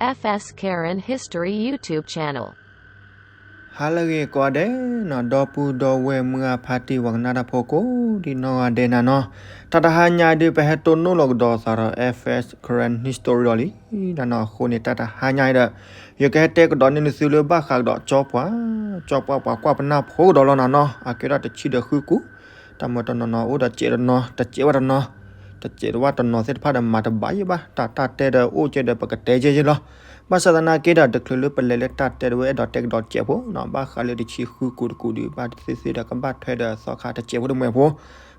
F S Karen History YouTube channel. ဟါလၢအဂ့ၤကိးဂၤဒဲးနီၤ, ဒီပုၢ်ဒီဝဲၢ်မုၢ်ဂၢ်ဖါတံၢ် ပှၤကနၣ်တၢ်ဖိကိးဒံနီၢ်ဂၤဒဲးနၤနီၤ, တၢ်တဟါညါဒုး ပဟဲတိၢ်နီၣ်လီၤကဒီးသးဒီး F S Karen History ဒီးလံနၤနီၤ. အဃိန့ၣ် တၢ်တဟါညါဒီး ယကဟဲတဲကဒီးန့ၢ်နသုလၢဘၣ်ဃးကဒီးကၠီပှၢ်, ကၠီပှၢ်ပှၤကွၢ်ပနၢ်ဖိကဒီးလီၤနၤနီၤ. အကဲထီၣ်တဆံဒီးဃုကူ, တၢ်မၤတနီၤနီၤအိၣ်ဒီးစဲးတနီၤ, တစဲးဝဲတနီၤ, တစဲးတဝၢ်တနီၤသ့ၣ်တဖၣ်ဒီး မၤတဘၣ်ယဲၢ်ဘၣ်, တၢ်တၢ်တဲဒီးအိၣ်ကဲဒီး ပကတဲယဲၢ်ယဲၢ်လီၤ. ဘၣ်ဆၣ်သနာ်က့ဒီး တချုးလၢပလဲၤလၢတၢ်တဲတဝဲ အဲၣ်ဒိးတဲကဒီးစဲးဖိနီၤ, ဘၣ်ဃးလၢတဆံဃုကူတကူဒုး ဘၣ်သ့ၣ်သ့ၣ်ဒီး ကဘၣ်ထွဲဒီးသီခါတစဲးဖိတမှဲၤဖိ,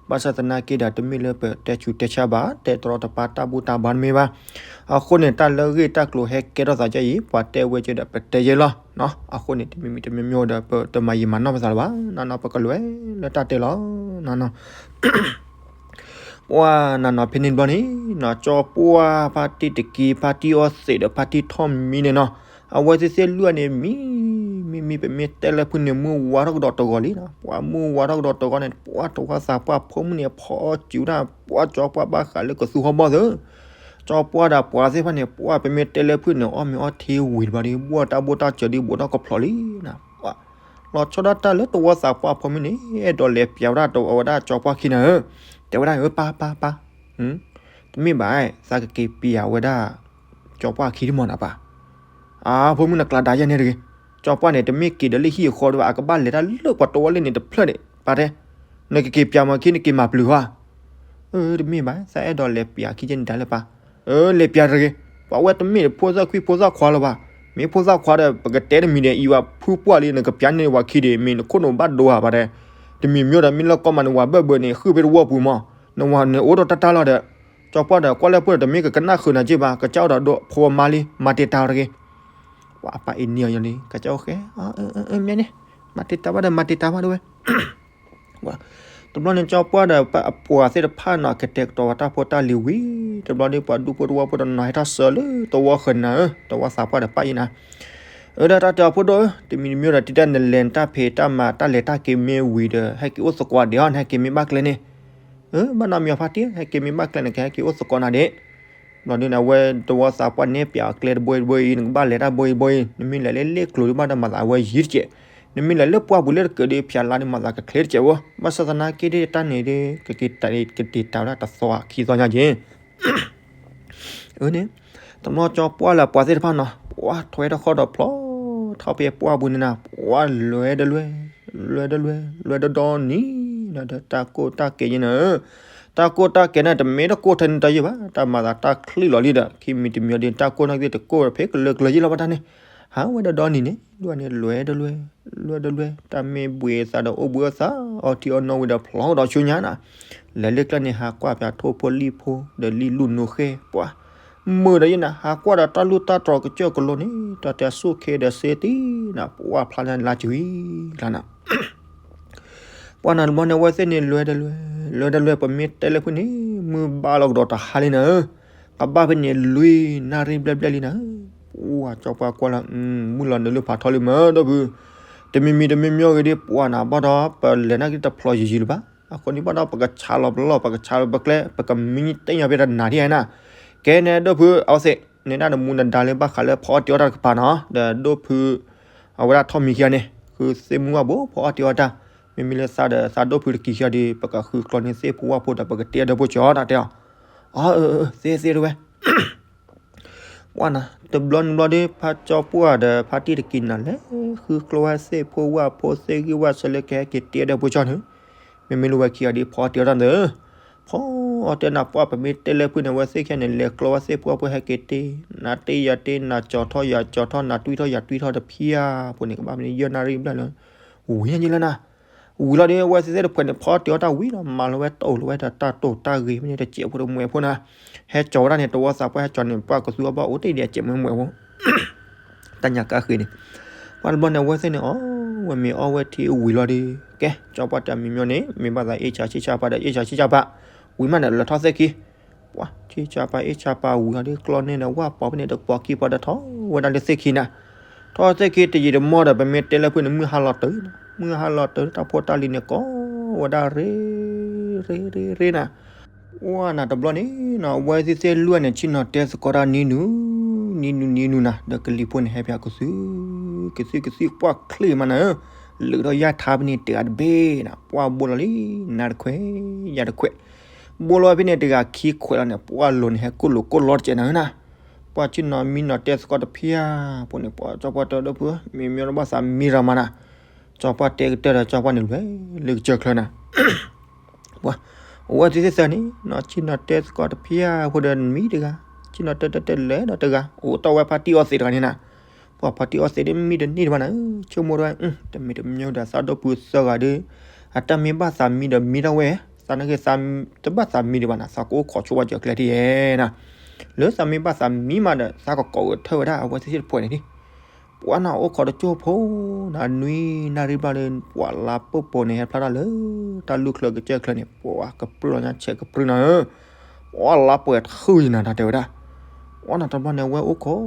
ဘၣ်ဆၣ်သနာ်က့ဒီး တမ့ၢ်လၢပတဲဆူးတဲဆါဘၣ်, တဲတရီတပါတၢ်ဘူၣ်တၢ်ဘါတမ့ၢ်ဘၣ်. အဃိန့ၣ် တၢ်လၢအဂ့ၢ်တၢ်ကျိၤဟဲကဲထီၣ်သးဒ်အံၤ ပှၤတဲဝဲကဲဒီး ပတဲယဲၢ်လီၤ. အဃိန့ၣ် တမံၤမံၤတမံၤမံၤဒီး ပတမၤယံာ်မၤနီၢ်ပသးလၢၤဘၣ်နၤနီၤ, ပကလဲၤလၢတၢ်တဲလီၤနၤနီၤ. ပှၢ်နၤနီၤ ဖဲန့ၣ်တဘျီန့ၣ်နီၤ, ကၠီပှၢ်ဖါတံၢ်တက့ၤ ဖါတံၢ်အီသံးဒီး ဖါတံၢ်ထီၣ်မံန့ၣ်နီၤ, အဝဲသ့ၣ်သ့ၣ်လွံၢ်ဂၤန့ၣ် မံ မံ မံ ပမ့ၢ်တဲလၢဖုၣ်န့ၣ် မုၢ်ဝါထီၣ်ကဒီးတဂီၤလံနီၤ. ပှၢ်မုၢ်ဝါထီၣ်ကဒီးတဂီၤန့ၣ် ပှၢ်တဝီသးပှၢ်ဖိမုၣ်န့ၣ် ဖီစူၤတၢ်, ပှၢ်ကၠီပှၢ်ဘၣ်ဃးလၢကသူဟီၣ်ဘီၣ်သၢ ကၠီပှၢ်ဒီးပှၤသ့ၣ်တဖၣ်န့ၣ် ပှၢ်ပမ့ၢ်တဲလၢဖုၣ်န့ၣ် အီၣ်မ့ၤအီထံဝံၤတဘျီဒီး ဘှီၣ်တၢ်ဘိၣ်တၢ်စၢၤဒီး ဘူးထီၣ်ကဖျိးလံနီၤ. လီၤဆီဒၣ်တၢ်လၢတဝီသးပှၢ်ဖိမုၣ်န့ၣ် အဲၣ်ဒိးလဲၤပျးဝဲဒၣ်တဝီဝဲဒၣ်ကၠီပှၢ်ခံနၤဧၢ, တဲဝဲဒၣ်ဧၢ ပၢ် ပၢ် ပၢ်, တမ့ၢ်ဘၣ်, သးကက့ၤပျးဝဲဒၣ် ကၠီပှၢ်ခံတမီၢ်နၤပၢ်. အါ ဖိမုၣ်နကျးဒါယဲၢ်န့ၣ်တဂ့ၤ, ကၠီပှၢ်န့ၣ် တမ့ၢ်က့ၤဒီးလၢဟံၣ်အဃီဒံးဘၣ်, အကဘၣ်လဲၤတၢ်လၢပှၤတဝီလၢန့ၣ်တဖျၢၣ်န့ၣ် ပၢ်တဲ, နကက့ၤပျးမၤခံ နက့ၤမၤပျုၤဧါ. အၢ တမ့ၢ်ဘၣ်, သးအဲၣ်ဒိးလဲၤပျးခံကဲန့ၣ်ဒၣ်လၢပၢ်. အၢ လဲၤပျးတဂ့ၤ, ပှၤဝဲတမ့ၢ်ဖိသၣ်ခွံဖိသၣ်ခွါလၢၤဘၣ်, မ့ၢ်ဖိသၣ်ခွါဒီး ပကတဲတမံၤဒီး အံၤဝဲဖုပှၢ်လံ နကပျးန့ၢ်ဝဲခံဒံး မ့ၢ်နခိၣ်နူာ်ဘၣ်ဒိဧါ ပၢ်တဲ, တမံၤမ့ၢ်ဒီး မ့ၢ်လၢကီၢ်မးန့ၣ် ဝၤဘၢၣ်ဘၢၣ်န့ၣ် ဃုဖဲတဝီပူၤမး, နဝၤန့ၣ်အိၣ်ဒီးတၢ်တၢ်လီၤဒီး ကၠီပှၢ်ဒီး ကွၢ်လၢပှၢ်ဒီး တမ့ၢ်ကကနၣ်ဃုာ်နၤက့ၢ်ဘၣ်, ကစၢ်အိၣ်ဒီးဒိၣ်ဖိမါလံ မၤတ့ၢ်တၢ်ဝဲတဂ့ၤ. ပှၤအပၢ်အ့ၣ်နံၤအီၤယီၤလံ ကစၢ်အိၣ်ဃဲ, မ့ၢ်န့ၣ် မၤတ့ၢ်တၢ်ဘၣ်ဒီး မၤတ့ၢ်တၢ်ဘၣ်ဒၣ်ဝဲ တဘျီန့ၣ် ကၠီပှၢ်ဒီး ပှၤသ့ၣ်တဖၣ်နီၤ ကတဲာ်ကတီၤဝဲတၢ်ဖိတၢ်လံၤဝံၤ တဘျီဒီး ပှၤဒူဖိတဝီဖိတနီၤ ဟဲထီၣ်စၢၤလၢတဝီဃၢၤနၤဧၢ, တဝီသးပှၢ်ဒီးပၢ်အံၤနၤ, အၢ ဒီးတၢ်တဲအီၤဖိဒိၣ်ဧၢ, တမံၤတမံၤဒီး တံတၢ်နလဲၤတၢ်ဖံးတၢ်မၤတၢ်လဲၤတၢ်က့ၤမ့ၢ်ဝံၤဒီး ဟဲက့ၤအိၣ်သကိးဒံးဟီ နဟဲက့ၤမ့ၢ်ဘၣ်ကျဲန့ၣ်, အၢ ဘၣ်နီတမံၤအီၤဖါတံၢ် ဟဲက့ၤမ့ၢ်ဘၣ်ကျဲန့ၣ် ကဟဲက့ၤအိၣ်သကိးနၤဒံး ဘျီဒုန့ၣ် အဝဲတဝီသးပှၢ်နဲၣ်ပၠးအကျဲတဘိအံၤတဘိအံၤ နကဘၣ်လဲၤတၢ်ဘိအံၤတဘိအံၤ, နမ့ၢ်လဲၤလၢလ့ၣ်ကျိၤဒုးဘၣ်ဒီး မၤသးအဝဲယံၤတကဲး, နမ့ၢ်လဲၤလၢပှၢ်ပူၤလၢတကးဒုး ဖၠးလါဒုး မၤသးကချ့တကဲးဝဲ, ဘၣ်ဆၣ်သနာ်က့ဒ်တၢ်န့ၣ်ဒုး ကက့ၤတၢ်တ့ၢ်တၢ်ဝဲဒၣ်တသီခံသီညါက့ၤ အၢန့ၣ်, တဘျီကၠီပှၢ်လၢပှၤသ့ၣ်တဖၣ်နီၤ ပှၤထွဲထီၣ်ဃီဒီးဖျီထီၣ်ဖဲပှၢ်ပူၤန့ၣ်နၤ ပှၤလဲၤတလွဲ, လဲၤတလွဲ, လဲၤတဒီနံၤနၤဒီး တၢ်ကိၢ်တၢ်ကဲၤယဲၢ်နၤဧၢ, တၢ်ကိၢ်တၢ်ကဲၤန့ၣ် တမ့ၢ်တကိၢ်ထဲန့ၣ်တယဲၢ်ဘၣ်, တၢ်မၤသးတၢ်ချံးလီၤလံဒီး ခံမံၤတမံၤအံၤဒီး တၢ်ကိၢ်နာ်က့တကိၢ်ဖဲကလၢကလၢယဲၢ်လီၤဘၣ်တၢ်န့ၣ်, ဟးဝဲဒီးဒီနံၤန့ၣ် ဒွဲၣ်န့ၣ် လဲၤတလွဲ, လဲၤတလွဲ, တၢ်မ့ၢ်ဘှံးသးဒီးအိၣ်ဘှံးအသး အီထံအီနိဝံၤဒီးဖျီဒီးဆူညါနၤ, လဲၤလၢကျဲန့ၣ် ဟးကွၢ်ပၠးထိၣ်ဖိလံၣ်ဖိ ဒီးလံၣ်လူၢ်နိဃဲၢ် ပှၤ မုာ်ဒီးယဲၢ်နၤ ဟးကွၢ်ဒီးတၢ်လူၢ်တၢ်တြီၤကစၢၢ်ကလိန့ၣ် တၢ်တဲစူၢ်ခ့ဒီးစ့တံၢ်နၤ ပှၤဖျါလၢလါစှၤလီၤနၤ, ပှၤနၤတဘျီန့ၣ် အဝဲသ့ၣ်န့ၣ် လဲၤတလွဲ, လဲၤတလွဲ ပမ့ၢ်တဲလၢဖုၣ်န့ၣ် မုၢ်ဘၣ်လီၤကဒီးတဟါလံနၤဧၢ, ကဘၣ်ဖဲန့ၣ်လွံၢ်နၣ်ရံၣ်ဘျဲၣ်ဘျဲၣ်လံနၤဧၢ, ပှၤကၠီပှၢ်ကွၢ်လၢ မုၢ်လီၤနုာ်လၢဖးထီလံမ့ၢ်ဒီပုၢ်, တမံၤမံၤတမံၤမံၤဂ့ၤဒ် ပှၤနၤဘၣ်ဒီး ပလဲၤနာ်က့တဖျိးယံာ်ယံာ်လၢၤဘၣ်, အဃိန့ၣ်ဘၣ်ဒီး ပကဆးလီၤပလီၢ် ပကဆးလီၤပကျဲ ပကမံတ့ၢ်ညီဖဲတနၤဒ်အံၤနၤ, ကဲန့ၣ်ဒီပုၢ် အဝဲသ့ၣ် န့ၣ်ဒၣ်နမူနဒါလၢဘၣ်ဃးလၢဖီအီၣ်တ့ၢ်အီၣ်တၢ်တကပၤနီၤ, ဒီးဒီပုၢ် အဝဲဒၣ်ထီၣ်မံၤခံဂၤန့ၣ် ဃုသ့ၣ်မုၢ်ဝၣ်ဘိ ဖီအီၣ်တ့ၢ်အီၣ်တၢ်, မ့မ့ၢ်လၢသးဒီးသးဒီပုၢ်တကံၤခံဂၤဒီး ပကဃုကျိန့ၢ်သ့ၣ်ဖိဝၣ်ဖိဒီး ပကတဲအီၤဒီပုၢ်ကၠီတၢ်တဲအီၤ, အၢ သ့သ့တဝဲ ပှၤနၤ တဘျီနဘျီဒီး ဖါကၠီပှၢ်ဒီးဖါတံၢ်တကံၤနၤ လဲၤဃုကျိဝဲသ့ၣ်ဖိဝၣ်ဖိသ့ၣ်ဂံၢ်ဝၣ်ဆၢလၢကဟဲက့ၤတဲဒီပုၢ်ကၠီန့ၣ်, မ့မ့ၢ်လၢဝဲခံဂၤဒီး ဖီအီၣ်တ့ၢ်အီၣ်တၢ်န့ၣ်, ဖီအီၣ်တ့ၢ်နၤ ပှၢ်ပမ့ၢ်တဲလၢဖုၣ်န့ၣ် အဝဲသ့ၣ်ခံဂၤန့ၣ် လဲၤကျိဝဲသ့ၣ်ဖိဝၣ်ဖိဟဲက့ၤတဲ, နၤတ့ၢ်ယၤတ့ၢ် နၤကၠီထီၣ်ယၤကၠီထီၣ် နၤတွံၢ်ထီၣ်ယၤတွံၢ်ထီၣ်တဖၣ်အံၤ ဖိန့ၣ် ကဘၣ်မ့ၢ်န့ၣ် ယဲၢ်နၣ်ရံၣ်ဘျဲၣ်လၢ ဝံၤညါလၢနၤ ဝံၤလီၤဒီး အဝဲသ့ၣ်သ့ၣ်တဖုန့ၣ် ဖီအီၣ်တ့ၢ်အီၣ်တၢ်ဝံၤလီၤ မၤလီၤဝဲတအိၣ်လီၤဝဲဒီးတၢ်တိာ်တၢ်ဂ့ၤမ့ၢ်န့ၣ် တစဲးဖိတမှဲၤဖိနၤ, ဟဲကၠီဝဲဒၣ်န့ၣ် တဝီသးပှၢ်ဟဲကၠီန့ၣ် ပှၢ်ကသူအီၣ်ဘၣ်အိၣ်တ့ၢ်ဒံးအစဲးမှဲမှဲဖိ တၢ်ညါကါဃ့န့ၣ်, ပှၢ်တဘျီန့ၣ် အဝဲသ့ၣ်န့ၣ် အီၣ်ဝဲမ့ၤအီၣ်ဝဲထံဝံၤလီၤဒီး ကဲ ကၠီပှၢ်တၢ်မံၤမ့ၢ်န့ၣ် မ့ၢ်ဘၣ်သးအ့ၣ်ဆါဆံၣ်ဆါပၤဒီး အ့ၣ်ဆါဆံၣ်ဆါပၤ, ဝံၤမးန့ၣ် လဲၤထီၣ်သ့ၣ်ခံ ပှၢ် ဆံၣ်ဆါပၤအ့ၣ်ဆါပၤဝံၤလီၤဒီး ကျီန့ၢ်ဒီးဝၣ်ပီၤဖဲန့ၣ် တပီၤခံပီၤဒီးထီၣ်ဝဲဒၣ်လၢသ့ၣ်ခံနၤ, ထီၣ်သ့ၣ်ခံတယံာ်တမီၢ်ဒီး ပမ့ၢ်တဲလၢဖုၣ်န့ၣ် မုၢ်ဟါလီၤတုၤ, မုၢ်ဟါလီၤတုၤ တၢ်ဖိတၢ်လံၤန့ၣ် ကိးဝဲဒၣ်ရ့ ရ့ ရ့ ရ့နၤ, ပှၢ်နၤတဘျီန့ၣ်နီၤ အဝဲသ့ၣ်သ့ၣ်လွံၢ်ဂၤန့ၣ် ဆ့ၣ်နီၤတဲသကိးတၢ်နံၤနုၤ နံၤနုၤနံၤနုၤနၤ ဒီးကလံၤဖိန့ၣ်ဟဲဖဲအကသု, ကသုကသု ပှၢ်ချ့မးနၤဧၢ, လုာ်ထီၣ်ယၢ်ထါဖဲန့ၣ်တဂၤတဘ့ၣ်နၤ, ပှၢ်ဘိလီၤလံ, နၤတခွဲး, ယၤတခွဲး, ဘိလီၤဝဲဖဲန့ၣ်တဂၤခံခွဲးလီၤန့ၣ် ပှၢ်လိၤန့ၣ်ဟဲကိၢ်လိာ်ကိၢ်လီတကဲးနၤဧၢနၤ, ပှၢ်ဆ့ၣ်နီၤမံနီၤတဲသကိးတဖျၢၣ်ဖိန့ၣ် ပှၢ်ကၠီပှၢ်တဲဒီပုၢ်ဧၢ မ့ၢ်မ့ၢ်ဒီးဘၣ်သးမံရၤမးနၤ, ကၠီပှၢ်တဲကတၢၢ်ဒီးကၠီပှၢ်န့ၣ်လဲၤလၢကစၢၢ်ချၢနၤ ပှၤ, အဝဲသ့ၣ်သၢသၢန့ၣ် နီၢ်ဆ့ၣ်နီၤတဲသကိးတဖျၢၣ်ဖိဒီးမံတဂၤ, ဆ့ၣ်နီၤတဲတဲတဲလဲၤဒီးတဂၤ, အိၣ်တ့ၢ်ဝဲဖါတံၢ်အီသံးတဂၤန့ၣ်နၤ, ပှၤဖါတံၢ်အီသံးဒ်မံတန့ၢ်တဘၣ်နၤ, ဆိကမိၣ်တဝဲ, တမ့ၢ်တမ့ၢ်ဒီးသးဒီပုၢ်သၢဂၤဒီး, အတၢ်မ့ၢ်ဘၣ်သးမံဒီးမံထီၣ်ဝဲ, သးနာ်က့ တဘၣ်သးမံဒံးဘၣ်နၤ, သးကအိၣ်ခိးဆိဝဲကၢၢ်ကျဲထံၣ်ယဲနၤ, လၢသးမ့ၢ်ဘၣ်သးမံမးဒီး သးကကိးဂဲၤထၢၣ်ဝဲဒၣ်အဝဲသ့ၣ်တဖၣ်န့ၣ်, ပှၤနၤအိၣ်ခိးတကၠိဖိ, နနွံနၣ်ရံၣ်ဘျီဒီး ပှၤလါပှဲၤပှဲၤန့ၣ် ဟဲဖျါထီၣ်လၢတၢ်လူၢ်ချၢကစၢၢ်ချၢန့ၣ် ပှၤကပြုၢ်လီၤညါဆဲးကပြုၢ်နၤဧၢ, ပှၤလါပှဲၤတဃုာ်ယနၤ တၢ်တဲဝဲဒၣ်, ပှၤနၤတဘျီန့ၣ် အဝဲအိၣ်ခိး,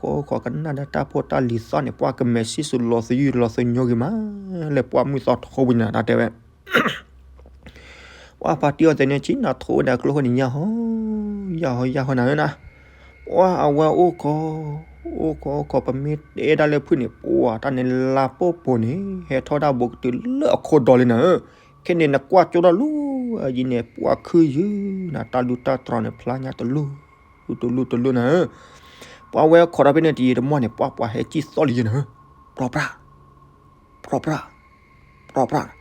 အိၣ်ခိးကနၣ်ဒီးတၢ်ဖိတၢ်လံၤသီၣ်န့ၣ် ပှၤကမဲာ်ဆံၣ်ဆူလီၤသယုၢ်လီၤသညိဂ့ၤမး, လၢပှၢ်မုၢ်သီထိပူၤညါနၤ တၢ်တဲဝဲ ပှၤဖါတံၢ်အီသံးန့ၣ် ဆ့ၣ်နီၤထိဝဲဒၣ်ကျိဃိန့ၣ် ယၢ်ဟီ, ယၢ်ဟီယၢ်ဟီနၤဧၢနၤ, ပှၤအဝဲအိၣ်ခိး, အိၣ်ခိးအိၣ်ခိး ပမ့ၢ်တဲဒၣ်လၢဖုၣ်န့ၣ် ပှၤတၢ်န့ၣ်လါပှဲၤပှဲၤန့ၣ် ဟဲထီၣ်ဒၣ်ဘူးကတုၤလၢအခိၣ်ဒီလံနၤဧၢ, ခဲန့ၣ်နကွၢ်ကၠိထီၣ်လူၤအယံၤန့ၣ် ပှၤခုယုၢ်နၤ တၢ်လူၢ်တၢ်တြီၤန့ၣ် ဖျါညါတလူၢ်, တလူၢ်တလူၢ်နၤဧၢ, ပှၤဝဲခိးဒီးဖဲန့ၣ်တယံာ်တမီၢ်န့ၣ် ပှၤပှၤဟဲစံၣ်သီၣ်လံယဲနၤဧၢ, ပြီပြၢ် ပြီပြၢ်, ပြီပြၢ်,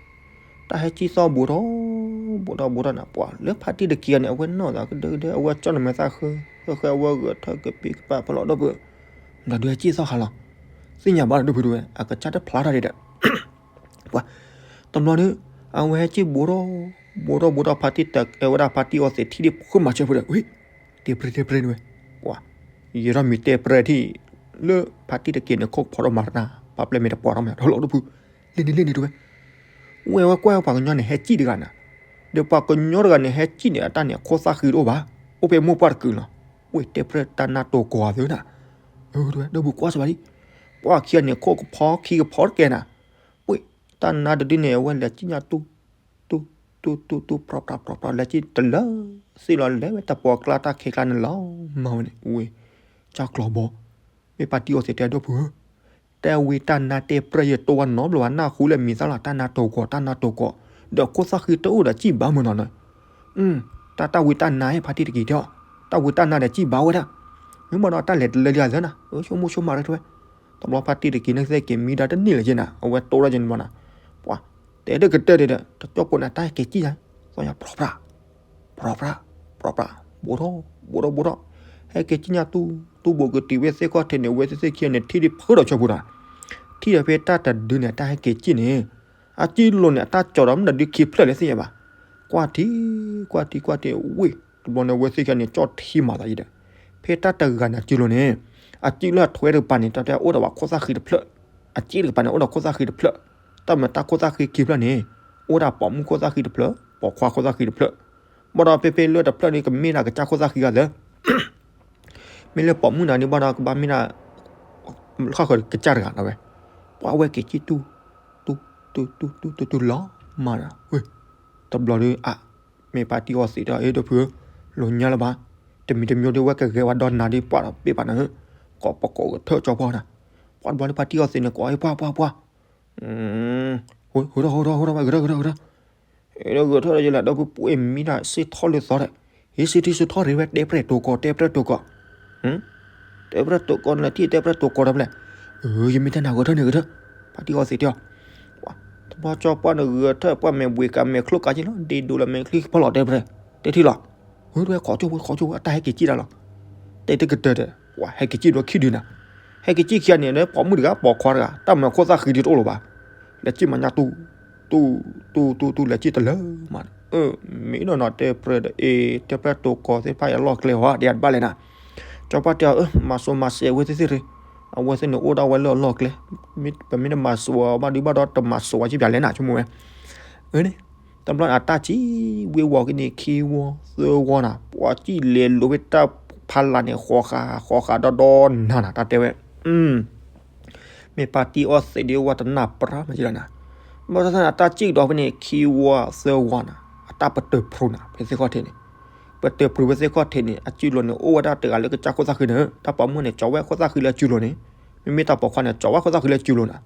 တၢ်ဟဲစံၣ်သီၣ်ဘူးထီၣ်, ဘူးထီၣ်ဘူးထီၣ်နၤ ပှၤလၢဖါတံၢ်တက့ၤအီၤန့ၣ် အဝဲနီၢ်သးကဒၢကဒၢ အဝဲကၠီၣ်နမဲာ်သၣ်ဃၢ, ဃၢဃၢအဝဲဂဲၤထၢၣ်ကပ့ၤကပာ်ဖဲလီၤဒီပုၢ်, မတၤဒုးဟဲစံၣ်သီၣ်ဟးလီၤ, သ့ၣ်ညါဘၣ်ဒီပုၢ်ဒုးဝဲ အကစၢ်တဖျါထီၣ်ဒံးဒီး ပှၤ, တဘျီဒီး, အဝဲဟဲစံၣ်ဘူးထီၣ်, ဘူးထီၣ်ဘူးထီၣ် ဖါတံၢ်တက့ၤဝဲဒၣ် ဖါတံၢ်အီသံးထံၣ်ဒံးဖုမၤဆၢဖိဒီး ဝ့ၢ်, တဲပြဲၢ်တဲပြဲၢ်န့ၣ်ဝဲ, ပှၤ, ယဲထီၣ်မံၤတဲပြဲၢ်ထံၣ်, လၢဖါတံၢ်တက့ၤန့ၣ် ခိၣ်ဖီထီၣ်မၤတနၤ, ပှၤပျဲၢ်မ့ၢ်တပှၤထီၣ်မ့ၢ်ထီၣ်လီၤဒီပုၢ်, လ့ၣ်န့ၣ်လ့ၣ်န့ၣ်တဲဝဲ ဝဲဝဲကွၢ်ပှၤကညီန့ၣ်ဟဲစံၣ်တဂၤနၤ, ဒီးပှၤကညီတဂၤန့ၣ်ဟဲစံၣ်န့ၣ် အတၢ်န့ၣ်အခိၣ်သၣ်ဃံတအိၣ်ဘၣ်, အိၣ်ဖဲမိၢ်ပှၢ်တကုာ်လီၤ, ဝ့ၢ်တဲပြဲၢ်တၢ်နါတိၤကီၤအသးနၤ, ဒီပုၢ်ကွၢ်စၢၤဘၣ်လံ, ပှၤခံဂၤန့ၣ် ခိၣ်ကဖီခံကဖီတကဲနၤ, ဝ့ၢ်, တၢ်နါတဒုန့ၣ် အဝဲလဲၤစံၣ်ညါတူၢ်, တူၢ်, တူၢ်တူၢ်တူၢ် ပြီပြၢ်ပြီပြၢ် လဲၤစံၣ်တလၢသ့ၣ်လီၤ လဲၤဝဲတၢ်ပိာ်ကျါတၢ်ခဲကျါန့ၣ်လီၤ, မၤဝဲန့ၣ် ဝ့ၢ်, ကၢ်ကျီၤဘီ, မ့ၢ်ဖါတံၢ်အီသံးတဲဒီပုၢ်ဧၢ တဲဝံၤတၢ်နါတဲပြဲၢ်ယတိၢ်ဝဲနီတဘျီဘၣ် နၢ်ဟူလၢမံၤသၣ်လီၤ တၢ်နါတိၤကီၤ တၢ်နါတိၤကီၤ, ဒီးခိၣ်သၣ်ဃံတအိၣ်ဒီးစံၣ်ဘၣ်မုၢ်နီၤနီၤ, တၢ်တၢ်ဝံၤတၢ်နါဖါတံၢ်တက့ၤတဲအီၤ, တၢ်ဝံၤတၢ်နါဒီးစံၣ်ဘၣ်ဝဲဒၣ်, မ့ၢ်ဘၣ်ဒီးတၢ်လဲၤတလၢလံအသၢနၤ, ဆိကမိၣ်ဆိကမးရဲၣ်တဲဝဲ, တဘျီဖါတံၢ်တက့ၤန့ၣ်သ့ၣ်က့ၤမံဒီးတန့ၢ်လၢၤက့နၤ အဝဲတိၢ်ထီၣ်က့ၤန့ၣ်ဘၣ်နၤ, ပှၤ, တဲတကတၢၢ်ဒီး တကၠီၣ်ပိာ်နၤတၢ်ဟဲက့ၤစံၣ်ယါ, သီၣ်ညါပြီပြၢ် ပြီပြၢ်, ပြီပြၢ်, ဘူးထီၣ်, ဘူးထီၣ်ဘူးထီၣ်, ဟဲက့ၤစံၣ်ညါတူၢ်, တူၢ်ဘူးကတုၤဝဲသ့ၣ်ခီၣ်ထံးန့ၣ် ဝဲသ့ၣ်သ့ၣ်ခံဂၤန့ၣ် ထံၣ်ဒံးဖုဒီးဆၢပူၤဒီး, ထံၣ်ဒီးဖဲတၢ်တဒုန့ၣ် တၢ်ဟဲက့ၤစံၣ်န့ၣ်, အစံၣ်လိၤန့ၣ် အတၢ်ကၠီၤဒီးမ့ၢ်တဒုခံဖျၢၣ်လၢသ့ၣ်ညါဘၣ်, ကွၢ်ထံ, ကွၢ်ထံကွၢ်ထံ ဝ့ၢ်, တဘျီန့ၣ် ဝဲသ့ၣ်ခံဂၤန့ၣ် ကၠီၣ်ထံမၤသးယံၤဒီး, ဖဲတၢ်တဂၤန့ၣ် အစံၣ်လိၤန့ၣ်, အစံၣ်လၢအထွဲတကပၤန့ၣ် တၢ်တဲအိၣ်ဒီးဝဲခိၣ်သၣ်ဃံတဖျၢၣ်, အစံၣ်တကပၤန့ၣ်အိၣ်ဒီးခိၣ်သၣ်ဃံတဖျၢၣ်, တၢ်မၤတၢ်ခိၣ်သၣ်ဃံခံဖျၢၣ်န့ၣ်, အိၣ်ဒၣ်ပိာ်မုၣ်ခိၣ်သၣ်ဃံတဖျၢၣ်, ပိာ်ခွါခိၣ်သၣ်ဃံတဖျၢၣ်, ဘၣ်ဒီးဖဲဖဲလၢတဖျၢၣ်န့ၣ် ကမ့ၢ်ဒၣ်ကစၢ်ခိၣ်သၣ်ဃံဂၤသၢ မ့ၢ်လၢပိာ်မုၣ်နၤန့ၣ်ဘၣ်ဒီးကဘၣ်မ့ၢ်ဒၣ် ခီၣ်ဃၢၤကစၢ်တဂၤဒီးဝဲ, ပှၤဝဲက့ၤစံၣ်တူၢ်, တူၢ်, တူၢ်, တူၢ်, တူၢ်, တူၢ်လီၤမးဒီး, ဝ့ၢ်, တဘျီဒီးအါ, မ့ၢ်ဖါတံၢ်အီသံးဒီး အ့ ဒီပုၢ်ဧၢ, လိာ်ညါလၢၤဘၣ်, တမံၤတမံၤဒီးဝဲကဂဲၤဝဲဒီးနၤဒီးပှၤဒီးပ့ၢ်ပာ်နၤဧၢ, ကိးပကိးဂဲၤထၢၣ်ကၠီပှၢ်နၤ, ပှၤတဘျီဒီးဖါတံၢ်အီသံးန့ၣ် ကိးအ့ ပှၤ ပှၤ ပှၤ ဟူးထီၣ် ဟူးထီၣ် ဟူးထီၣ် ဂဲၤထၢၣ် ဂဲၤထၢၣ် ဂဲၤထၢၣ်, ဒီးဂဲၤထၢၣ်ဒီးယလဲၤဒီပုၢ်ပှ့ၤမံတၢ်စ့ထီၣ်လၢသီဒီး, ဟ့ၣ်စ့ထံစ့ထီၣ်ရ့ဝဲ တဲပြဲၢ်တိၤကီး တဲပြဲၢ်တိၤကီး, တဲပြဲၢ်တိၤကီးနလဲၤထံၣ်တဲပြဲၢ်တိၤကီးဒီးဖဲလဲၣ်, ယမ့ၢ်တဲနၤဂဲၤထၢၣ်န့ၣ်ဂဲၤထၢၣ်, ဖါတံၢ်အီသံးတဲအီၤ, တဘျီကၠီပှၢ်န့ၣ်ဂဲၤထၢၣ် ပှၤမဲာ်ဘှံးကးမဲာ်ချိကးက့လီၤ ဒ့ဒိးလၢမဲာ်ချံဖီၣ်လီၤတဲပြဲၢ်, တဲထံၣ်လီၤ, ဟူးထီၣ် ခိးကၠိဖိ ခိးကၠိဖိ အတၢ်ဟဲက့ၤစံၣ်တၢ်လီၤ, တဲတကတၢၢ်ဒီး, ပှၤဟဲက့ၤစံၣ်ဒီးခံဒုနၤ, ဟဲက့ၤစံၣ်ခံဂၤန့ၣ် လၢပိာ်မုၣ်တဂၤ ပိာ်ခွါတဂၤ တၢ်မၤခိၣ်သၣ်ဃံဒုးတအိၣ်လၢၤဘၣ်, လဲၤစံၣ်မၤညါတူၢ်, တူၢ်, တူၢ် တူၢ် တူၢ် လဲၤစံၣ်တလၢမး, မ့ၢ်နီၢ်နီၢ်တဲပြဲၢ်ဒီး အ့ တဲပြဲၢ်တိၤကီးသ့ၣ်တဖၣ်အလီၢ်ကျဲဟီ ဒ်အတဘၣ်လဲၣ်နၤ, ကၠီပှၢ်တဲအီၤ မၤစိၤမၤစဲးဝဲသ့ၣ်သ့ၣ်ရ့, အဝဲသ့ၣ်န့ၣ်အိၣ်ဒၣ်ဝဲလၢအလီၢ်ကျဲ, ပမ့ၢ်တမၤစိၤဘၣ်ဒုးဘၣ်ဒီးတမၤစိၤဝဲစံၣ်ပၠးလဲၣ်နၤ ဆိကမိၣ်ဝဲ, အန့ၣ်, တဘျီအတၢ်စံၣ်ဝ့ၤဝီၤက့ၤန့ၣ် ခံဝီသၢဝီနၤ ပှၤစံၣ်လဲၤလိာ်ဝဲတၢ်ဖးလၢ်န့ၣ် ဃီဃာ်ဃီဃာ်ဒီဒီနၤနၤ တၢ်တဲဝဲ မ့ၢ်ဖါတံၢ်အီသံးဒ်ဝဲတနၢ်ပြၢမးကလီၤနၤ, ဘၣ်ဆၣ်သနာ်က့ တၢ်စံၣ်ကဒီးဖဲန့ၣ် ခံဝီသၢဝီနၤ အတၢ်ပတုာ်ဖျိနၤ ဖဲသ့ၣ်ခီၣ်ထံးန့ၣ်, ပတဲပြူၤဝဲသ့ၣ်ခီၣ်ထံးန့ၣ် အစုလိၤန့ၣ် အိၣ်ဝဲဒၣ်တဂၤလၢကစၢ်ခိၣ်သၣ်ဃံန့ၣ်, တၢ်ပိာ်မုၣ်န့ၣ် ကၠီဝဲခိၣ်သၣ်ဃံလၢအစုလိၤန့ၣ်, မ့မ့ၢ်တၢ်ပိာ်ခွါန့ၣ် ကၠီဝဲခိၣ်သၣ်ဃံလၢအစုလိၤန့ၣ်,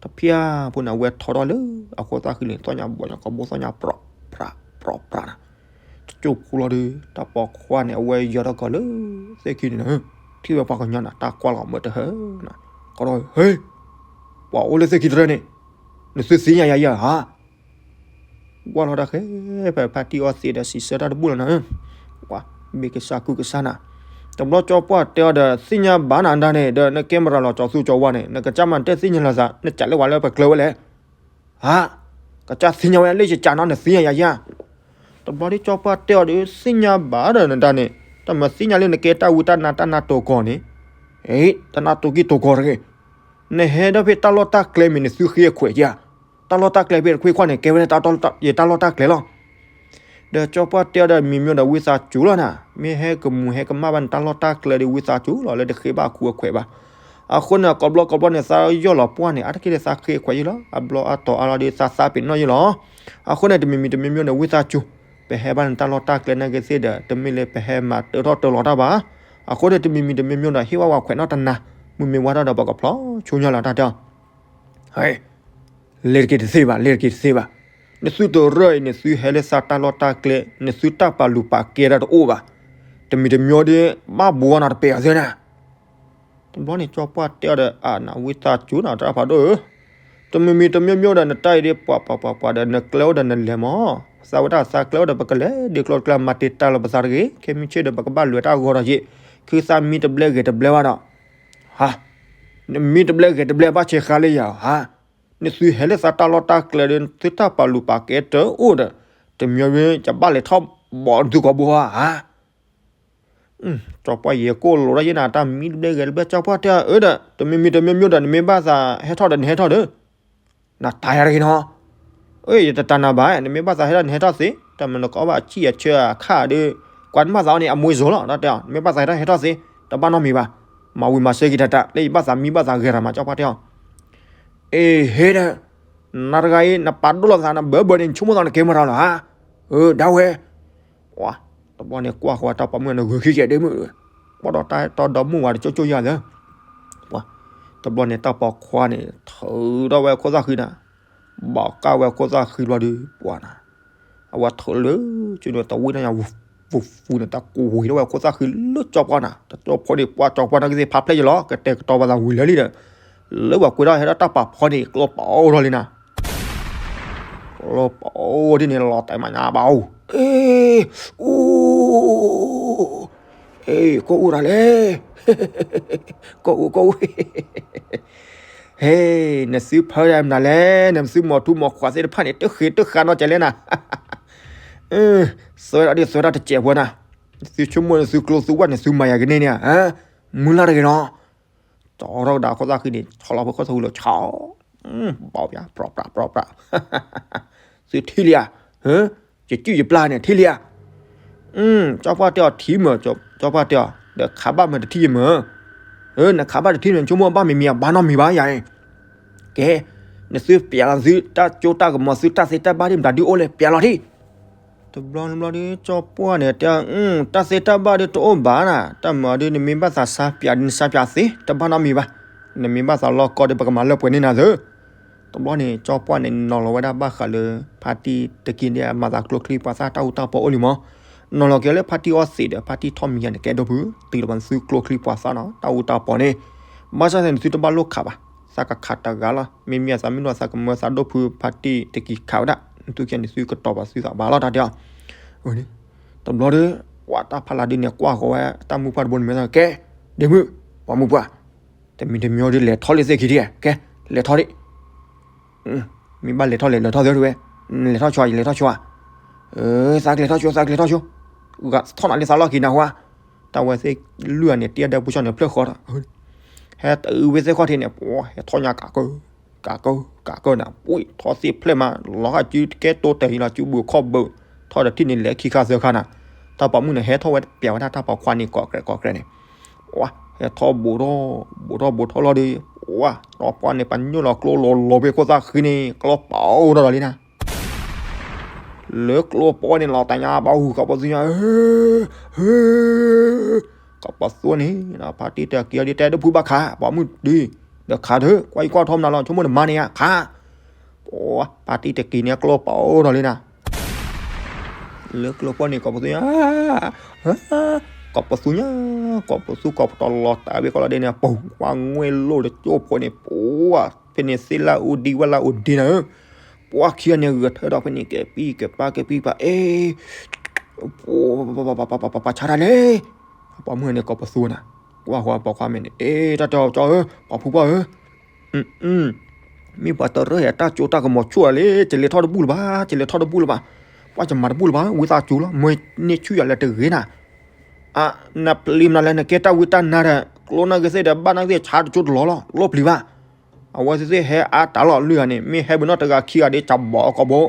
တဖၣ်ဖိန့ၣ် အဝဲထီထီၣ်လၢအခိၣ်သၣ်ဃံန့ၣ် သီၣ်ညါဘီၣ်ညါကီဘိသီၣ်ညါ ပြးပြးပြးနၤ, တကၠိၢ်ဖိလီၤဒီး တၢ်ပိာ်ခွါန့ၣ် အဝဲယီၤထီၣ်ကီၤလၢသ့ၣ်ခံန့ၣ်, ထံၣ်ဝဲပှၤကညီန့ၣ် တၢ်ကွၢ်လီၤမၢတဟၢနၤ, ကဒီး ဟ့, ပှၤအိၣ်လၢသ့ၣ်ခံတရၢန့ၣ်, နသုသ့ၣ်ညါယၤယၤဧါ ကွၢ်လီၤတၢ်ဃဲ ဖဲဖါတံၢ်အီသံးဒီးစံးဆၢတၢ်တဘူၣ်လီၤနၤ, ပှၤမ့ၢ်ကစၢ်ကုၢ်ကစၢ်နၤ, တဘျီကၠီပှၢ်တဲအီၤဒီး သ့ၣ်ညါဘၣ်နၤဒၣ်န့ၣ် ဒီးနကဲမရၤလီၤကၠီသူကၠီဝါန့ၣ် နကစၢ်မၤတၢ်သ့ၣ်ညါလီၤသး နစးလၢဝဲလၢပကျၢၤဝဲလဲၣ်, ဟါ, ကစၢ်သ့ၣ်ညါဝဲလၢယစးနီၤ နသ့ၣ်ညါယၤယၤ တဘျီဒ်ကၠီပှၢ်တဲအီၤဒီး သ့ၣ်ညါဘၣ်ဒီးနဒၣ်န့ၣ် တၢ်မၤသ့ၣ်ညါလၢနကဲတၢ်ဝံတၢ်နါတၢ်နါတိၤကီၢ်န့ၣ်, အ့ တၢ်နါတိၤကံၢ်တိၤကီၢ်တဂ့ၤ, နဟဲဒီးဖဲတၢ်လီၢ်တၢ်ကျဲမ့ၢ်နသုဃ့အခွဲးဧါ, တၢ်လီၢ်တၢ်ကျဲဖဲတခွ့ခွါန့ၣ် ကဲဝဲဒၣ်ယတၢ်လီၢ်တၢ်ကျဲလီၤ. ဒီးကၠီပှၢ်တဲအီၤဒီးမံၤမံၤဒီးဝံသးစူၤလီၤနၤ, မ့ၢ်ဟဲကမူၤဟဲကမၣ်ဘၣ်နတၢ်လီၢ်တၢ်ကျဲဒီးဝံသးစူၤလီၤ လၢတဃ့ဘၣ်ခူအခွဲးဘၣ်. အဃိန့ၣ် ကိးဘျီကိးဘျီန့ၣ် သးယီၢ်လီၤပှၢ်န့ၣ် အါတက့ၢ်ဒီးသးဃ့အခွဲးယံလီၤ အဘျီအတီၤအါလီၤဒီးသးသးပ့ၤနီၣ်ယံလီၤ. အဃိန့ၣ် တမံၤမံၤတမံၤမံၤဒီးဝံသးစူၤ, ပဟဲဘၣ်နတၢ်လီၢ်တၢ်ကျဲနာ်က့ၤသ့ၣ်ဒီး တမ့ၢ်လၢပဟဲမၤတၢထီၣ်တၢလီၤတၢ်ဘၣ်. အဃိန့ၣ် တမံၤမံၤတမံၤမံၤဒီး ဟ့ၣ်ဝဲဝဲခွဲးနီၣ်တနၤ, မုၢ်မ့ၢ်ဝါထီၣ်ဒီးပကဖျီဆိညါလီၤတၢ်တဲအီၤ ဟဲ, လဲၤတက့ၤတသ့ဘၣ် လဲၤတက့ၤတသ့ဘၣ်. နသုတရၢအံၤ နသုဟဲလၢသးတၢ်လီၢ်တၢ်ကျဲ နသုတၢ်ပာ်လုၢ်ပာ်ကဲတၢ်တအိၣ်ဘၣ်. တမံၤတမံၤဒီး ဘၣ်ဘှီနၤတပဲာ်အီၤသ့နၤ. တဘျီန့ၣ် ကၠီပှၢ်တဲအီၤဒီး အနဝံသးစူၤနၤ တၢ်ဖးဒိၣ်ဧၢ, တမံၤမံၤတမံၤမံၤဒီး နတၢ်အံၤဒ်ပှၤပှၤပှၤပှၤဒီး နကျဲအိၣ်ဒီးနလဲၤမၢ်, သးဝဲဒၣ်သးကျဲအိၣ်ဒီး ပကလဲၤဒ့ကျိတကျဲ မၤတ့ၢ်တၢ်လီၤပသးတဂ့ၤ, ခဲမုၢ်ဆ့ၣ်ဒီး ပကဘၣ်လဲၤတၢ်ဂီၤဒီးယ့ၣ်, ခုသးမံတဘျဲဂဲၤတဘျဲဘၣ်ဒီး ဟါ, နမံတဘျဲဂဲၤတဘျဲဘၣ်ဆဲးဃါလၢယၤဧါ, နသုဟဲလၢသးတၢ်လီၢ်တၢ်ကျဲဒီး နသုတၢ်ပာ်လုၢ်ပာ်ကဲတအိၣ်ဒီး, တမံၤမံၤယဘၣ်လဲၤထီၣ်ဘီဒုကီးဘိဧါ. ကၠီပှၢ်ယဲၢ်ကိၣ်လိာ်ဒီးယဲၢ်နၤ တၢ်မံတဘျဲဂဲၤတဘျဲ ကၠီပှၢ်တဲအီၤဒီး တမံၤမံၤတမံၤမံၤဒီး နမ့ၢ်ဘၣ်သးဟဲထီၣ်ဒီးနဟဲထီၣ်ဒီး နတၤယၤတဂ့ၤနီၤ, ယတတၤနၤဘၣ်, နမ့ၢ်ဘၣ်သးဟဲထီၣ်နဟဲထီၣ်သ့, တၢ်မနုၤကီဘၣ်အဆံၣ်အဆၢအခါဒီး, ကွၢ်နဘၣ်သးအီၤန့ၣ် အမွေးစုလီၤ, ဒီးတဲအီၤ နမ့ၢ်ဘၣ်သးဟဲထီၣ်ဟဲထီၣ်သ့, တဘၣ်နီတမံၤဘၣ်, မၤဝံၤမၤစၢၤက့ၤတၢ်တၢ် လၢယဘၣ်သးမံဘၣ်သးဂဲၤရၤမး ကၠီပှၢ်တဲအီၤ, အ့ဟ့ဒီး, နၤတဂၤအံၤ နပာ်ဒိၣ်လိာ်သးနဘၢဘၢန့ၣ် နဆိကမိၣ်သးနကဲမတၤလီၤဧါ, အၢ ဒၣ်ဝဲ တဘျီန့ၣ်ကွၢ်ဃီၤတၢ်ပိာ်မုၣ်န့ၣ် ဂုာ်ခံကဲဒ့မုၣ်, ပီၣ်ဒီးတၢ်တီဒီမုၣ်ဝၤတကၠိကၠိယၤသၢ, တဘျီန့ၣ်တၢ်ပိာ်ခွါန့ၣ် ထုးထီၣ်ဝဲခိၣ်သၣ်ဃံနၤ, ဘီးကၢ်ဝဲခိၣ်သၣ်ဃံဘျီဒီး ပှၤနၤ, အဝဲထုးလၢ ကၠိန့ၣ် တဝံၣ်တၢ်ညါ ဝူၤဖူၤန့ၣ် တၢ်ကူးဝံၤထီၣ်ဝဲခိၣ်သၣ်ဃံလၢကၠီပှၢ်နၤ, တကၠိဖိန့ၣ် ပှၤကၠီပှၢ်နာ်က့ၤသ့ၣ်ဖးဖျဲၣ်ယလီၤ ကတဲာ်ကတီၤပှၤသးဝံၤလၢာ်လံဒီး, လၢပှၤကွဲးထီၣ်ဟဲထီၣ်တၢ်ပာ်ဖီန့ၣ် ကျိပာ်အိၣ်ထီၣ်လံနၤ ကျိပာ်အိၣ်ဒ်န့ၣ် လီၤတဲာ်မးညါဘၣ်အိၣ်, အ့, အိၣ်, အ့, ကအိၣ်တၢ်လဲၣ်, ကအိၣ် ကအိၣ်, ဟ့, နသုဖၢဒၣ်မနုၤလဲၣ်, နသုမိၢ်ထူမိၢ်ခွါသ့ၣ်တဖၣ်န့ၣ် တဃ့တဃာ်နီတစဲးလဲၣ်နၤ, သွဲဒၣ်ဒ်သွဲဒၣ်တစဲးဖိနၤ, နသုဆိကမိၣ်နသုကျိသုဝဲၢ်နသုမၤယၤကန့ၢ်န့ၣ်, မုၢ်လၢ်တဂ့ၤနီၤ တီထီၣ်ကဒါခိၣ်သၣ်ဃံန့ၣ် ဆီလီၤဖဲခိၣ်သၣ်ဃံလီၤဆီ, ဘီပၠး ပြီပြး ပြီပြး, သုထံၣ်လံဧါ, ယစုၣ်ယပျၢ်န့ၣ် ထံၣ်လံဧါ, ကၠီပှၢ်တဲအီၤထံၣ်မၢ်, ကၠီပှၢ်တဲအီၤ ဒီးခးဘၣ်မၢ်တထံၣ်ယမၢ်, နခးဘၣ်တထံၣ်န့ၣ် နဆိကမိၣ်ဘၣ်မံၤမံၤအဘၣ်နီတမံၤဘၣ်ယၤအံၤ, ကဲ, နသုပျးလီၤသုတၢ်ကၠိတၢ်ကမီၤသုတၢ်သ့တၢ်ဘၣ်ဒ်မတၤဒုအိၣ်လဲၣ် ပျးလီၤထံၣ် တဘျီတဘျီဒီး ကၠီပှၢ်န့ၣ်တဲ, တၢ်သ့တၢ်ဘၣ်ဒီးတအိၣ်ဘၣ်နၤ, တၢ်မၤဒုးနမ့ၢ်ဘၣ်သးဆါပၠးဒုးနဆါပၠးသ့ တဘၣ်နီတမံၤဘၣ်, နမ့ၢ်ဘၣ်သးလီၢ်ကီဒီး ပကမၤလၢပှဲၤန့ၢ်နၤသု, တဘျီန့ၣ် ကၠီပှၢ်န့ၣ် နီၤလီၤဝဲဒၣ်ဘၣ်ဃးလၢ ဖါတံၢ်တကံၢ်ဒ်အမၤသးကျိချံပှၤသၣ်တၢ်အူတၢ်ပီအိၣ်လံမး, နီၤလီၤက့ၤလၢဖါတံၢ်အီသံးဒီး ဖါတံၢ်ထီၣ်မံၤယၤန့ၣ် ကဲဒိၣ်ဖု, တုၤလီၤပှၤသုကျိချံပှၤသၣ်နီၤ တၢ်အူတၢ်ပီန့ၣ်, ဘၣ်ဆၣ်သနာ်က့ နသုတဘၣ်လိၣ်ခးဘၣ်, သးကခးတဂၤလီၤ, မ့မ့ၢ်အသးမ့ၢ်နီၤ သးကမၢသးဒိၣ်ဖုဖါတံၢ်တကံၢ်ခးဝဲဒၣ်, နသုကဲန့ၣ်သုကတီၤပှၤသုသးဘၣ်လီၤတၢ်တဲအီၤ, တဘျီဒီး, ပှၤတၢ်ဖးလၢ်ဒုးန့ၣ်ကွၢ်ဃီၤဝဲတၢ်မုၢ်ပှၢ်တဘိန့ၣ်မ့ၢ်သးကဲ, ဒ့မုၣ်, ပှၤမုၢ်ပှၢ်, တမံၤတမံၤဒုးလဲၤထီၣ်လၢသ့ၣ်ခံထံၣ်, ကဲ, လဲၤထီၣ်ဒံး မ့ၢ်ဘၣ်လဲၤထီၣ်လဲၤလဲၤထီၣ်သ့တဝဲ, လဲၤထီၣ်ဆိ, လဲၤထီၣ်ဆိ, သးကလဲၤထီၣ်ဆိ, သးကလဲၤထီၣ်ဆိ, ဂၤထီၣ်နၤလံသးလီၢ်ခံနၤဟါ, တၢ်ဝဲသ့ၣ်လွံၢ်ဂၤန့ၣ် တံၢ်အဒၢပူၤဆီန့ၣ်ဖျၢၣ်ဃီဒီး, ဟဲတုၤဝဲသ့ၣ်ခီၣ်ထံးန့ၣ် ပှၤဟဲထီၣ်ညါကးကၢ, ကးကၢ, ကးကၢနၤ, ပှၤထီၣ်သ့ၣ်ဖျၢၣ်မး, လီၤဃာ်စုကဲတိတဲာ်ဟံးလီၤစုဘုခီၣ်ဘု, ထီၣ်ဒီးထံၣ်န့ၣ်လဲၤခံခါသၢခါနၤ, တၢ်ပိာ်မုၣ်န့ၣ် ဟဲထီၣ်ဝဲပျးဝဲဒၣ်တၢ်ပိာ်ခွါန့ၣ် ကိးကြဲးကိးကြဲးန့ၣ် ပှၤဟဲထီၣ်ဘူးထီၣ်, ဘူးထီၣ်ဘူးထီၣ်လီၤဒီး, ပှၤတီပှၤန့ၣ် ပှၤညိၣ်လီၤကျိလီၤလီၤဖဲခိၣ်သၣ်ဃံန့ၣ် ကျီပာ်အိၣ်ထီၣ်ဒီးလံနၤ, လၢကျိပီန့ၣ်လီၤတၢ်ညါဘၣ်အူ ကီၢ်ပသူညါ, ကီၢ်ပသူန့ၣ် ဖါတံၢ်တက့ၤအီၤဒ်တဲတဖုဘၣ်ခး ပိာ်မုၣ်ဒ် ဒီးခးဒၢ ကွၢ်ယကွၢ်ထီမနုၤလီၤ ဆိကမိၣ်နမါန့ၣ်ယါ ခး ဖါတံၢ်တက့ၤန့ၣ်ကျိပီအိၣ်ဒီးလံနၤ လၢကျိပီန့ၣ် ကီၢ်ပသူညါ, ကီၢ်ပသူညါ, ကီၢ်ပသူကီၢ်ပတီၢ်လီၤတၢ်ဝဲကီၢ်လီၤဒဲးန့ၣ် ပှၤငွဲၢ်လိၣ်တကၠိဖိန့ၣ် ပှၤ ဖဲန့ၣ်သ့ၣ်လၢအူဒံဝဲလၢအူဒံနၤဧၢ, ပှၤခံဂၤန့ၣ်ဂဲၤထၢဒီးဖဲန့ၣ် ကဲပံၢ်ကဲပၢ်ကဲပံၢ်ပၢ် အ့ ပှၤ ပှၤဆါတၢ်လဲၣ်, ပှၤမုၢ်န့ၣ်ကီၢ်ပသူနၤ, ကွၢ်ဃီပှၤခွါမဲာ်န့ၣ် အ့ တၢ်တဲအီၤကၠီဧၢ, ပှၤဖုပှၢ်ဧၢ မ့ၢ်ပှၤတရၢၢ်အတၢ်ကၠိတၢ်ကမီၤဆိၣ်လီၤလံ, ကလဲၤထီၣ်တဘူၣ်လၢၤဘၣ်, ကလဲၤထီၣ်တဘူၣ်လၢၤဘၣ်, ပှၤကမၤတဘူၣ်လၢၤဘၣ်, ဝံသးစူၤလီၤ, မ့ၢ်န့ၢ်ဆူၣ်ယၤလၢတဂ့ၤနၤ, အ နပျံၤမနုၤလဲၣ် နကဲတၢ်ဝံတၢ်နါဒီး ကျိနာ်က့ၤသ့ၣ်ဒီး ဘၣ်နာ်က့ၤသ့ၣ်ဆါတကၠိတလီၤလီၤ, လိၣ်ပျံၤဘၣ်, အဝဲသ့ၣ်သ့ၣ်ဟဲအါတၢ်လီၤလွံၢ်ဂၤန့ၣ် မ့ၢ်ဟဲပနီၣ်တဂၤခံဂၤဒ် ကဘီအကိာ်ဘိ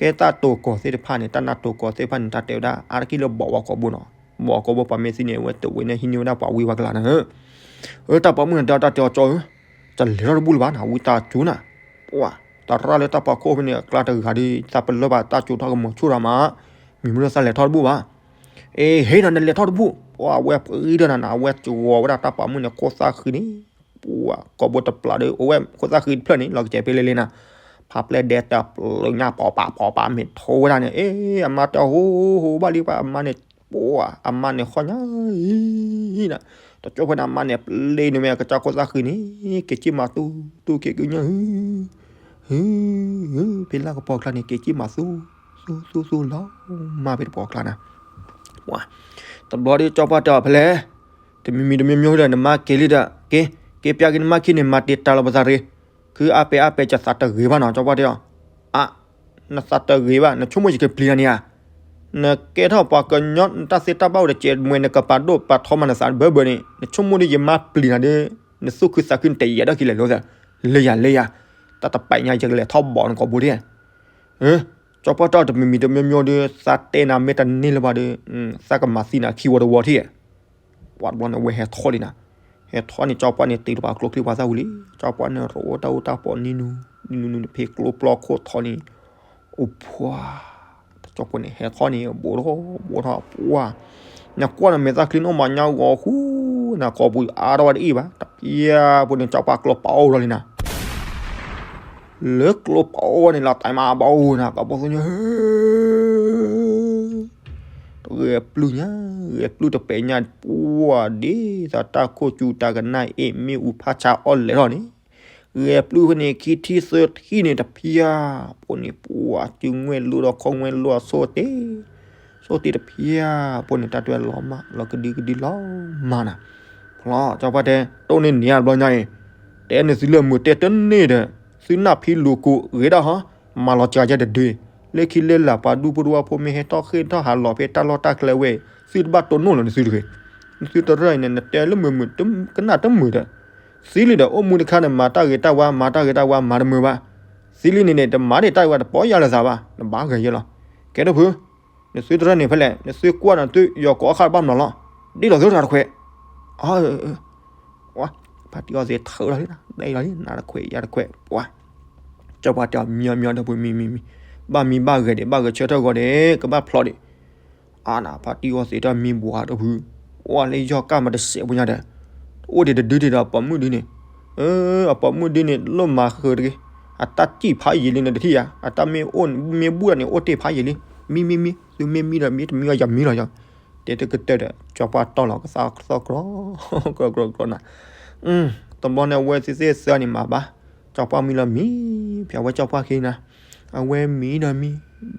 ကဲတၢ်တိၤကီၢ်သ့ၣ်တဖၣ်န့ၣ် တၢ်နၢ်တိၤကီၢ်သ့ၣ်တဖၣ်န့ၣ် တၢ်တဲဝဲဒၣ် အါတက့ၢ်လၢဘီအကိာ်ဘိနီၤ, ဘီအကိာ်ဘိပှၤမ့ၢ်သံန့ၣ် အဝဲတဝဲန့ၣ်ဟံးန့ၢ်ဝဲဒၣ်ပှၤဝံပှၤကလၤနၤဧၢ, အတၢ်ပိာ်မုၣ်န့ၣ်တဲအီၤတၢ်တဲအီၤကၠီဧၢ, ကလဲၤထီၣ်တဘူၣ်လၢၤဘၣ်နၤ ဝံသးစူၤနၤ, ပှၤ တရၢၢ်လၢတၢ်ဖီခိၣ်ဖဲန့ၣ် အကျါတဂၤဒီး သးပလၢၢ်ဘၣ်တၢ်ကၠိတၢ်ကမီၤဆိၣ်ဒီးမး, မ့ၢ်မ့ၢ်လၢသးလဲၤထီၣ်တဘူၣ်ဘၣ်, အ့ ဟ့ၣ်နီၤ နလဲၤထီၣ်တဘူၣ်, ပှၤအဝဲပှၤအံၤဒီးနၤ အဝဲကဝီၤဝဲဒၣ်တၢ်ပိာ်မုၣ်န့ၣ် ခိၣ်သၣ်ဃံန့ၣ် ပှၤကိာ်ဘိတပျၢ်ဒီး အိၣ်ဝဲခိၣ်သၣ်ဃံတဖျၢၣ်န့ၣ် လီၤကစဲးဖဲလဲၣ်လဲၣ်နၤ, ဖးပျဲၢ်ဒဲးတပျၢၤညါ ပိာ်ပာ်ပိာ်ပာ်မ့ၢ်ထိဝဲဒၣ်န့ၣ် အ့ အမါတဲဟိဟိဘၣ်လံ ပှၤအမါန့ၣ် ပှၤအမါန့ၣ်ဃီညါအံၤနၤ, တကၠိဖဲန့ၣ် အမါန့ၣ် ပျံၤန့ၢ်မ့ၢ်ကစၢ်ခိၣ်သၣ်ဃံန့ၣ် က့ၤက့ၤမၤသူသူက့ၤက့ၤညါ ဟု ဟု ဖဲလၢကပီၤကျါန့ၣ် က့ၤက့ၤမၤသူ သူသူသူလီၤ မၤဖဲတပီၤကျါနၤ, ပှၤ တဘျီဒီးကၠီပှၢ်တဲအီၤဖဲလဲၣ်, တမံၤမံၤတမံၤမံၤဒီး နမါက့ၤလံဒီး က့ၤ က့ၤပျၢ်က့ၤနမါခံန့ၣ် မၤတ့ၢ်တၢ်လီၤပသးတဂ့ၤ, ခုအါပဲာ်အါပဲာ် ကသးတဂ့ၤဘၣ်နီၤ ကၠီပှၢ်တဲအီၤ, အ နသးတဂ့ၤဘၣ် နဆိကမိၣ်ယကပျံၤနၤန့ၣ်ဧါ, နကဲထီၣ်ပှၤကညီ နတၢ်သ့တၢ်ဘၣ်အိၣ်တစဲးမွဲ နကပာ်ဒိၣ်ပာ်ထီမၤနသးဘၢဘၢန့ၣ် နဆိကမိၣ်ဒီးယမါပျံၤနၤဒီး နသူၣ်ခုသးခုနတယာ်ဒၣ်ခံလဲၣ်လိာ်သး, လၢယၤလၢယၤ, တၢ်တပာ်ညါယကလဲၤထီၣ်ဘီနကိာ်ဘိဒၣ်, ကၠီပှၢ်တဲအီၤတမံၤမံၤတမံၤမံၤဒီး သးတဲနၤမ့ၢ်တန့ၢ်လၢၤဘၣ်ဒီး သးကမၤသံနၤခံဝီတဝီထံၣ် ပှၤတဘျီန့ၣ် အဝဲဟဲထီၣ်လံနၤ, ဟဲထီၣ်န့ၣ် ကၠီပှၢ်န့ၣ် တုၤတပှၤကျိချံပှၤသၣ်ဝံၤလံ, ကၠီပှၢ်န့ၣ် ရိၣ်တၢ်အူတၢ်ပီးနံၤနူၤ နံၤနူၤနံၤနူၤ ဖဲကျိပျီခိၣ်ထီၣ်န့ၣ်, အိၣ်ဖှါ, တကၠီဖိန့ၣ် ဟဲထီၣ်န့ၣ် ဘိးထီၣ် ဘိးထီၣ် ပှၢ်, နကွၢ်နမဲာ်သၣ်ချံနီၢ်မၤညါဂီၤဃူ, နကိာ်ပူၤအါထီၣ်ဝဲတအံၣ်ဘၣ်, တပျၢ်ဖိန့ၣ် ကၠီပှၢ်ကျိပအိၣ်ထီၣ်လံနၤ လၢကျိပအိၣ်န့ၣ်လီၤ တၢ်မၤဘၣ်အိၣ်နၤ ကီၢ်ပီၢ်သူညါ ဂဲၤပျုၢ်ညါ, ဂဲၤပျုၢ်တပဲာ်ညါ ပှၢ်ဒ်သိးတၢ်ခိၣ်စူၤတၢ်ကနၣ်အ့ၣ် မ့ၣ်အူဖးဆါအီၣ်လဲၤထီၣ်န့ၣ်, ဂဲၤပျုၢ်ဖဲန့ၣ် ခံထံၣ်သၢထံၣ်န့ၣ် တဖျၢၣ်ဖိန့ၣ် ပှၢ်စုငွဲၣ်လိဒီးခီၣ်ငွဲၣ်လိအဆိတ့ ဆိတ့တဖျၢၣ်ဖိန့ၣ် တၢ်တွဲလီၤမၢ် လီၤကဒုကဒုလီၤမၢ်နၤ, ဖျီ ကၠီပှၢ်တဲ တိၢ်န့ၢ်နံၤအဘျီညါအံၤ, တဲန့ၢ်သုလၢမုာ်တဲတန့ၢ်ဒီး, သုနၢ်ဖံးလူၤကိးဂ့ၤဒၣ်ဟီ, မၤလီၤစှၤယဲတဒု, လၢခံလၢလာ်ပှၤဒူဖိတဝၢဖိမ့ၢ်ဟဲထီၣ်ဃ့ၢ်ထီၣ်ဟးလီၤဖဲတၢ်လီၢ်တၢ်ကျဲဝဲ, သုတဘၣ်တိၢ်နီၣ်လီၤန့ၣ်သုတဂ့ၤ, သုတရၢၢ်အံၤန့ၣ် နတဲလၢမုာ်မုာ်ကနၣ်တမုာ်ဒီး, သံလံဒီးအိၣ်မူတခါန့ၣ် မၤတၢ်ဂ့ၤတၢ်ဝါ မၤတၢ်ဂ့ၤတၢ်ဝါမၤတမုာ်ဘၣ်, သံလံန့ၣ်န့ၣ် တမၤဒံးတၢ်ဂ့ၤဝါတပီၢ်ယၢ်လၢသးဘၣ် နဘၣ်ဂဲၤယဲလီၤ, ကဲဒိၣ်ဖု နသုတရၢၢ်န့ၣ်ဖဲလဲၣ် နသုကွၢ်နသုယီၤကိးအါဃၣ်တဘၣ်မနီၤလီၤ, ဒ်လီၤသုတၢ်တခွဲး, ဖါတံၢ်အီသံးထၢလီၤလံ, ဒ်လီၤလံနၤတခွဲးယၤတခွဲး, ပှၤ, ကၠီပှၢ်တဲအီၤ မံမံဒီးဖု မံမံမံ, ဘၣ်မံဘၣ်ဂဲၤဒံး ဘၣ်ဂဲၤဆၢထၢၣ်ဂီၤဒံး ကဘၣ်ဖျီဒံး, အါနၤ ဖါတံၢ်အီသံးတၢ်မံဘှါဒီးဖု, ပှၤလၢယီၢ်ကၢ်မးတစဲးဖိညါဒီး, အိၣ်ဒံးတဒုဒံးဒီးအပိာ်မုၣ်ဒုန့ၣ်, အပိာ်မုၣ်ဒုန့ၣ် လိၣ်မၤဃုာ်တဂ့ၤ, အတၢ်စံၣ်ဖးယံာ်လံနတထံၣ်ယၤ, အတၢ်မ့ၢ်အိၣ်မ့ၢ်ဘူၣ်ဒၣ်န့ၣ် အိၣ်တ့ၢ်ဖးယံာ်လံ, မံမံမံ, သုမ့ၢ်မံဒီးမ့ၢ်တမံဘၣ်ယမံလီၤယီၤ, တဲတကတၢၢ်ဒီး ကၠီပှၢ်တီၢ်လီၤကသးသီၣ်ကြီ, ကြီကြီကြီနၤ, တဘျီန့ၣ် အဝဲသ့ၣ်သ့ၣ်သၢန့ၣ်မၤဘၣ်, ကၠီပှၢ်မံလီၤမံ, ဖဲအဝဲကၠီပှၢ်ခံနၤ, အဝဲမံဒီးမံ,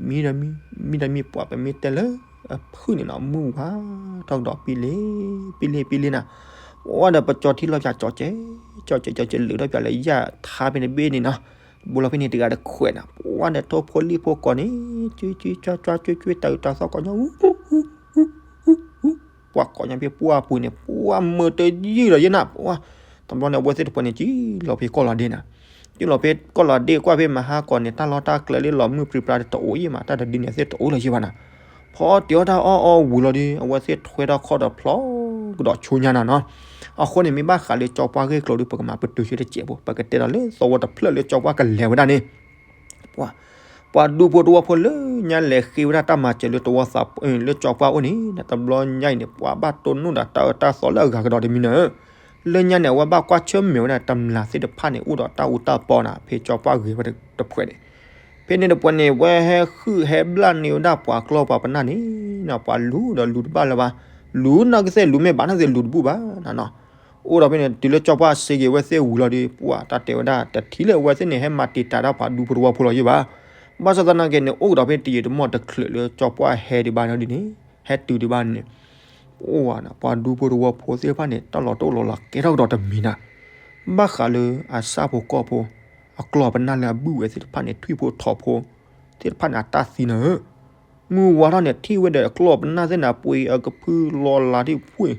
မံဒီးမံ, မံဒီးမံ ပှၤပမ့ၢ်တဲလၢ အဖုၣ်န့ၣ်နီၤ မုၢ်ဝါထီၣ်ကဒီးပံလ့, ပံလ့ပံလ့နၤ, ပှၤဒီးပကၠီထံလီၤပၠးကၠီကဲ, ကၠီကဲကၠီကဲလုာ်ထီၣ်ပၠးလၢယၣ်ထါဖဲန့ၣ်ဘ့ၣ်န့ၣ်နီၤ, ဘူးလီၤဖဲန့ၣ်တဂၤတခွဲးနၤ, ပှၤဒီးထိၣ်ဖိလံၣ်ဖိကိးန့ၣ်, ကၠွ့ကၠွ့ကၠွ့ကၠွ့ တၢ်အုးတၢ်သီၣ်ကိးညါ ပှၤကိးညါဖဲပှၢ်ပူၤန့ၣ် ပှၤမုာ်တယုၢ်ဒီးယဲနၤ, ပှၤ, တဘျီန့ၣ် အဝဲသ့ၣ်တဖၣ်န့ၣ်ကံလီၤဖဲကီၢ်လီၤဒ့နၤ, ကံလီၤဖဲကီၢ်လီၤဒ့ကွၢ်ဖဲမဟါကီၢ်န့ၣ် တၢ်လီၢ်တၢ်ကျဲလၢလီၤမုၢ်ပြံပြါတအိၣ်ယဲမး တၢ်တဒုန့ၣ်သ့ၣ်တအိၣ်လၢၤယဲဘၣ်နၤ, ဖီတ့ၢ်အီၣ်တၢ်အီၣ်အီဝံၤလီၤဒီး အဝဲသ့ၣ်ထွဲထီၣ်ခီၣ်ဒီးဖျီကဒီးဆိညါနၤနီၤ, အဃိန့ၣ် မ့ၢ်ဘၣ်ဃးလၢကၠီပှၢ်ဂ့ၢ်ကျိၤဒီး ပကမၤပတုာ်ဆၢတစဲးဖိ ပကတဲဒီးလၢသဝီတဖျၢၣ်လၢကၠီပှၢ်ကလဲၤဝဲဒၣ်န့ၣ်, ပှၤ, ပ ပှၤဒူဖိတဝီဖိလၢညါလဲၤဃ့ဝဲဒၣ်တၢ်မၤစၢၤလၢတဝီသး လၢကၠီပှၢ်အိၣ်န့ၣ် တဘျီညါအံၤန့ၣ် ပှၤဘၣ်တိၢ်နီၣ်ဒီးတၢ်အၢတၢ်သီလၢအဂၤကဒီးတမံၤန့ၣ်ဧၢ, လၢညါန့ၣ် အဝဲဘၣ်ကွၢ်ဆၢၣ်မဲာ်ဝဲဒၣ်တမျၢ်သ့ၣ်တဖၣ်န့ၣ် အိၣ်ဒီးတၢ်အူတၢ်ပီနၤ ဖဲကၠီပှၢ်ဂ့ၤဝဲတဖှဲးန့ၣ်, ဖဲန့ၣ်တဖှဲးန့ၣ် ဝဲဟဲဃုဟဲဘျၣ်န့ၢ်ဝဲဒၣ်ပှၤကျီၢ်ပှၤပနၢ်န့ၣ် ပှၤလူၤဒီးလူၤတဘၣ်လၢၤဘၣ်, လူၤနီၢ်ကစဲးလူၤမ့ၢ်ဘၣ်နီၢ်ကစဲးလူၤတဘူၣ်ဘၣ်နၤနီၤ. အိၣ်ဒီးဖဲန့ၣ် တုၤလၢကၠီပှၢ်စ့က့ၤဝဲသ့ၣ်ဝံၤလီၤဒီး ပှၤတၢ်တဲဝဲဒၣ် တထံၣ်လၢအဝဲသ့ၣ်န့ၣ် ဟဲမၤတံာ်တာ်ဒၣ်ပှၤဒူဖိတဝီဖိလီၤယံၤဘၣ်. ဘၣ်ဆၣ်သနာ်က့န့ၣ် အိၣ်ကဒီးဖဲတယံာ်တမီၢ်တချုးလၢကၠီပှၢ်ဟဲဒံးဘၣ်န့ၣ်ဒ်န့ၣ်, ဟဲတုၤဒံးဘၣ်န့ၣ် အိၣ်ဝဲဒၣ်ပှၤဒူဖိတဝီဖိသ့ၣ်တဖၣ်န့ၣ် တၢ်လီၤတိၢ်လီၤလးကဲထီၣ်ကဒီးတမံၤနၤ, ဘၣ်ဃးလၢအဆၣ်ဖိကီၢ်ဖိ အကျီၢ်ပနၢ်လၢအဘုၣ်ဝဲသ့ၣ်တဖၣ်န့ၣ် ထွံၣ်ဖိထိးဖိသ့ၣ်တဖၣ်န့ၣ် အတၢ်သံနၤဧၢ, မုၢ်ဝါထီၣ်န့ၣ် ထံၣ်ဝဲဒီးအကျီၢ်ပနၢ်သ့ၣ်န့ၣ် ပှ့ၤအကဖုလီၤလးဒ်ဖှ့ၣ်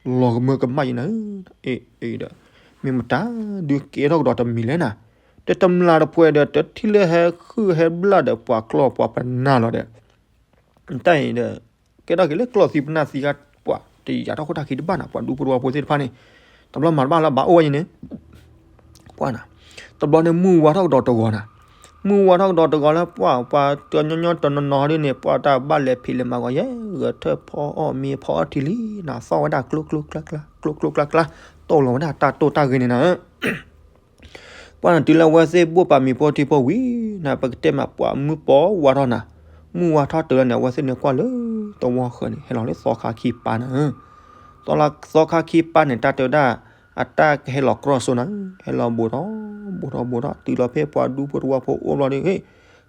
လီၤကမၢကမၣ်ယံၤနၤဧၢ, အ့ၣ်အ့ၣ်ဒီး မ့ၢ်မတၤဒုးကဲထီၣ်ကဒီးတမံၤလဲၣ်နၤ, တတမျၢ်တဖှဲးဒီး တထံၣ်လၢဟဲဃုဟဲဘျၣ်ဒီးပှၤကျီၢ်ပှၤပနၢ်လီၤဒီး တၢ်အံၤဒီး ကဲထီၣ်က့ၤလၢကျီၢ်သံပနၢ်သံဂၤ ပှၤတယာ်ထီၣ်ခိၣ်တၢ်ခံတဘၣ်နၤ ပှၤဒူဖိတဝီဖိသ့ၣ်တဖၣ်န့ၣ်, တဘျီမၤတဘၣ်လၢဘၣ်အိၣ်ဝဲယံၤန့ၣ် ပှၤနၤ, တဘျီန့ၣ်မုၢ်ဝါထီၣ်ကဒီးတဂီၤနၤ, မုၢ်ဝါထီၣ်ကဒီးတဂီၤလၢပှၤ ပှၤတညီညီတနီၤနီၤဒ်န့ၣ် ပှၤတၢ်ဘၣ်လဲၤဖံးလဲၤမၤဂီၤယဲ ဂဲၤထၢၣ်ဖီအီၣ်မ့ၤဖီအီထံလံနၤ သီၣ်ဝဲဒၣ်ကျိကျိကျါကျါ ကျိကျိကျါကျါ တိၢ်လီၤဝဲဒၣ်တၢ်တိၢ်တၢ်ဂ့ၤန့ၣ်နၤ ပှၤနၤတုၤလၢအဝဲသ့ၣ်ဘိၣ်ပာ်မံၤဖိထံဖိဝံၤနၤ ပကတဲမးပှၤမုၢ်ပီဝါထီၣ်နၤ, မုၢ်ဝါထီၣ်တုၤလီၤန့ၣ် အဝဲသ့ၣ်န့ၣ်ကွၢ်လၢသဝီဃၢၤန့ၣ် ဟဲလီၤလၢသီခါခံပၢ်နၤဧၢ, သီခါခံပၢ်န့ၣ် တၢ်တဲဝဲဒၣ် အတၢ်ကဟဲလီၤကြီၢ်စိနၤ, ဟဲလီၤဘူးထီၣ် ဘူးထီၣ်ဘူးထီၣ် တုၤလီၤဖဲပှၤဒူဖိတဝီဖိအိၣ်ဘျီဒီး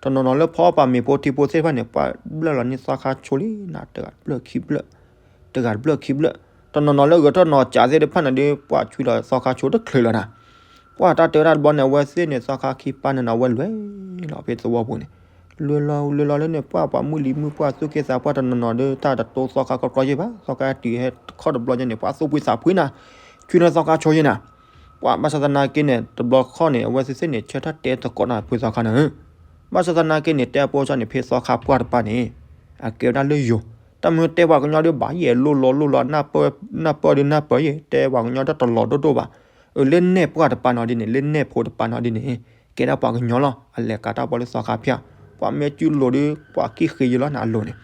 တနီၤနီၤလၢဖီပာ်မ့ၤဖိထံဖိသ့ၣ်တဖၣ်န့ၣ် ပှၤဘျၢၣ်လီၤန့ၢ်သီခါဆိလံနၤ တဂၤတဘျၢၣ်ခံဘျၢၣ်, တဂၤတဘျၢၣ်ခံဘျၢၣ်, တနီၤနီၤလၢဂဲၤထၢၣ်နီၤကးသ့ၣ်တဖၣ်န့ၣ်ဒီး ပှၤဆွံလီၤသီခါဆိတချုးလီၤနၤ, ပှၤတၢ်တဲဝဲဒၣ်တဘျီန့ၣ် အဝဲသ့ၣ်န့ၣ် သီခါခံပၢ်န့ၣ်နၤ အဝဲလဲၤလီၤဖဲသဝီပူၤန့ၣ်, လဲၤလီၤလဲၤလီၤလၢန့ၣ် ပှၤပှၤမုၢ်လံၤမုၢ်ပှၢ်သူၣ်က့သးပှၢ်တနီၤနီၤဒီး တၢ်တတိသီခါကီကီယဲၢ်ဘၣ် သီခါတုၤဟဲခီၣ်တဘျီညါန့ၣ် ပှၤသူၣ်ဖှံသးဖှံနၤ, ဆွံလီၤသီခါဆိယဲၢ်နၤ, ပှၤဘၣ်ဆၣ်သနာ်က့န့ၣ် တဘျီခီၣ်န့ၣ် အဝဲသ့ၣ်သ့ၣ်န့ၣ် ဆၢထၢၣ်တဲသကိးနၤဖုသီခါနၤဧၢ, ဘၣ်ဆၣ်သနာ်က့န့ၣ် တဲအပိစၢ်န့ၣ် ဖဲသီခါပှၢ်တပၤန့ၣ် အကဲဝဲဒၣ်လၢယိၤ, တၢ်မ့ၢ်တဲပှၤကညီဒီးဘၣ်ယဲၢ်လိၣ်လီၤလိၣ်လီၤ နၢ်ပၢၢ်ဒီးနၢ်ပၢၢ်ယဲၢ် တဲပှၤကညီတၢ်တလီၤဒိၣ်ဒိၣ်ဘၣ်, အၢ လၢနဲၣ်ပှၢ်တပၤနီၤဒ်န့ၣ် လၢနဲၣ်ဖိတပၤနီၤဒ်န့ၣ် ကဲဒၣ်ပှၤကညီလီၤ အလဲၤကးတၢ်ပီလၢသီခါဖၠၣ်, ပှၤမ့ၢ်စုလိၤဒီး ပှၤကံၣ်ဃ့ယဲၢ်လီၤနၤအလိၤန့ၣ်,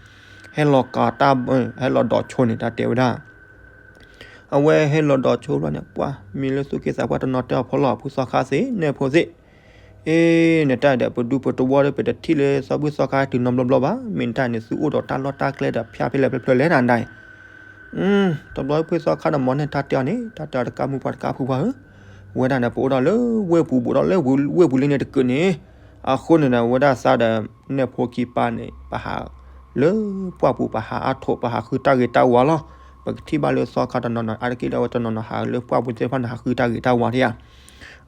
ဟဲလီၤကးတၢ် ဟဲလီၤဒိးဆိန့ၣ် တၢ်တဲဝဲဒၣ် အဝဲဟဲလီၤဒိးဆိဘျီန့ၣ် ပှၤမ့ၢ်လၢသူၣ်က့သးပှၢ်တနီၤတဲအီၤဖီလီၤ ဖုသီခါသ့ၣ် နဲၣ်ဖိသ့ၣ်, အ့ နတၢ်ဒီးပဒူပတဝီဒီး ပတထံၣ်လၢသီဘူၣ်သီခါတုၤနီတဘျီဘျီဘၣ်, မ့ၢ်နတၢ်န့ၣ် သုအိၣ်ဒီးတၢ်လီၢ်တၢ်ကျဲဒီးဖၠၣ်ဖဲလဲၣ်ဖဲလဲၣ်လဲၣ်နၤဒၣ်အံၤ တဘျီဖုသီခါန့ၣ် မ်န့ၣ်တၢ်တဲအီၤန့ၣ် တၢ်တဲအီၤတကါမုၢ်ပှၢ်တကါဖုပှၢ်ဧၢ, ဝဲဒၣ်န့ၣ် ပအိၣ်ဒီးလၢဝ့ၢ်ပူၤ ဘူးဒီးလၢဝ့ၢ်ပူၤလံန့ၣ်တကုးန့ၣ်, အဃိန့ၣ်ဒီး ဝဲဒၣ်သးဒီးနဲၣ်ဖိခံပၢ်န့ၣ် ပဟးလၢပှၢ်ပူၤ ပဟးအါထိး ပဟးဃုတၢ်ဂ့ၤတၢ်ဝါလီၤ, ပကထံၣ်ဘၣ်လၢသီခါတနီၤနီၤ အါတက့ၢ်ဒီး အဝဲတနီၤနီၤဟးလၢပှၢ်ပူၤသ့ၣ်တဖၣ်န့ၣ် ဟးဃုတၢ်ဂ့ၤတၢ်ဝါတယါ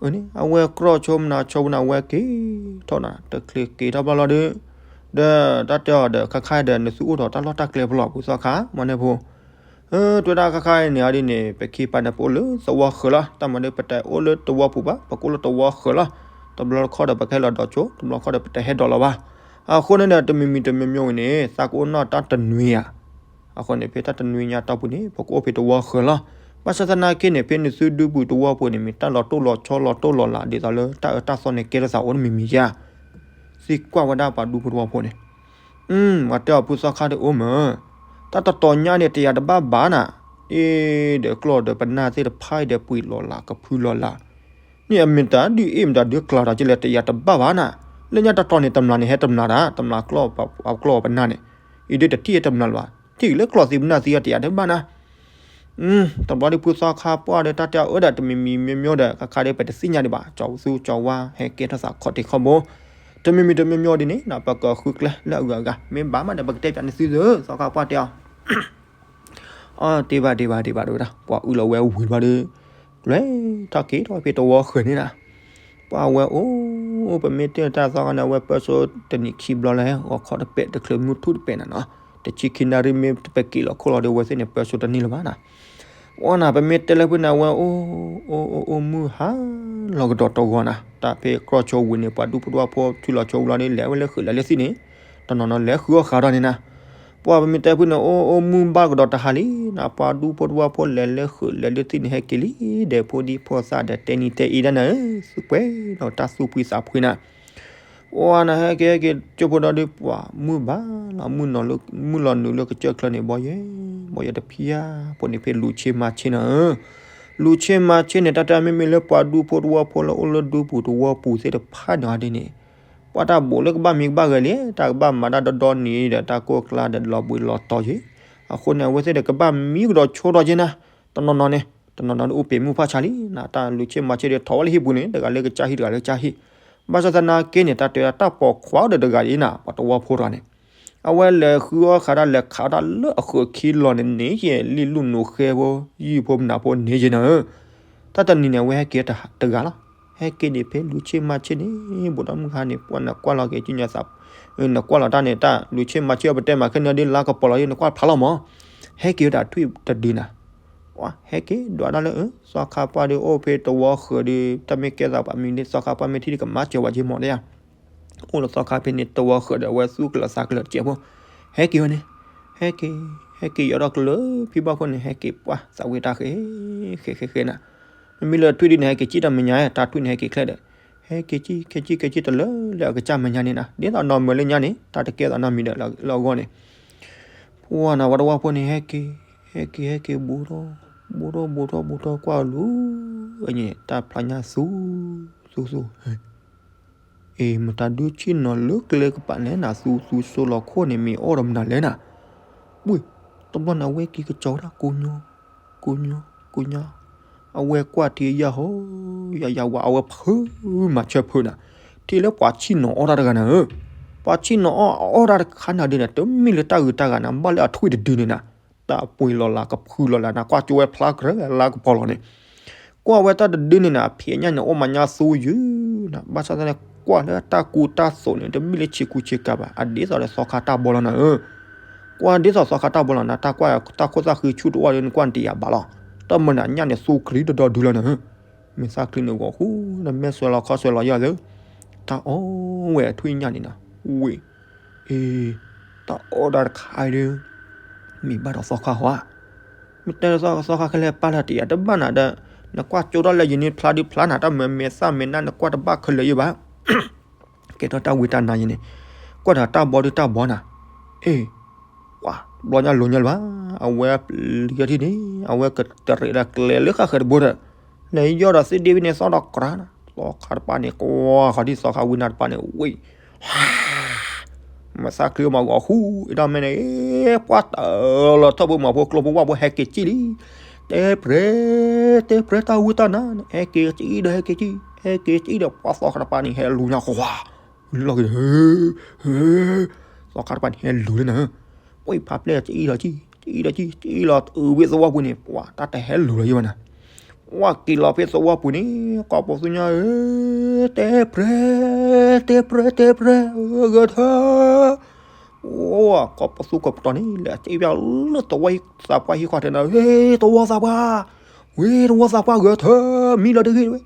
အန့ၣ် အဝဲကြီၢ်ဆိမနၤဆိပနၤ အဝဲက့ၤထီၣ်နၤ တချုးက့ၤထီၣ်ဘျီလီၤဒီး, ဒီးတၢ်တဲအီၤဒီး ခါခါဒီး နသုအိၣ်ဒီးတၢ်လီၢ်တၢ်ကျဲဖိလီၤ ဖုသီခါ မ်န့ၣ်ဖိ, အၢ တဲဝဲဒၣ်ခါခါအံၤန့ၣ် အဒ်န့ၣ် ပခံပၢ်န့ၣ် ပအိၣ်လၢသဝီဃၢၤလီၤ, တၢ်မၤဒီး ပတအိၣ်လၢသဝီပူၤဘၣ် ပကအိၣ်လၢသဝီဃၢၤလီၤ, တဘျီတခီၣ်ဒီး ပကဟဲလီၤဒိးဆိ တဘျီတခီၣ်ဒီး ပတဟဲဒိးလီၤဘၣ်, အဃိန့ၣ်ဒီး တမံၤမံၤတမံၤမံၤဝံၤန့ၣ် သးကအိၣ်နီၢ်တၢ်တနွံဧါ အဃိန့ၣ် ဖဲတၢ်တနွံညါတီၢ်ပူၤန့ၣ် ပကအိၣ်ဖဲသဝီဃၢၤလီၤ, ဘၣ်ဆၣ်သနာ်က့န့ၣ် ဖဲနသုဒူပူၤသဝီပူၤန့ၣ် မ့ၢ်တၢ်လီၤတိၢ်လီၤဆီလီၤတိၢ်လီၤလး ဒ်သိးလၢတၢ်အၢတၢ်သီန့ၣ် ကဲထီၣ်သးအိၣ်တမံၤမံၤဧါ, သံကွၢ်ဝဲဒၣ်ပှၤဒူဖိသဝီဖိန့ၣ် အၢ ပှၤတဲအီၤဖုသီခါဒီး အိၣ်မး, တၢ်တတီၤညါန့ၣ် တယာ်တဘၣ်ဘၣ်နၤ, အ့ ဒီးကျီၢ်ဒီးပနၢ်သ့ၣ်တဖၣ်အံၤဒီး ပှ့ၤလီၤလးကဖုလီၤလး, န့ၣ်အမ့ၢ်တၢ်ဒ်အ့ၣ်မတၤဒုးကျါဒီး ကလဲၤတယာ်တဘၣ်ဘၣ်နၤ, လၢညါတတီၤန့ၣ် တမျၢ်န့ၣ် ဟဲတမျၢ်တၢ် တမျၢ်ကျီၢ်ပနၢ်န့ၣ်, အံၤဒ်တထံၣ်ဟဲတမျၢ်လၢၤဘၣ်, ထံၣ်က့ၤလၢကျီၢ်သံပနၢ်သံအတယာ်တဘၣ်နၤ တဘျီဒ်ဖုသီခါပှၢ်ဒီး တၢ်တဲအီၤအၢဒီး တမံၤမံၤမံၤမံၤဒီး ခါခါဒီး ပတသ့ၣ်ညါဒံးဘၣ် ကၠီၤသူကၠီၤဝါ ဟဲကဲထီၣ်သးခီၣ်ထံးခီၣ်ဘိ, တမံၤမံၤတမံၤမံၤဒ်န့ၣ် ပကဃုကျဲလၢအဂၤအဂၤ မ့ၢ်ဘၣ်မးဒီး ပကတဲပၠးန့ၢ်သုသု သီခါပှၢ်တဲအီၤ အတ့ဘၣ်တ့ဘၣ်တ့ဘၣ်တဝဲဒၣ် ပှၤအုလီၤဝဲဝံၤဘျီဒီး လဲၤထီၣ်က့ၤထီၣ်ဖဲသဝီဃၢၤန့ၣ်နၤ, ပှၢ်ဝဲအိၣ် ပမ့ၢ်တဲတၢ်သီခါန့ၣ် အဝဲပၢဆိတနံၤခံဘျီလၢ ဂီၤခီတပဲာ် တချုးမုၢ်ထူၣ်တပဲာ်နၤနီၤ, တဆံခံနၣ်ရံၣ်မ့ၢ်တပဲာ်က့ၤလီၤခိၣ်လီၤဒီး အဝဲသ့ၣ်န့ၣ် ပၢဆိတန့ၢ်လၢၤဘၣ်နၤ ပှၢ်နၤ ပမ့ၢ်တဲလၢဖုန့ၣ် အဝဲအိၣ် အိၣ် အိၣ် အိၣ် မုၢ်ဟါလီၤကဒီးတဂီၤနၤ, တၢ်ဖဲကြီဆိဝံၤန့ၣ် ပှၤဒူဖိတဝီဖိ ထုးလီၤဆိဝံၤလီၤန့ၣ် လဲၤဝဲလၢဃုာ်လဲၤလၢသံၣ်န့ၣ်, တနီၤနီၤလဲၤဃုအီၣ်ဃာ်ဒီးန့ၣ်နၤ, ပှၢ်ပမ့ၢ်တဲဖုန့ၣ် အိၣ် အိၣ် မုၢ်ဘၣ်ကဒီးတဟါလံနၤ, ပှၤဒူဖိတဝီဖိလဲၤလၢဃုာ်လဲၤလၢသံၣ်န့ၣ် ဟဲက့ၤလံ, ဒီးဖိဒံဖိသၣ်ဒီးတဲနံၤတဲအံၤဒၣ်နၤဧၢ, သုပှဲၤဒီးတၢ်သူၣ်ဖှံသးဖှံနၤ ပှၤနၤဟဲက့ၤဟဲက့ၤ ကၠိဖိဒီဒုး ပှၤမုၢ်ဘၣ်လီၤ မုၢ်လီၤနုာ်လၢကစၢၢ်ချၢန့ၣ် ဘီယဲ ဘီယဲတဖံးဧါ, ဖိန့ၣ်ဖဲလူၤဆ့မၤဆ့နၤဧၢ, လူၤဆ့မၤဆ့န့ၣ် တၢ်တမ့မ့ၢ်လၢပှၤဒူဖိတဝီဖိလၢအိၣ်လၢဒူပူၤတဝီပူၤသ့ၣ်တဖၣ်န့ၣ်အီၤဒ်န့ၣ်, ပှၤတၢ်ဘူးလၢကဘၣ်မံကဘၣ်ဂဲၤလံ, တၢ်ကဘၣ်မၤတၢ်ဒီဒီနံၤဒီး တၢ်ကိၢ်ကျါဒီးလီၤဘှံးလီၤတီၤယ့ၣ်, အဃိန့ၣ် အဝဲသ့ၣ်ဒီးကဘၣ်မံကဒီးဆိဒီးယ့ၣ်နၤ, တနီၤနီၤန့ၣ် တနီၤနီၤဒ်အိၣ်ပ့ၤမုၢ်ဖၣ်ဆါလံနၤ, တၢ်လူၤဆ့မၤဆ့ဒီးထီၣ်ဝဲလၢဟံၣ်ပူၤန့ၣ် တဂၤလၢကစၢ်ဟံၣ်တဂၤလၢကစၢ်ဟံၣ်, ဘၣ်ဆၣ်သနာ်က့န့ၣ် တၢ်တဲတၢ်ပိာ်ခွါဒီးတဂၤအံၤနၤ ပှၤတဝီဖိတဂၤန့ၣ် အဝဲလဲၤဃုအီၣ်ဃးတၢ်လဲၤခးအီၣ်တၢ်လၢအဃၢၤခံလီၤန့ၣ်န့ၣ် ယဲၢ်လံၣ်လူၢ်နိၤဃဲဖိ ယုၢ်ဖိမနုၤဖိန့ၣ်ယဲၢ်နၤဧၢ, တၢ်တနံၤန့ၣ် အဝဲဟဲက့ၤတဂၤလီၤ, ဟဲက့ၤန့ၣ်ဖဲလူၤဆ့မၤဆ့န့ၣ် ဘူးဒီးမုၢ်ဟါန့ၣ် ပှၤနကွၢ်လီၤက့ၤကၠူညါသး, နကွၢ်လီၤတၢ်န့ၣ် တၢ်လူၤဆ့မၤဆ့အီၤပတဲမးခဲန့ၣ်ဒ်လါကပီၤလီၤ ယနကွၢ်ဖျါလီၤမး, ဟဲက့ၤဝဲဒၣ်ထွံၣ်တဒုနၤ ဟဲက့ၤဒွးတၢ်လၢ သီခါပှၢ်ဒီးအိၣ်ဖဲတဝီဃၢၤဒီး တၢ်မ့ၢ်ကဲသးပှၤမံၤဒ် သီခါပှၢ်မ့ၢ်ထံၣ်ဒ်ကမၤစၢၤဝဲက့ၤမးဒ်ဧါ, အိၣ်လၢသီခါဖဲန့ၣ်တဝီဃၢၤဒီး အဝဲသူၣ်ကလၢၤသးကလၢၤတစဲးဖိ, ဟဲက့ၤဝဲန့ၣ်, ဟဲက့ၤ, ဟဲက့ၤယီၤဒီးကလၢၤဖံဘၣ်ခိၣ်န့ၣ် ဟဲက့ၤပှၢ်သးဝံၣ်တၢ်ဃဲ, ဃဲဃဲဃဲနၤ, မ့မ့ၢ်လၢထွံၣ်ဒ်န့ၣ် ဟဲက့ၤစံၣ်တၢ်မဲာ်ညါ တၢ်ထွံၣ်န့ၣ် ဟဲက့ၤချဲဒီး, ဟဲက့ၤစံၣ် ကဲစံၣ် ကဲစံၣ်တလၢလၢအကစၢ်မဲာ်ညါန့ၣ်နၤ ဒ်သိးနီၢ်မၢၤလၢညါန့ၣ် တၢ်တကဲသိးနီတမံၤဒီးလၢအဂီၢ်န့ၣ် ပှၤနၤ ပှၤတဝီဖိန့ၣ် ဟဲက့ၤ, ဟဲက့ၤ ဟဲက့ၤ ဘူးထီၣ်, ဘူးထီၣ် ဘူးထီၣ် ဘူးထီၣ် ကွၢ်လူၤ, အန့ၣ် တၢ်ဖျါညါသူ, သူ သူ, အ့ မတၤဒုးဆ့ၣ်နီၤလၢကျဲကပၤလဲၣ်နၤ သူ သူ စိလီၤခိၣ်န့ၣ် မ့ၢ်အီၣ်ဒီးမနုၤလဲၣ်နၤ, ဝ့ၢ်, တဘျီန့ၣ် အဝဲက့ၤကစီၤဝဲဒၣ် ကိညိ, ကိညိ, ကိညိ, အဝဲကွၢ်ထံယၢ်ဟီ, ယၢ်ယၢ်ဝဲ အဝဲဖုးမၤဆၢဖုးနၤ, ထံၣ်လၢပှၤဆ့ၣ်နီၤအီၣ်တၢ်တဂၤနၤဧၢ, ပှၤဆ့ၣ်နီၤအီၣ် အီၣ်တၢ်တခါနၤဒ်န့ၣ် တမ့ၢ်လၢတၢ်ဂုၤတၢ်ဂၤနၤ ဘၣ်လၢအထွံၣ်တဒုန့ၣ်နၤ, တၢ်ပှ့ၤလီၤလးကဖုလီၤလးနၤ ကွၢ်ကၠိဝဲဖျါကြၢးလါကပီၤလီၤန့ၣ်, ကွၢ်ဝဲတၢ်တဒုန့ၣ်နၤ အဖံးအညၣ်န့ၣ် အိၣ်မၤညါသူယုၢ်နၤ ဘၣ်ဆၣ်သနာ်က့ ကွၢ်လၢတၢ်ကူတၢ်သိးန့ၣ် တမ့ၢ်လၢဆံးကူဆံးကၤဘၣ် အဒ်သိးဒီးသီခါတၢ်ဘီလီၤနၤဧၢ, ကွၢ်ဒ်သိးသီခါတၢ်ဘီလီၤနၤ တၢ်ကွၢ်တၢ်ခိၣ်သၣ်ဃံဆူၣ်တအိၣ်ဒီးနကွၢ်နတယာ်ဘၣ်လီၤ, တၢ်မၤနၤညၣ်န့ၣ် သူကရံတဒီဒုလီၤနၤဧၢ, မ့ၢ်သၣ်ချံန့ၣ်ဂီၤဃူ နမဲာ်ဆွဲလီၤခီဆွဲလီၤယီၤလၢ, တၢ်အီၣ်ဝဲအထွံၣ်ညၣ်န့ၣ်နၤ, ဝ့ၢ် အ့ တၢ်အီၣ်တၢ်တခါအံၤဒီး မ့ၢ်ဘၣ်ဒီးသီခါဟီဧါ, မ့ၢ်တဲသီခါခဲလၢာ်ပၢ်လၢတယာ်တဘၣ်နၤဒီး, နကွၢ်ကၠိထီၣ်လၢယံၤန့ၣ်ဖျါဒုဖျါနၤ တၢ်မၤမဲာ်သၣ်မဲာ်နါနကွၢ်တဘၣ်ခဲလၢာ်ယဘၣ်, ကဲထီၣ်တၢ်ဝံတၢ်နါယံၤန့ၣ်, ကွၢ်ဒီးတၢ်ဘီဒုတၢ်ဘီနၤ, အ့ ပှၤဘျီညါလိၤညါလၢၤဘၣ်, အဝဲလံၤထီၣ်ထံၣ်န့ၣ် အဝဲကတရံးဒီးကျဲလၢဃၣ်ဃၢၤတဘိဒီး, လဲၤယီၢ်ဒီးသ့ၣ်ဒ့ဖဲန့ၣ်သီၣ်ဒီးကြၢးနၤ, သီခါတပၤန့ၣ် ကွၢ်ဃီဒ်သီခါဝံနၤတပၤန့ၣ် ဝ့ၢ် မ့ၢ်သၣ်ချံမၤဂီၤဃူ အံၤတၢ်မဲာ်န့ၣ် ပှၤတၢ်လီၤထၢၣ်ဖိမၤဖိကျိဖိဝၣ်ဖိဟဲက့ၤစံၣ်လံ, တဲပြဲ, တဲပြဲတၢ်ဝံတၢ်နါန့ၣ် ဟဲက့ၤစံၣ်ဒီးဟဲက့ၤစံၣ်, ဟဲက့ၤစံၣ်ဒီးပှၤသီခါတပၤန့ၣ် ဟဲလူၤညါဃီ, လီၤက့ၤ, သီခါတပၤန့ၣ် ဟဲလူၤလံနၤ, ဝ့ၢ်ဖးပျဲၢ်စံၣ်လီၤစံၣ်, စံၣ်လီၤစံၣ်, စံၣ်လီၤအုးဝံသဝီပူၤန့ၣ် ပှၤတၢ်တဟဲလူၤလီၤယဘၣ်နၤ ဝဲက့ၤလီၤဖဲသဝီပူၤန့ၣ် ကိးပသူညါဧၢ, တဲပြဲ, တဲပြဲ, တဲပြဲ, ဂဲၤထၢၣ်, အိၣ် ကိးပသူကိးပတီၤန့ၣ် လဲၤစံၣ်ပျၢ်လၢသဝီသးပှၢ်ဟံၣ်ဃီထဲန့ၣ်, ဟ့ သဝီသးပှၢ်, ဝ့ၢ် သဝီသးပှၢ်ဂဲၤထၢၣ် မံလီၤတဂ့ၤဝဲ,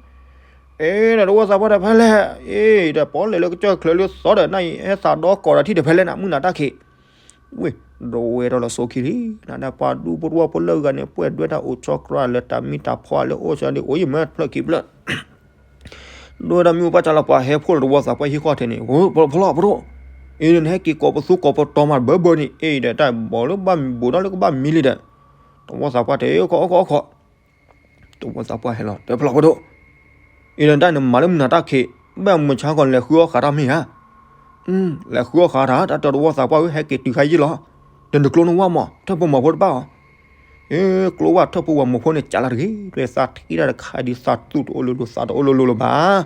အ့ ဒီးသဝီသးပှၢ်ဒီးဖဲလဲၣ်, အ့ ဒီးပီၣ်လဲၣ်လၢကစၢၢ်ချၢလၢသီဒီးနၢ်အံၤ ဟဲသးဒီကိးဒီးထံၣ်ဒီးဖဲလဲၣ်နၤ မုၢ်နၤတၢ်ခံး ဝ့ၢ် ဒိးဝဲဒီးလီၤစိခံလံ, နၤဒီးပှၤဒူဖိတဝီဖိလၢအဂၤန့ၣ် ပှဲၤဒွဲတၢ်အိၣ်ဆီကြၢးလၢတၢ်မံတၢ်ဖှီၣ်လၢအိၣ် စၢဒ်အိၣ်ယမၢဖျၢၣ်ခံဖျၢၣ်, ဒိၣ်ဝဲဒၣ်မ့ၣ်အူပၢ်စၢ်လီၤပှၤဟဲဖှိၣ်လီၤသဝီသးပှၢ်ဟံၣ်ဃီထဲန့ၣ်, ဖိလီၤ ဖိဒိၣ်, အ့ နဟဲက့ၤကိးပသူကိးပတီၤမးဘၢဘၢန့ၣ် အ့ ဒီးတၢ်ဘီလၢကဘၣ်မံဘူးဒီးလၢကဘၣ်မံလံဒီး, သဝီသးပှၢ်တဲ အိၣ်ခိး အိၣ်ခိး အိၣ်ခိး သဝီသးပှၢ်ဟဲလီၤ တဲဖိလီၤ ဖိဒိၣ်, အ့ ဒီးတၢ်နမၤလၢမုၢ်နၤတၢ်ခံး, ဘၣ်မုၢ်ဆါခီလဲၤဃုအီၣ်ဃာ်တၢ်မ့ၢ်ဧါ, လဲၤဃုအီၣ်ဃာ်တၢ် တၢ်တဲသဝီသးပှၢ်ဧၢ ဟဲက့ၤတုၤခါယံာ်လီၤ, ဒီးနကျိနဝါမး ထၢၣ်ဖိမီၤဖိတဘၣ်အီၤ, အ့ ကျိဝဲထၢၣ်ဖိဝဲမီၤဖိန့ၣ် ကးလၢတဂ့ၤ ကျဲသးထံၣ်တၢ်တခါဒ်သးသူၣ်တအိၣ်လိၤလိၤ သးတအိၣ်လိၤလိၤလၢၤဘၣ်,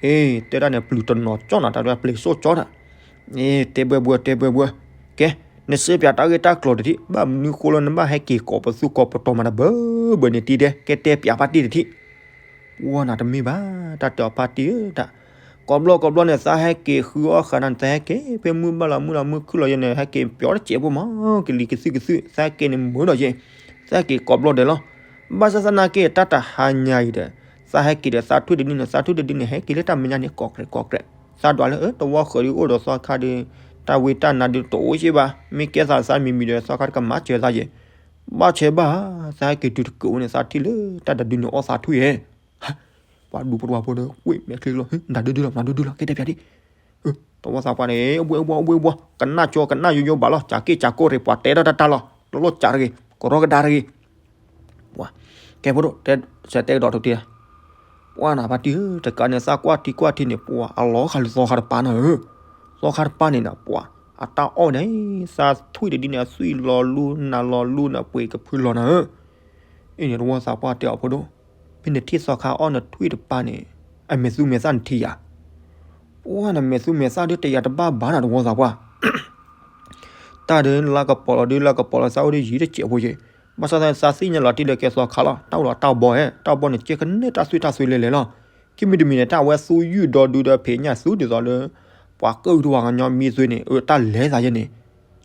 အ့ တဲဒၣ်န့ၣ် ပျုၤတနီၤကၠီနၤ တၢ်ဒွဲပျ့ၤစိၣ်ကၠီတၢ် အ့ တဲဘှဲဘှဲ တဲဘှဲဘှဲ, ကဲ နစ့ပၠးတၢ်ဂ့ၢ်တၢ်ကျိၤတထံၣ် ဘၣ်မနုၤဃိလၢနဘၣ်ဟဲက့ၤကိးပသူကိးပတီၤမးတဘၢဘၢန့ၣ်တံၤဒဲး ကဲတဲပၠးဖါတံၢ်တထံၣ်, ပှၤနၤတမ့ၢ်ဘၣ် တၢ်တဲအီၤဖါတံၢ်ဧၢ တၢ်, ကိးဘျီကိးဘျီန့ၣ် သးဟဲက့ၤဃုအီၣ်ဃာ်နၤန့ၣ် သးဟဲက့ၤဖဲမုၢ်ဘၣ်လီၤမုၢ်လီၤမုၢ်ခုၣ်လီၤယဲန့ၣ် ဟဲက့ၤပျီတစဲးဖိမး ကလံၤကသုၣ်ကသုၣ် သးဟဲက့ၤန့ၣ်မုာ်ဒီးယဲ, သးဟဲက့ၤကိးဘျီဒဲးလီၤ, ဘၣ်ဆၣ်သနာ်က့ တၢ်တဟါညါအံၤဒီး သးဟဲက့ၤဒီးသးထွံၣ်တဒုန့ၣ် သးထွံၣ်တဒုန့ၣ် ဟဲက့ၤလၢတၢ်မဲာ်ညါန့ၣ် ကိးကြဲးကိးကြဲး, သးဒွးလၢ အၢ သဝီဃၢၤဒုးအိၣ်ဒီးသီခါဒီး တၢ်ဝံတၢ်နါဒုးတအိၣ်စ့ၢ်ဘၣ်, မ့ၢ်ကဲသးသးမံၤမံၤဒီး သီခါတကမၤစၢၤသးယဲ, ဘၣ်ဆဲးဘၣ်ဧါ, သးဟဲက့ၤတုၤတကုးဝဲန့ၣ် သးထံၣ်လၢတၢ်တဒုန့ၣ်အီၣ်သးထွံၣ်ဧဲ, ပှၤဒူဖိတဝီဖိဒီး ဝ့ၢ်မဲာ်ချံလီၤ နတၢ်ဒုဒုလီၤ နတၢ်ဒုဒုလီၤ ကဲတဲပၠးဒံး, တဝီသးပှၢ်န့ၣ် အိၣ်ဘှံးအိၣ်ဘှံးအိၣ်ဘှံးအိၣ်ဘှံး ကနၣ်ကၠိကနၣ်ယိယိဘၣ်လီၤ ကၠးက့ၣ်ကၠးကိၣ်ရ့ၣ် ပှၤတဲဒၣ်တၢ်တၢ်လီၤ တလိၣ်ကၠးတဂ့ၤ ကရီကဒါတဂ့ၤ ပှၤ ကဲဖိဒိၣ် တဲတဲကဒီးထူတ့ၢ် ပှၤနၤဖါတံၢ်ဧၢ တကးန့ၣ် သးကွၢ်ထံကွၢ်ထံန့ၣ် ပှၤအလီၤဃာ်လၢသီခါတပၤနၤဧၢ သီခါတပၤန့ၣ်နၤ ပှၤ အတၢ်အီၣ်န့ၣ် သးထွံၣ်တဒုန့ၣ် အသွံၣ်လီၤလူနၤလီၤလူနၤ ပှ့ၤကဖုလီၤနၤဧၢ အံၤန့ၣ် တဝီသးပှၢ်တဲအီၤဖိဒိၣ် ဖဲနထံၣ်သီခါအီၣ်နထွံၣ်တပၤန့ၣ် အမဲာ်သူမဲာ်သၣ်နထံၣ်ယၤ ပှၤနမဲာ်သူမဲာ်သၣ်ဒုတယာ်တဘၣ်ဘၣ်နၤ တဝီသးပှၢ် တၢ်ဒုးလၢကပီၤလီၤဒုလၢကပီၤလီၤသးအိၣ်ဒုယံာ်တစဲးဖိယံၤ ဘၣ်ဆၣ်သးသ့ၣ်ညါလီၤတံၢ်လၢကဲသီခါလီၤ တၢ်အိၣ်လီၤတၢ်ဘီဧဲ တၢ်ဘီန့ၣ်ကဲကန့ၢ်တၢ်သွံၣ်တၢ်သွံၣ်လဲၤလဲၤလီၤ ခံမံၤတမံၤန့ၣ် တၢ်အဝဲသူယုၢ်ဒီဒုဒီးဖံးညၣ်သူဒ်သိးလၢ ပှၤကၢၣ်အုးတဝီကညီမံသွံၣ်န့ၣ် အတၢ်လဲၤသးယဲန့ၣ်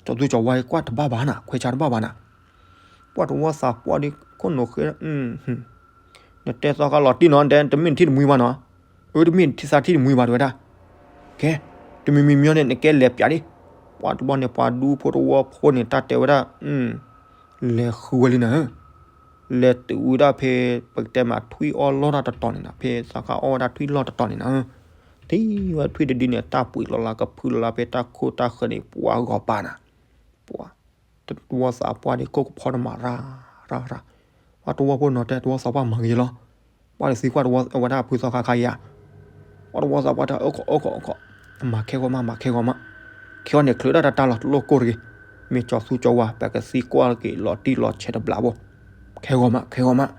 ကၠီၤသူကၠီၤဝါကွၢ်တဘၣ်ဘၣ်နၤ ခွဲးဆါတဘၣ်ဘၣ်နၤ ပှၤတဝီသးပှၢ်ဒုခိၣ်နူာ်ဃ့ နတဲသီခါလီၤတံၢ်နီၤ နတဲတမ့ၢ်နထံၣ်တမှံဘၣ်နီၤ အၢ တမ့ၢ်နထံၣ်သးထံၣ်တမှံဘၣ်တဲဝဲဒၣ် ကဲ တမံၤမံၤမံၤန့ၣ် နကဲလဲၤပၠးဒံး ပှၤတဘျီန့ၣ် ပှၤဒူဖိတဝီဖိန့ၣ် တၢ်တဲဝဲဒၣ် လဲၤဃုဝဲလံနၤဧၢ လဲၤတုၤဝဲဒၣ်ဖဲ ပကတဲမးထွံၣ်အီၣ်လီၢ်တၢ်တတီၤန့ၣ်နၤ ဖဲသီခါအီၣ်ဝဲဒၣ်ထွံၣ်လီၢ်တတီၤန့ၣ်နၤဧၢ ထံၣ်ဝဲထွံၣ်တဒုန့ၣ် တၢ်ပှ့ၤလီၤလၢကဖုလီၤလၢဖဲတၢ်ခိၣ်တၢ်ဃၢၤန့ၣ် ပှၤဂီၤပာ်နၤ ပှၤ တဝီသးပှၢ်ဒ်ခိၣ်ကဖီတမၤရၤ ရၤ ရၤ ပှၤတဝီဖိနီၤတဲ တဝီသးပှၢ်မၤဂ့ၤလီၤ ပှၤတသံကွၢ်တဝီအဝဲဒၣ်ဖုသီခါခါယၤ ပှၤတဝီသးပှၢ်တဲ အိၣ်ခိး အိၣ်ခိး အိၣ်ခိး မၤခဲဂီၤမး မၤခဲဂီၤမး ခဲဂီၤန့ၣ် ချုးဒၣ်တၢ်တၢ်လီၤ တလိၣ်ကိၢ်တဂ့ၤ မ့ၢ်ကၠီၤသူကၠီၤဝါ ပကသံကွၢ်က့ၤလီၤတံၢ်လီၤဆဲးတဘျီဖိ ခဲဂီၤမး ခဲဂီၤမး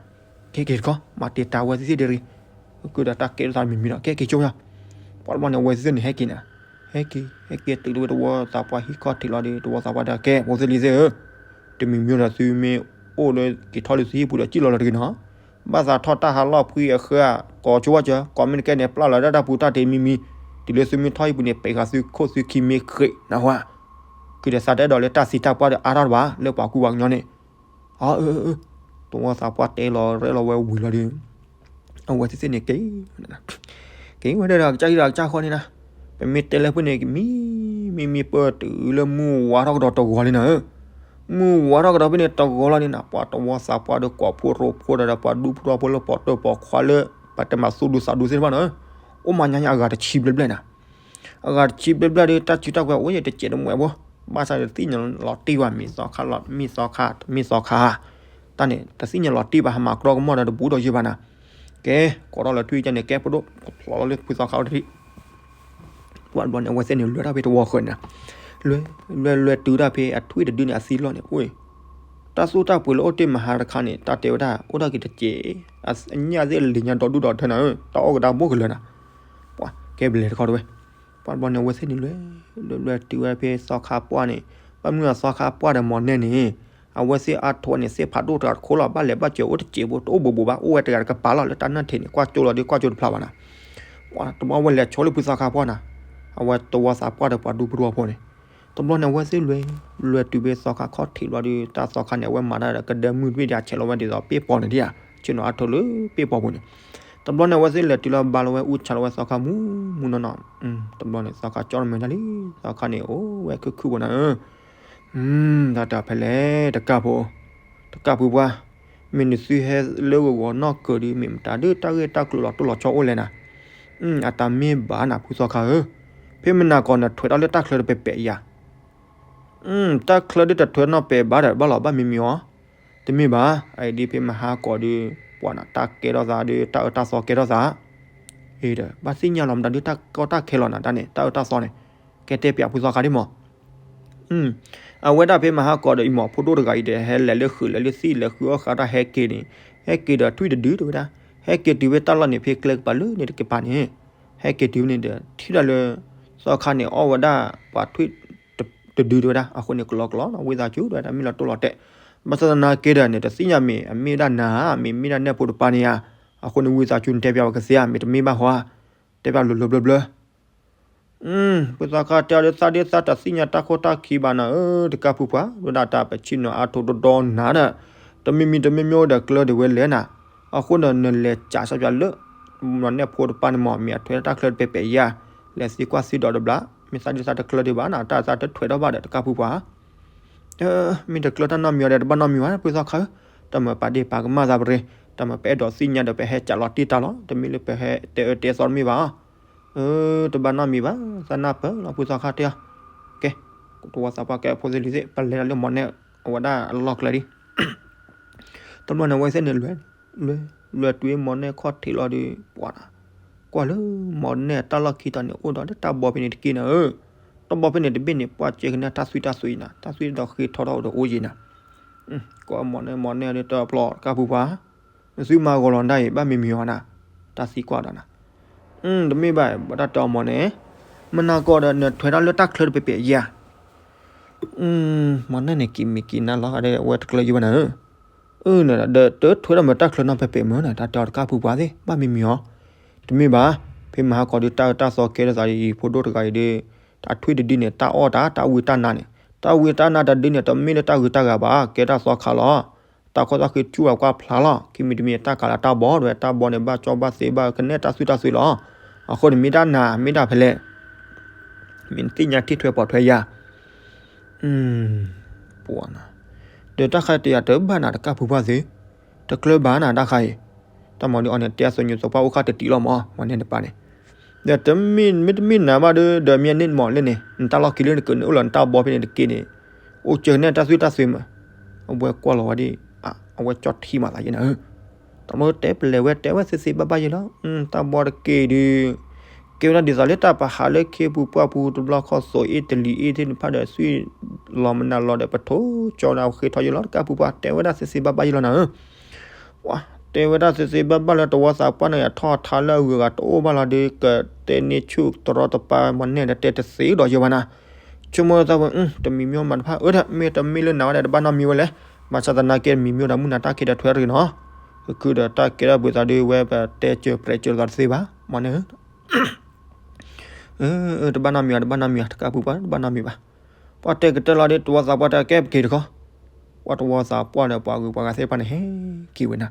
ခဲက့ၤတခီ မၤတ့ၢ်တၢ်ဝဲသ့ၣ်သ့ၣ်ဒ်ရံ ကဒီးတၢ်ကဲထီၣ်သးမံၤမံၤဒီး ကဲက့ၤကၠိယၤ ပှၤတဘျီန့ၣ် အဝဲသ့ၣ်န့ၣ် ဟဲက့ၤနၤ ဟဲက့ၤ ဟဲက့ၤတုၤလၢဝဲတဝီသးပှၢ်ဟံၣ်ခီၣ်ထံးလီၤဒီး တဝီသးပှၢ်တဲ ကဲ ဖိသ့ၣ်လံၤသ့ၣ်ဧၢ တမံၤမံၤဒီးသုမ့ၢ်အိၣ်လၢက့ၤထီၣ်လၢသုဟံၣ်ပူၤဒီး စံၣ်လီၤလီၤတဂ့ၤနီၤ ဘၣ်သးထီၣ်တၢ်ဟးလီၢ်ဖှံအဃၢၤ ကိးကၠိဝဲကၢၤ ကိးမ့ၢ်တကဲန့ၣ် ပျၢ်လီၤဒၣ်တၢ်ပူၤတၢ်တ့ၢ်မံၤမံၤ တုၤလၢသုမ့ၢ်ထီၣ်ဟံၣ်ပူၤန့ၣ် ပံးဃာ်သုခိၣ်သုခံမ့ၢ်ဃ့နၢ်ဟူဧါ ကဒီးသးတအဲၣ်ဒိးလၢတၢ်သံတၢ်ပှၢ်ဒီးအါထီၣ်တဘၣ် လၢပှၤကူပှၤကညီန့ၣ် အၢ အၢ အၢ တဝီသးပှၢ်တဲလီၤရဲၣ်လီၤဝဲဝံၤလီၤဒီး အဝဲသ့ၣ်သ့ၣ်န့ၣ်က့ၤ က့ၤဝဲဒၣ်ဒီးကစၢ်ဟံၣ်ဒီးကစၢ်ဃီန့ၣ်နၤ ပမ့ၢ်တဲလၢဖုန့ၣ် မံ မံ မံ ပၢၢ်တုၤလၢမုၢ်ဝါထီၣ်ကဒီးတဂီၤလံနၤဧၢ မုၢ်ဝါထီၣ်ကဒီးဖဲန့ၣ်တဂီၤလီၤန့ၣ်နၤ ပှၤတဝီသးပှၢ်ဒီးကိးဖိရိဖိဒီးပှၤဒူဖိထီဖိလၢပှၤတၢၢ်ပှၤခွါလၢ ပတဲမးသူၣ်ဒူသးဒူသ့ၣ်တဖၣ်နၤဧၢ အိၣ်မၤညါညါအဂၤတဆံဘျဲၣ်ဘျဲၣ်နၤ အဂၤတဆံဘျဲၣ်ဘျဲၣ်ဒီး တၢ်စုတၢ်ကဝဲၤအိၣ်ယဲၢ်တစဲးတမှဲးဖိ ဘၣ်ဆၣ်ဒီးတသ့ၣ်ညါလီၤတံၢ်ဘၣ် မ့ၢ်သီခါလီၤ မ့ၢ်သီခါ မ့ၢ်သီခါ တၢ်န့ၣ် တသ့ၣ်ညါလီၤတံၢ်ဘၣ် ဟးမၤကြီကမီၣ်ဒီးတဘူးဒီးယဲၢ်ဘၣ်နၤ ကဲ ကိးထီၣ်လၢထွံၣ်ကန့ၣ် ကဲပဒိၣ် ဖျိးလီၤလၢဖုသီခါအိၣ်တထံၣ် ပှၤတဘျီန့ၣ် အဝဲသ့ၣ်န့ၣ် လွဲၢ်ထီၣ်ဖဲတဝီဃၢၤန့ၣ် လွဲၢ် လွဲၢ် လွဲၢ်တုၤတၢ်ဖဲအထွံၣ်တဒုန့ၣ် အသံလီၢ်န့ၣ် အိၣ် တၢ်သူၣ်တၢ်ပှ့ၤလၢအိၣ်တ့ၢ်မဟါတခါန့ၣ် တၢ်တဲဝဲဒၣ် အိၣ်ဒၣ်က့ၤတစဲး အညၣ်သ့ၣ်လံၤညါဒီဒူၣ်ဒီထၢနၤဧၢ တၢ်အီၣ်ကဒါဘိၣ်ကလၢၤနၤ ပှၤကဲဘျဲးတခီတဝဲ ပှၤတဘျီန့ၣ် အဝဲသ့ၣ်န့ၣ်လွဲၢ် လွဲၢ် လွဲၢ်တုၤဝဲဖဲသီခါပှၢ်န့ၣ် ဘၣ်မနုၤသီခါပှၢ်ဒီးမီၢ်နဲၣ်န့ၣ် အဝဲသ့ၣ်အါထီၣ်န့ၣ် သ့ၣ်ဖးဒိၣ်တဂၤတခိၣ်လီၤ ဘၣ်လဲၤဘၣ်စၢၤအိၣ်တစဲးဖိ တအိၣ်ဘူးဘူးဘၣ် အိၣ်ဝဲတဂၤတကပၤလီၤ လၢတၢ်နၢၣ်ထံးန့ၣ် ကွၢ်ကၠိလီၤဒီးကွၢ်ကၠိတဖျါဘၣ်နၤ ပှၤတဘျီဝဲလဲၤဆိလၢဖုသီခါပှၢ်နၤ အဝဲတဝီသးပှၢ်ဒီးပှၤဒူဖိထီဖိန့ၣ် တဘျီန့ၣ် အဝဲသ့ၣ်လွဲၢ် လွဲၢ်တုၤဖဲသီခါခီၣ်ထံးဘျီဒီး တၢ်သီခါန့ၣ် အဝဲမၤတၢ်ဒီးကဒဲမုၢ်တဘ့ၣ်ဒီး အဆဲးလီၤဝဲဒ်သိးပ့ၣ်ပီၤန့ၣ်ဒ်ဧါ ဆ့ၣ်နီၤအါထီၣ်လၢပ့ၣ်ပီၤပူၤန့ၣ် တဘျီန့ၣ် အဝဲသ့ၣ်လဲၤတုၤလီၤဘါလီၤဝဲအူဆါလီၤဝဲသီခါမူမူနီၢ်နီၢ် တဘျီန့ၣ် သီခါကၠီတမုာ်တၢ်လံ သီခါန့ၣ် အိၣ်ဝဲခုၣ်ခုၣ်ပူၤနၤဧၢ တၢ်တၢ်ဖဲလဲၣ် တကၢ်ဖိ တကၢ်ဖုပှၢ် မ့ၢ်နသုဟဲလၢဂီၤဂီၤနီၢ်ကၢၤဒီး မ့ၢ်မတၤဒုးတၢ်ဂ့ၢ်တၢ်ကျိၤလီၤတိၢ်လီၤဆီအိၣ်လဲၣ်နၤ အတၢ်မ့ၢ်ဘၣ်နၤဖုသီခါဧၢ ဖဲမနၤကီးနထွဲးထီၣ်လၢတၢ်ချၢတပဲာ်ပဲာ်ယၤ တၢ်ချၢဒုးတထွဲနီၢ်ပဲာ်ဘၣ်ဒီး ဘၣ်လီၤဘၣ်မံမံၤအီၤ တမ့ၢ်ဘၣ် အအံၤဒ်ဖဲမဟါကီးဒုး ပှၤနၤတၢ်ကဲထီၣ်သးဒီး တၢ်အၢတၢ်သီကဲထီၣ်သး အံၤဒီး ဘၣ်သ့ၣ်ညါလီၤမတၤဒုး တၢ်ကီတၢ်ခဲလီၤနၤတၢ်န့ၣ် တၢ်အၢတၢ်သီန့ၣ် ကဲတဲပၠးဖုသီခါဒ်မး အဝဲဒၣ်ဖဲမဟါကီးဒီးအံၤမး ဖိဒိၣ်တဂၤအံၤဒီး ဟဲလဲၤလၢဃုာ်လဲၤလၢသံၣ်လဲၤဃုအီၣ်ဃာ်တၢ်ဟဲက့ၤန့ၣ် ဟဲက့ၤဒီးထွံၣ်တဒုတဲဝဲဒၣ် ဟဲက့ၤတုၤဖဲတၢ်လီၢ်န့ၣ် ဖဲကျဲကပၤလၢန့ၣ်တကပၤန့ၣ် ဟဲက့ၤတုၤဖဲန့ၣ်ဒီး ထံၣ်ဒၣ်လၢ သီခါန့ၣ် အီၣ်ဝဲဒၣ်ပှၤထွံၣ်တဒုတဲဝဲဒၣ် အဃိန့ၣ် ကလီကလီနီၤ ဝံသးစူၤတဲဝဲဒၣ်မ့ၢ်လီၤတိၢ်လီၤတဲာ် ဘၣ်ဆၣ်သနာ်က့ဒီးန့ၣ် တသ့ၣ်ညါမ့ၢ်အမ့ၢ်ဝဲဒၣ်နၤ မ့ၢ်မ့ၢ်ဒၣ်နဲၣ်ဖိတပၤန့ၣ်ဧါ အဃိန့ၣ် ဝံသးစူၤနတဲပၠးပကသ့ဧါ မ့ၢ်တမ့ၢ်ဘၣ်ဟီဧါ တဲပၠးလိၤလိၤဘျၢဘျၢ ဖုသီခါတဲအီၤဒ်သးဒ်သးတသ့ၣ်ညါတၢ်ခိၣ်တၢ်ခံဘၣ်နၤဧၢ တကၢ်ဖုပှၢ် ဝဲဒၣ်တၢ်ပဆ့ၣ်နီၤအါထီၣ်ဒီဒီနၤဒီး တမံၤမံၤတမံၤမံၤဒီးကျၢၤဒံးဝဲလဲၣ်နၤ အဃိဒီးနလဲၤကးစၢ်ပၠးလၢ နဲၣ်ဖိတပၤန့ၣ်မး မ့ၢ်အထွဲတၢ်ချၢတပဲာ်ပဲာ်ယၤ လဲၤသံကွၢ်သံဒိးတဘျီ မ့ၢ်သးဒ်သးတကျၢၤဒံးဘၣ်နၤ တၢ်သးတထွဲထီၣ်ဘၣ်ဒီးတကၢ်ဖုပှၢ် မ့ၢ်တကျၢၤတၢ်နီတမံၤအီၤဒီး တဘၣ်နီတမံၤဘၣ် ဖုသီခါဧၢ, တၢ်မၤပာ်ဒ့ၣ်ပာ်ကမၣ်သးပရ့ၤ, တၢ်မၤပအဲၣ်ဒိးသ့ၣ်ညါဒီး ပဟဲကးလီၤတံၢ်တၢ်လီၤ, တမ့ၢ်လၢပဟဲတဲအၢတဲသီတမ့ၢ်ဘၣ်. အၢ တဘၣ်နီတမံၤဘၣ်, သးနၢ်ပၢၢ်လီၤ ဖုသီခါတဲအီၤ. ကဲ, တဝီသးပှၢ်ကဲအဖိသ့ၣ်လံၤသ့ၣ် ပလဲၤဒီးလၢမီၢ်နဲၣ်အဝဲဒၣ်အလီၢ်ကျဲဒံး. တဘျီန့ၣ်အဝဲသ့ၣ်န့ၣ် လဲၤ, လဲၤတုၤမီၢ်နဲၣ်ခီၣ်ထံးလီၤဒီး ပှၤနၤ, ကွၢ်လၢမီၢ်နဲၣ်တၢ်လီၢ်ခံတီၤန့ၣ် အိၣ်ဒီးတၢ်ဘီဖဲန့ၣ်တက့ၢ်နၤဧၢ. တၢ်ဘီဖဲန့ၣ်တဘ့ၣ်န့ၣ် ပှၢ်ကဲကနဲၣ်တၢ်သွံၣ်တၢ်သွံၣ်နၤ, တၢ်သွံၣ်ဒီးဃ့ထီထီၣ်အိၣ်ဒီးအိၣ်ယံၤနၤ. ကွၢ်မီၢ်နဲၣ် မီၢ်နဲၣ်ဒီးတၢ်ပျီတကၢ်ဖုပှၢ် နသုမၤဂီၤလီၤဒၣ်အံၤ ဘၣ်မံမံၤအီၤနၤ, တၢ်သံကွၢ်ဒီးနၤ. တမ့ၢ်ဘၣ်, ဘၣ်တၢ်တဲအီၤမီၢ်နဲၣ်, မနၤကီးဒီးနထွဲတၢ်လၢတၢ်ချၢတပဲာ်ပဲာ်ယဲၢ်ဧါ. မီၢ်နဲၣ်န့ၣ်က့ၤမံၤက့ၤနၤလီၤဂာ်ဒီး အဝဲတကျၢၤယံၤဘၣ်နၤဧၢ. အၢ ဒီးတထွဲဒီးမ့ၢ်တၢ်ချၢနီတပဲာ်ပဲာ်မ့ၢ်နၤ, တၢ်တဲအီၤတကၢ်ဖုပှၢ်သ့ၣ် ဘၣ်မံမံၤအီၤ. တမ့ၢ်ဘၣ်, ဖဲမဟါကီးဒုးတၢ်အၢတၢ်သီကဲထီၣ်သးအံၤ ဖိဒိၣ်တဂၤအံၤဒီး တၢ်ထွံၣ်တဒုန့ၣ် တၢ်အီၣ်တၢ် တၢ်ဝံတၢ်နါန့ၣ်, တၢ်ဝံတၢ်နါတဒုန့ၣ် တမ့ၢ်လၢတၢ်ဂုၤတၢ်ဂၤဘၣ်, ကဲတၢ်သီခါလီၤ. တၢ်ခီၣ်တၢ်ဃ့ထူၣ်အကွၢ်ဖျါလီၤ. ခံမံၤတမံၤအတၢ်ကးလၢတၢ်ဘီဒ်ဝဲ, တၢ်ဘီန့ၣ် ဘၣ်ကၠီဘၣ်သ့ဘၣ်ကနဲၣ်တၢ်သွံၣ်တၢ်သွံၣ်လီၤ. အဃိန့ၣ်မ့ၢ်တၢ်နၤ မ့ၢ်တၢ်ဖဲလဲၣ်, မ့ၢ်နသ့ၣ်ညါထံၣ်ထွဲပိာ်ထွဲယၤ ပှၤနၤ, ဒီးတၢ်ခါတယၤတဘၣ်နၤတကၢ်ဖုပှၢ်သ့ၣ်, တကျၢၤဘၣ်နၤတၢ်ခါအံၤ. တၢ်မီၤဒ်အီၤန့ၣ် တဲအသိးညိသပှၢ်အိၣ်ဃၣ်တတံၢ်လီၤမး, မီၢ်နဲၣ်တပၤန့ၣ်, ဒီးတမ့ၢ် မ့တမ့ၢ်နၤဘၣ်ဒီး ဒီးမ့ၢ်န့ၣ်မးလဲၣ်န့ၣ် နတၢ်လီၢ်ခံလၢနကနုာ်အိၣ်လီၤ နတၢ်ဘီဖဲန့ၣ်တက့ၢ်န့ၣ်, အိၣ်ကၢကနဲၣ်တၢ်သွံၣ်တၢ်သွံၣ်မး. အဝဲကွၢ်လီၤဝဲဒ်, အဝဲကၠီထံမးသးယဲနၤဧၢ. တၢ်မ့ၢ်တဲပလဲၤဝဲတဲဝဲသ့သ့ဘၣ်ဘၣ်ယဲလီၤ. တၢ်ဘီတက့ၢ်ဒီး ကဲဝဲဒၣ်ဒ်သိးလၢတၢ်ပဟးလၢခ့ပူၤပှၢ်ပူၤ တဘျီခီၣ်သိးအ့ၣ်တလံၤအ့ၣ်သ့ၣ်တဖၣ်ဒီး သွံၣ်လီၤမနုၤလီၤဒီး ပထိးကၠီနၤဃ့ထီယဲလီၤ တကၢ်ဖုပှၢ် တဲဝဲဒၣ်သ့သ့ဘၣ်ဘၣ်ယဲလီၤနၤဧၢ. ပှၤတဲဝဲဒၣ်သ့သ့ဘၣ်ဘၣ်လၢတဝီသးပှၢ်န့ၣ် အထီၣ်အထါလၢအဂုၤအဂၤတအိၣ်ဘၣ်လီၤဒီး ကတဲန့ၢ်ဆူၣ်တရီတပါ မီၢ်နဲၣ်ဒီးတဲတသ့ဒီးယဲဘၣ်နၤ. ဆိကမိၣ်သးဝဲ တမံၤမံၤမးတဖၣ် အၢ မ့ၢ်တမ့ၢ်လၢနၤဝဲဒၣ်တဘၣ်နီတမံၤဝဲလဲၣ်. ဘၣ်ဆၣ်သနာ်က့တမံၤမံၤဒီးမုၢ်နၤတၢ်ခံးဒီးထွဲတဂ့ၤနီၤ. ကခုဒီးတၢ်ကဲထီၣ်ပှဲၤသးဒုးဝဲ ပတဲစၢၤပြဲးစၢၤသးတသ့ဘၣ် မီၢ်နဲၣ်ဧၢ. တဘၣ်နီတမံၤဘၣ် တဘၣ်နီတမံၤဘၣ် တကၢ်ဖုပှၢ် တဘၣ်နီတမံၤဘၣ်. ပှၤတဲကတၢၢ်လီၤဒီး တဝီသးပှၢ်တဲကဲပက့ၤတခီ. ပှၤတဝီသးပှၢ်ဒီးပှၤဂုၤပှၤဂၤသ့ၣ်တဖၣ်န့ၣ် ဟဲက့ၤဝဲနၤ.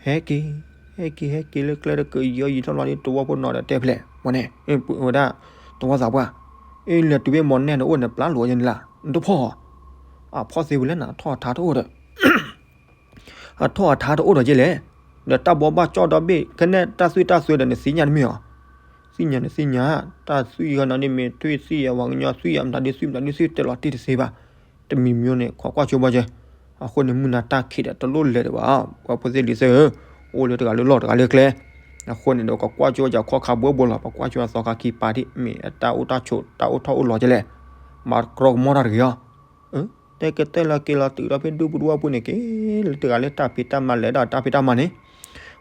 ဟဲက့ၤ, ဟဲက့ၤ ဟဲက့ၤလၢကျဲတကယီယံၤထီၣ်လီၤဒီး တဝီဖိနီၤဒီးတဲဖျဲး မီၢ်နဲၣ်, ဝဲဒၣ် တဝီသးပှၢ်, အ့ လဲၤတုၤဖဲမီၢ်နဲၣ်န့ၣ်အိၣ်န့ၣ် ပျၢ်လိာ်ယဲန့ၣ်လၢ် နတဖီၣ်. အဖီၣ်သ့ဝဲလဲၣ်နၤ အထီၣ်အထါတအိၣ်ဒီး အထီၣ်အထါတအိၣ်ဒီးယဲလဲၣ်. ဒီးတၢ်ဘီဘၣ်ကၠီဒီဘ့ၣ် ကနဲၣ်တၢ်သွံၣ်တၢ်သွံၣ်ဒီးနသ့ၣ်ညါတမ့ၢ်ဧါ. သ့ၣ်ညါနသ့ၣ်ညါ, တၢ်သွံၣ်အံၤနီၤန့ၣ် မ့ၢ်ထွံၣ်သံၣ်အဝဲကညီသွံၣ်အမတၤဒုသွံၣ်မတၤဒုသွံၣ်တဲလီၤတံၢ်တသ့ဘၣ်. တမံၤမံၤန့ၣ် ခိးကွၢ်ကၠိဘၣ်ကဲ. အဃိန့ၣ် မုၢ်နၤတၢ်ခံးဒီးတလိၣ်လဲၤဒံးဘၣ်, ပှၤဖိသ့ၣ်လံၤသ့ၣ်ဧၢ, အိၣ်လၢတဂၤလၢလီၢ်တဂၤလၢကျဲ. အဃိန့ၣ်ဒီး ကကွၢ်ကၠိယၤခီခါဘိဘိလီၤ, ပကွၢ်ကၠိအသီခါခံပာ်ဒံး မ့ၢ်အတၢ်အိၣ်တၢ်ဆိး တၢ်အိၣ်ထီၣ်အိၣ်လီၤကဲလဲၣ်. မၤတကြီကမီၣ်တၢ်တဂ့ၤအီၤ. တဲကတဲလီၤက့ၤလီၤတုၤဒီးဖဲဒူပူၤဒူဝီပူၤန့ၣ်က့ၤ လၢတဂၤလၢတၢ်ဖံးတၢ်မၤလဲၤဒီးတၢ်ဖံးတၢ်မၤန့ၣ်,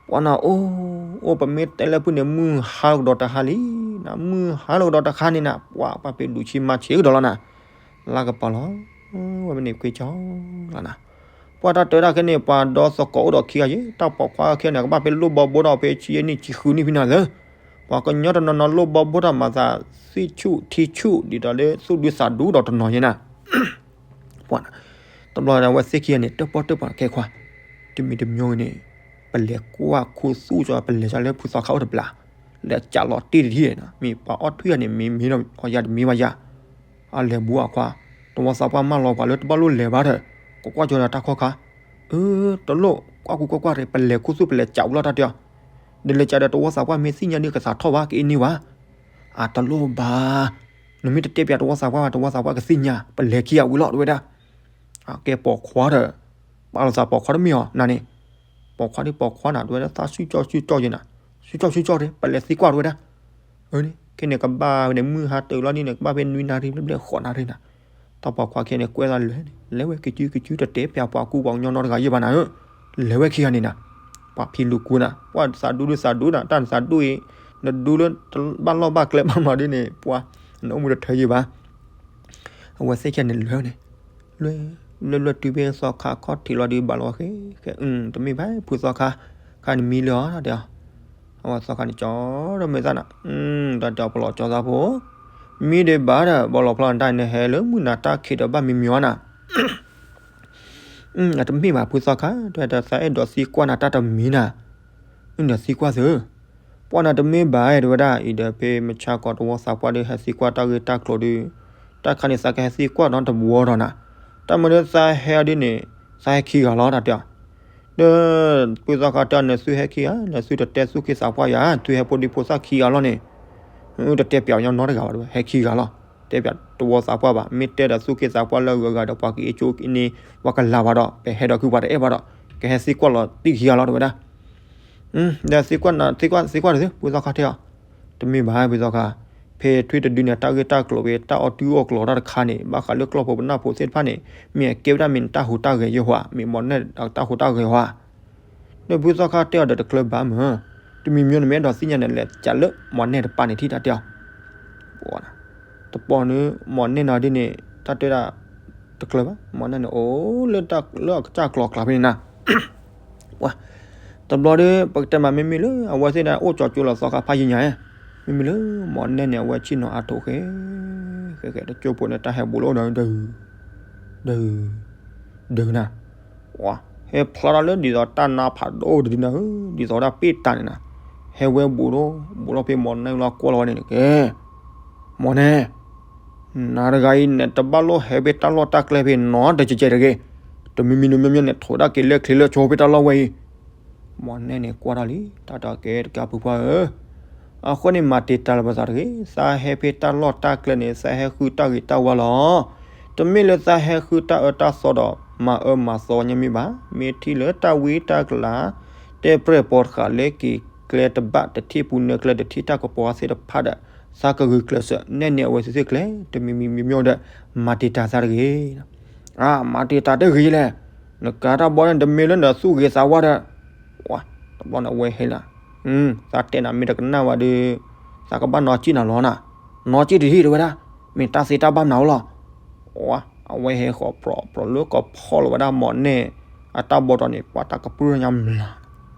ပှၤနၤအိၣ်, အိၣ်ပမ့ၢ်တဲလၢဖုန့ၣ် မုၢ်ဟါကဒီးတဟါလံ, နမုၢ်ဟါလီၤကဒီးတဟါန့ၣ်နၤ ပှၤပှၤပ့ၤဒူးဆံမၤဆံးကဒီးလီၤနၤ, လါကပၤလီၤ, ဝဲမ့ၢ်န့ၣ်ခွ့ကၠီလီၤနၤ. ပှၤတၢ်တဲဒၣ်ခဲန့ၣ် ပှၤဒီသကိးအိၣ်ဒီးခံဂၤယဲ, တၢ်ပိာ်ခွါခဲန့ၣ် ကဘၣ်ဖဲလိၣ်ဘီဘိဒီးဖဲဆံယဲၢ်နံၣ်ဆံဃုနံၣ်ဖဲနၤသၢ ပှၤကညီတနီၤနီၤလိၣ်ဘီဘိထီၣ်မၤသး သွံၣ်ဆူၣ်ထံဆူၣ် ဒ်သိးလၢသူၣ်ဒူသးဒူဒီးတနီၤယဲနၤ. ပှၤ, တဘျီဝဲသ့ၣ်ခံဂၤန့ၣ် တၢၣ်ပီၣ်တၢၣ်ပှၤခဲခွါ, တမံၤတမံၤန့ၣ် ပလဲၤကွၢ်ခူသူၣ်ကၠီ ပလဲၤကၠီလၢဖုသီခါအိၣ်တဘျီ, လဲၤကးလီၤတ့ၢ်တထံၣ်န့ၣ် မ့ၢ်ပှၤအီၣ်ထွံၣ်ဂၤန့ၣ် မ့ၢ်မ့ၢ်ဒီးအီၤယၤတမ့ၢ်ဘၣ်ယၤ, အလဲၤဘူးအခွါ, တဝီသးပှၢ်မၢလီၤပှၤလၢတဘၣ်လိၣ်လဲၤဘၣ်ဒီး, ကကွၢ်ကၠီဒီးတၢ်ခီၣ်ခါ, အၢ တလိၣ်ကွၢ်ကူကွၢ်ကွၢ်တ့ၢ် ပလဲၤခူသူၣ်ပလဲၤကးဝံၤလီၤတၢ်တဲအီၤ, ဒီးလဲၤကးဒီးတဝီသးပှၢ်မ့ၢ်သ့ၣ်ညါဒ်ကသးထီၣ်ဘၣ် ကအ့န့ၢ်ဝဲ, အတလိၣ်ဘၣ်, နမ့ၢ်တတဲပၠးတဝီသးပှၢ်ဘၣ် တဝီသးပှၢ်ကသ့ၣ်ညါ ပလဲၤခံဂၤဝံၤလီၤတဝဲဒၣ် ကဲပိာ်ခွါဒီး, ပာ်လီၤသးပိာ်ခွါတမ့ၢ်အီၤနၤန့ၣ်, ပိာ်ခွါဒ်ပိာ်ခွါနၤ တဝဲဒၣ်သးဆူၣ်ကၠီဆူၣ်ကၠီယဲနၤ, ဆူၣ်ကၠီဆူၣ်ကၠီဒ် ပလဲၤသံကွၢ်တဝဲဒၣ်, အန့ၣ် ခဲန့ၣ်ကဘၣ်ဝဲန့ၣ် မုၢ်ဟါတုၤလီၤဒ်န့ၣ် ကဘၣ်ဖဲနွံနၣ်ရံၣ်ဘျဲၣ်ဘျဲၣ်ဃိးနၣ်ရံၣ်နၤ, တၢ်ပိာ်ခွါခဲန့ၣ် ကွဲးသးလဲၤန့ၣ် လဲၤဝဲကစုကစု တတဲပၠးပှၤကူပှၤကညီနီတဂၤယဲဘၣ်နၤဧၢ, လဲၤဝဲခံဂၤန့ၣ်နၤ, ပှၤဖံးလူၤကူနၤ ပှၤသးဒူဒ်သးဒူနၤ တၢ်နသးဒူအံၤ, နဒူလၢ ဘၣ်လီၢ်ဘၣ်ကျဲဘၣ်မၤဒ်န့ၣ် ပှၤ, နအိၣ်မူတထၢယဲဘၣ် အဝဲသ့ၣ်ခံဂၤန့ၣ်လဲၤန့ၣ်, လဲၤလဲၤလဲၤတုၤဖဲသီခါခီၣ်ထံးလီၤဒီးဘၣ်လီၤဝဲဃဲ, တမ့ၢ်ဘၣ် ဖုသီခါ, ခါန့ၣ်မံလၢအီၤတဲအီၤ, အဝဲသီခါန့ၣ်ကၠီဒီးမဲာ်သၣ်နၤ, တၢ်တဲအီၤပလီၢ်ကၠီသးဖိ, မံဒံးဘၣ်ဒီး ဘၣ်လီၤဖျါနတၢ်န့ၣ်ဟဲလၢမုၢ်နၤတၢ်ခံးဒီးဘၣ်မံမံၤအီၤနၤ အတမ့ၢ်ဘၣ် ဖုသီခါ, တၢ်သးအဲၣ်ဒိးသံကွၢ်နၤတၢ်တမံၤနၤ, ဒီးသံကွၢ်သု, ပှၤနၤတမ့ၢ်ဘၣ်အဲၣ်တဝဲဒၣ်အံၤဒီး ဖဲမုၢ်ဆါခီတဝီသးပှၢ်ဒီး ဟဲသံကွၢ်တၢ်ဂ့ၢ်တၢ်ကျိၤဒီး, တၢ်ခါန့ၣ် သးကဟဲသံကွၢ်ဒီးတဝီဒီးနၤ, တၢ်မၤဒီးသးဟဲအီၤဒ်န့ၣ်, သးဟဲခံဂၤလီၤ တၢ်တဲအီၤ, ဒီး ဖုသီခါတဲအီၤ နသုဟဲခံဂၤ, နသုတတဲသူၣ်က့သးပှၢ်ယၤ, သုဟဲဖိဒံဖိသၣ်ခံဂၤလီၤန့ၣ်, တတဲပၠးညီနီတဂၤဘၣ်တဲဝဲ ဟဲခံဂၤလီၤ. တဲပၠးတဝီသးပှၢ်ဘၣ်, မ့ၢ်တဲဒီးသူၣ်က့သးပှၢ်လၢအဂုၤအဂၤဒီး ပှၤကအ့ၣ်ကၠိန့ၣ် ပှၤကလၤဝဲဒီး ပဟဲဒီးခုပှၤတအဲၣ်ဘၣ်ဒီး ကဟဲသံကွၢ်လီၤတံၢ်ခံဂၤလီၤတဲဝဲဒၣ်. ဒီးသံကွၢ်နၤ သံကွၢ် သံကွၢ်တသု ဖုသီခါတဲအီၤ, တမ့ၢ်ဘၣ်ဖုသီခါ, ဖဲထွံၣ်တဒုန့ၣ် တၢ်ဂ့ၢ်တၢ်ကျိၤဝဲ တၢ်အီၣ်တုၤအီၣ်ကျိၤတၢ်တခါန့ၣ် ဘၣ်ဃးလၢကျီၢ်ဖိပနၢ်ဖိသ့ၣ်တဖၣ်န့ၣ် မ့ၢ်အကဲဝဲဒၣ်မ့ၢ်နတၢ်ဟူးတၢ်ဂဲၤယဲၢ်ဟါ, မ့ၢ်မီၢ်နဲၣ်တၢ်ဟူးတၢ်ဂဲၤဟါ. ဒီးဖုသီခါတဲအီၤဒီးတကျၢၤဘၣ်မး, တမံၤမံၤန့ၣ်မ့ၢ်အဲၣ်ဒိးသ့ၣ်ညါန့ၣ် လဲၤကးလၢမီၢ်နဲၣ်တပၤန့ၣ်ထံၣ်တၢ်တဲအီၤ. တပီန့ၣ် မီၢ်နဲၣ်နီၤဒ်န့ၣ် တၢ်တဲဒၣ် တကျၢၤဘၣ်, မီၢ်နဲၣ်န့ၣ် အိၣ်လၢတၢ်လၢအကစၢ်ကျိၤအကျါဖဲန့ၣ်နၤ တဘျီဒီး ပကတဲမးမ့မ့ၢ်လၢအဝဲသ့ၣ်ဒၣ်အိၣ်ကၠီကၠိလီၤသီခါဖးယံၤညါ, မ့မ့ၢ်လၢမီၢ်နဲၣ်န့ၣ် အဝဲဆ့ၣ်နီၤအါထီၣ်ဃဲ ဃဲဃဲ တကၠိဖိန့ၣ် တၢ်ဟဲဘူးလီၤဒီး ဒုး ဒုး ဒုးနၤ, ဟဲဖျါထီၣ်လၢဒ်သိးတၢ်နါဖးဒိၣ်တဒုနၤဧၢ, ဒ်သိးဝဲဒၣ်ပ့ၣ်တၢ်န့ၣ်နၤ, ဟဲဝဲဘူးဒီး ဘူးလီၤဖဲမီၢ်နဲၣ်လီၤကွၢ်လီၤဝဲန့ၣ်တက့ၢ်. မီၢ်နဲၣ် နၤတဂၤအံၤ နတဘၣ်လိၣ်ဟဲဖဲတၢ်လီၢ်တၢ်ကျဲဖဲနီတကဲးတဂ့ၤ, တမံၤမံၤနီၤမီမီန့ၣ် ထိးဒၣ်က့ၤလၢချ့လၢဆီဖဲတၢ်လီၢ်ဝဲအံၤ. မီၢ်နဲၣ်န့ၣ်ကွၢ်ထီၣ်လံ တၢ်တကဲတကးဖုပှၢ်ဧၢ, အဃိန့ၣ် မၤတံာ်တာ်လၢပသးတဂ့ၤ, သးဟဲဖဲတၢ်လီၢ်တၢ်ကျဲန့ၣ် သးဟဲဃုတၢ်ဂ့ၤတၢ်ဝါလီၤ. တမ့ၢ်လၢသးဟဲဃုတၢ်အၢတၢ်သီဒီး မၤအၢမၤသီညါမ့ၢ်ဘၣ်, မ့ၢ်ထံၣ်လၢတၢ်ဝံတၢ်ကလၤ တဲပြဲၢ်ပိာ်တဃာ်လၢက့ၤကျဲတဘၣ် တထံၣ်ပူၤနၢကျဲတထံၣ်တၢ်ကပီၤသ့ၣ်တဖၣ်ဒီး သးကဂုာ်ကျဲးစၢး နဲၣ်န့ၢ်အဝဲသ့ၣ်သ့ၣ်ကျဲ တမံၤမံၤမံၤမီၢ်ဒီး မၤတံာ်တာ်သးတဂ့ၤ အါ မၤတံာ်တာ်တဂ့ၤလဲၣ်, နကးတၢ်ဘီန့ၣ် တမ့ၢ်လၢနသူၣ်ဂ့ၤသးဝါဒီး, တဘျီန့ၣ်အဝဲဟဲလီၤ, သးတဲနၤမ့ၢ်တကနၣ်ဝဲဒီး သးကဘၣ်နီၢ်ကံၣ်နၤလီၤနၤ, နီၢ်ကံၣ်တဟံၣ်တဲဝဲဒၣ်, မ့ၢ်တၢ်သ့တၢ်ဘၣ်မနုၤအိၣ်လီၤ. အဝဲဟဲဃီၤပြီၤပြီၤလၢကဖီၣ်လီၤဝဲဒၣ်မီၢ်နဲၣ် အတၢ်ဘီတီၤန့ၣ် ပှၤတၢ်ကပြုၢ်ညါမျး,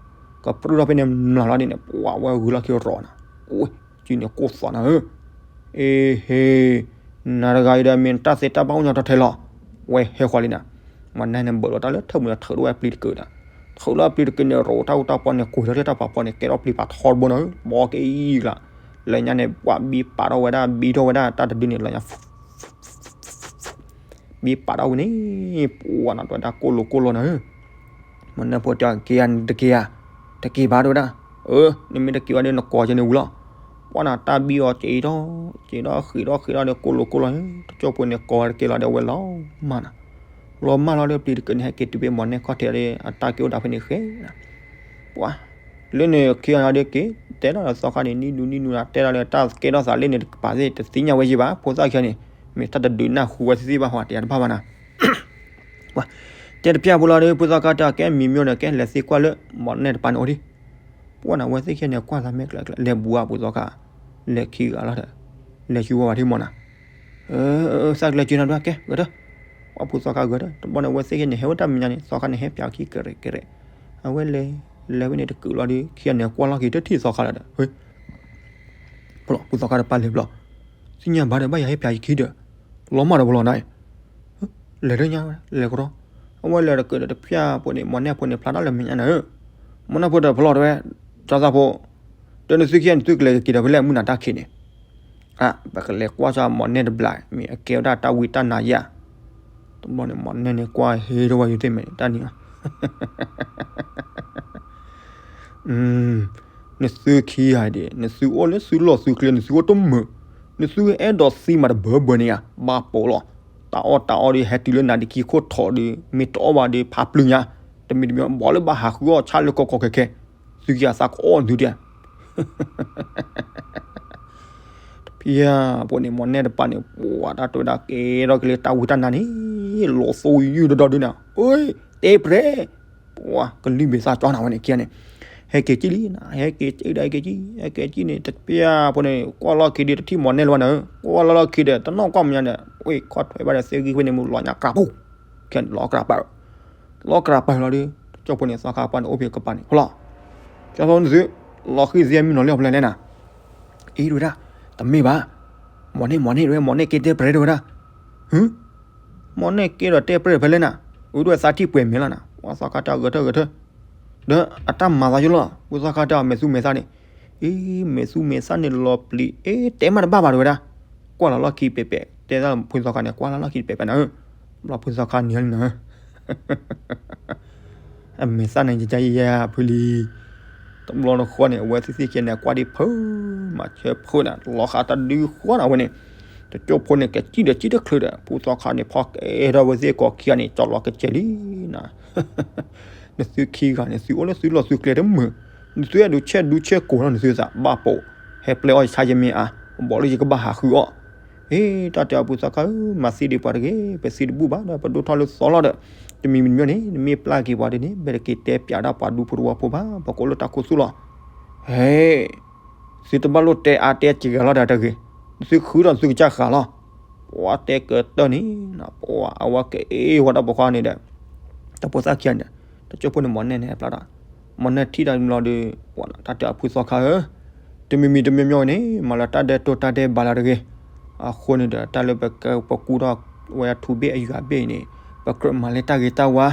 ကပြုၢ်ထီၣ်ဖဲန့ၣ်မျးလီၤဒ်န့ၣ် ပှၤဝဲဂုာ်လီၢ်ခံရီၤနၤ, အိၣ်ကံၣ်န့ၣ်ကိၢ်သီနၤဧၢ အ့ဟ့, နၤတဂၤအံၤဒီး မ့ၢ်တၢ်သ့တၢ်ဘၣ်အိၣ်ညီထီၣ်ထဲလီၤ. ဝဲဟဲဃီၤလံနၤ, မီၢ်နဲၣ်န့ၣ် ဘၢၣ်လီၤတၢ်လၢထၢၣ်မုၢ်ဒီးထုးထီၣ်ဝဲပျံၤတက့ၢ်ဒီး, ထုးလၢပျံၤတက့ၢ်န့ၣ် ရိးတၢ်အူတၢ်ပီန့ၣ် ကွံာ်ထီၣ်တၢ်ပာ်ဖီန့ၣ် ကဲထီၣ်ပျံၤပာ်ထီတဘိနၤဧၢ, ဘီက့ၤအံၤကျါ, လၢညါန့ၣ် ပှၤဘံပာ်ထီၣ်ဝဲဒၣ် ဘံထီၣ်ဝဲဒၣ်တၢ်တဒုန့ၣ် လၢညါ ဘံပာ်ထီၣ်ဝဲန့ၣ်, ပှၤနၤတဲဝဲဒၣ်ကိၢ်လိာ်ကိၢ်လိာ်နၤဧၢ, မီၢ်နဲၣ်ဖိတဲအီၤ က့ၤဧါ နတက့ၤဧါ, တက့ၤဘၣ်တဲဝဲဒၣ်, အၢ နမ့ၢ်တက့ၤဘၣ်ဒီးနကိးကဲန့ၣ်ဝံၤလီၤ. ပှၤနၤတၢ်ဘံအီၤက့ၤထီၣ်, က့ၤထီၣ်ဃ့းထီၣ်ဃ့းထီၣ်ဒီးကိၢ်လိာ်ကိၢ်လိာ်န့ၣ် တကၠိဖိန့ၣ်ကိးဝဲတက့ၢ်လီၤဒီးဝဲလီၤမၢ်နၤ, လီၤမၢ်လီၤဒီးပျံၤတက့ၢ်န့ၣ် ဟဲက့ၤတုၤဖဲမီၢ်နဲၣ်ခီၣ်ထံးဒီး အတၢ်က့ၤအိၣ်ဒၣ်ဖဲန့ၣ်ဃဲနၤ ပှၤ, လၢန့ၣ်ခံဂၤန့ၣ်ဒီးက့ၤ, တဲဒၣ်ဒီးသီခါန့ၣ် နံၣ်နူနံၣ်နူနၤ တဲဒၣ်လၢတၢ်ကဲထီၣ်သးလၢန့ၣ်တကပၤသ့ၣ် တသ့ၣ်ညါဝဲယံၤဘၣ်, ဖိသၣ်ခံဂၤန့ၣ် မ့ၢ်တၢ်တဒုးနၢ်ဟူဝဲသ့ၣ်သ့ၣ်ဘၣ် ဟီတယၤတဘၣ်ဘၣ်နၤ, ပှၤ, တဲတဖၣ်ဖိလီၤဒီး ဖိသီခါတဲအီၤ ကဲမံၤမ့ၢ်ဒီး ကဲလဲၤသ့ကွၢ်လၢ မီၢ်နဲၣ်တပၤန့ၣ်အိၣ်ဒံး, ပှၤနၤဝဲသ့ၣ်ခံဂၤန့ၣ် ကွၢ်သးမဲာ်ကျဲကျဲ လဲၤဘူးဧါ ဖိသီခါ, လဲၤခံဂၤလီၤဒီး, လဲၤဆူဝဲဝဲထံမီၢ်နၤ သးကလဲၤစုနၤဒွး ကဲဂဲၤထၢၣ်, ပှၤဖိသီခါဂဲၤထၢၣ်, တဘျီန့ၣ် အဝဲသ့ၣ်ခံဂၤန့ၣ် ဟဲဝဲတၢ်မဲာ်ညါန့ၣ် သီခါန့ၣ် ဟဲပၠးခံကရဲးကရဲး, အဝဲလဲၤ, လဲၤဝဲန့ၣ်တကုာ်လီၤဒီး ခံဂၤန့ၣ် ကွၢ်လီၢ်ခံတထံၣ်သီခါလီၤဒီး, ဟ့ၣ်, ဖိသီခါတပၤလဲၤဘျီ, သ့ၣ်ညါဘၣ်ဒီး ဘၣ်ယၤဟဲပၠးယခံဒီး, လီၤမၢ်ဒီးပလီၤနၤ, လဲၤတညါဝဲ လဲၤကရီ, အဝဲလဲၤတကုာ်ဒီးတဖၣ်ဖိန့ၣ် မီၢ်နဲၣ်ဖိန့ၣ် ဖျါထီၣ်လၢမဲာ်ညါနၤဧၢ, မီၢ်နဲၣ်ဖိဒီးဖျီတဲဝဲ, ကၠီသးဖိ, တဲနသုခံဂၤန့ၣ်သုကလဲၤက့ၤဒီးဖဲလဲၣ်မုၢ်နၤတၢ်ခံးန့ၣ်, အါ ပကလဲၤကွၢ်စၢ်မီၢ်နဲၣ်တဘျီ မ့ၢ်အကဲဝဲဒၣ်တၢ်ဝံတၢ်နါယၤ, တဘျီန့ၣ် မီၢ်နဲၣ်န့ၣ် ကွၢ်ဟ့ထီၣ်ဝဲယသ့ၣ်မဲာ်န့ၣ် တၢ်နံၤဧါ နသုခံဂၤဒံး နသုအိၣ်လၢသုလီၢ်သုကျဲ နသုအိၣ်တမုာ်, နသုအဲၣ်ဒိးသံမးတဘၢဘၢန့ၣ်ဧါ, ဘၣ်ပိာ်လီၤ, တၢ်အီၣ်တၢ်အီဒီး ဟဲတုၤလၢနၤဒံးခံခိၣ်ထီၣ်ဒီး မ့ၢ်တအီၣ်ဘၣ်ဒီး ဖးပျုၤညါ, တမံၤတမံၤ ဘၣ်လၢဘၣ်ဟးဃုအီၣ်ဆၣ်လၢကီကီခဲခဲ, သုခံဂၤသးကအီၣ်နသုဒံးဧါ တဖၣ်ဖိန့ၣ် မီၢ်နဲၣ်တပၤန့ၣ် ပှၤတၢ်တဲဝဲဒၣ်ကဲထီၣ်က့ၤလၢတၢ်ဝံတၢ်နါန့ၣ် လီၤသိယုၢ်ဒီဒူၣ်နၤ, အိ တဲပြဲၢ်, ပှၤကလံၢ်ဘ့ၣ်သးကၠီနၤဝဲန့ၣ် ခံဂၤန့ၣ်, ဟဲက့ၤကံၣ်လံနၤ ဟဲက့ၤကံၣ်ဒီးဟဲက့ၤကံၣ် ဟဲက့ၤကံၣ်န့ၣ် တဖၣ်ဖိန့ၣ် ကွၢ်လီၢ်ခံဒီးတထံၣ်မီၢ်နဲၣ်လၢၤဘၣ်နၤ, ကွၢ်လီၢ်လီၢ်ခံဒီး တနီၣ်ကွၢ်မညါဒီး ဝ့ၢ်ခီၣ်ထွဲဘၣ်ဒီး သ့ၣ်ဂံၢ်ဖဲန့ၣ်မူလီၤညါကြးပူၤ, ခံဂၤန့ၣ် လီၤကြးပာ် လီၤကြးပာ်လီၤဒီး တကၠိဖိန့ၣ် သီခါပှၢ်န့ၣ် အိၣ်ဖဲကပၤန့ၣ် ဖျီ, ကၠီဖိန့ၣ်သု, လီၤဃံၤသ့မံနီၤလၢအဖျဲလဲၣ်နၤ, အံၤတဲဝဲဒၣ်, တမ့ၢ်ဘၣ်, မီၢ်နဲၣ် မီၢ်နဲၣ်တဲဝဲ မီၢ်နဲၣ်က့ၤတဲပြဲၢ်တဲဝဲဒၣ်, ဟၢ, မီၢ်နဲၣ်က့ၤဒီးတဲပြဲၢ်ဖဲလဲၣ်နၤ, အုးဒွဲၣ်သးထံၣ်ပှဲၤမဲာ်လီၤနၤ, ပှၤသီခါတၢ်ဂဲၤထၢၣ်ဂဲၤထၢၣ်, ဒီးအတၢ်မၤသးယိလီၤ, ပှၤသီခါတၢ်မဲာ်သူမဲာ်သၣ်န့ၣ်, အံၤ မဲာ်သူမဲာ်သၣ်န့ၣ်လီၤပျံၤ, အ့ တဲမးတဘၣ်ဘၣ်တဲဝဲဒၣ်, ကွၢ်လီၤလီၢ်ခံပဲပဲ, တဲဒၣ်ဖုသီခါန့ၣ် ကွၢ်လီၤလီၢ်ခံပဲပဲနၤဧၢ, ဘျီဖုသီခါနံၤလံနၤဧၢ အမဲာ်သၣ်န့ၣ် ယယယဖုလံ, တဘျီတဃီန့ၣ် အဝဲသ့ၣ်သ့ၣ်ခံဂၤန့ၣ် ကွၢ်ဒံးဖုး မၤဆၢဖုးန့ၣ် လီၤဃးတဒုဃီန့ၣ် အဝဲန့ၣ် တကၠိဖိန့ၣ် ကစံၣ်ဒီးစံၣ်တချုးဒီး ဖုသီခါန့ၣ် ဖီကအဲၣ်ထီၣ်ဝဲသ့ၣ်ကိးခံဂၤန့ၣ် ကၠီလီၤကစဲးလံနၤ. နသုခံဂၤန့ၣ် သုအိၣ်လၢသုလီၢ်သုကျဲတမုာ်, နသုအဲၣ်ဒိးဆဲးဒူဆဲးကိာ်နီၤ နသုသးဘၣ်ပိာ်, ဟဲပျဲအီၣ်ယဆါယမ့ၢ်အါ, ဘီးလၢယကဘၣ်ဟးဃုအီၣ် အ့ တၢ်တဲအီၤ ဖုသီခါဧၢ, မၤသံဒံးပှၤတဂ့ၤ, ပသံတဘူၣ်ဘၣ်ဒီး ပဒိၣ်ထီၣ်လၢသီလီၤဒီး, တမံၤမံၤမံၤန့ၣ် နမ့ၢ်ပျၢ်က့ၤပှၤဒ်န့ၣ် ဘၣ်တက့ၤတဲပၠးဒၣ်ပှၤဒူဖိတဝီဖိဘၣ်, ပှၤကအိၣ်လၢတၢ်ခိၣ်သူၣ်လီၤ. ဟဲ, သုတဘၣ်လိၣ်တဲအါတဲစှၤလီၤဒီးတဂ့ၤ, သုဃုဒီးသုကစၢ်ဃာ်လီၤ. ပှၤတဲကတၢၢ်န့ၣ်, ပှၤအဝဲကအဲၣ်ဝဲဒၣ်ပိာ်ခွါန့ၣ်ဒီး, တၢ်ဖိသၣ်ခံဂၤန့ၣ်, တကၠိဖိန့ၣ် မီၢ်နဲၣ်န့ၣ် ဟဲပျၢ်ဒီး, မီၢ်နဲၣ်ထံၣ်ဒီးဘျီဒီး, ပှၤတၢ်တဲအီၤ ဖုသီခါဧၢ, တမံၤမံၤတမံၤမံၤန့ၣ် မၤလၢတၢ်ဒဲးတိၢ်တၢ်ဒဲးဘးလၢတဂ့ၤ, အဃိန့ၣ်ဒီး တၢ်လၢပက, ပကူထီၣ်ဝဲအထူဘ့ၣ်အယွၤဘ့ၣ်အံၤန့ၣ်, ပကြၢးမၤလၢတၢ်ဂ့ၤတၢ်ဝါ,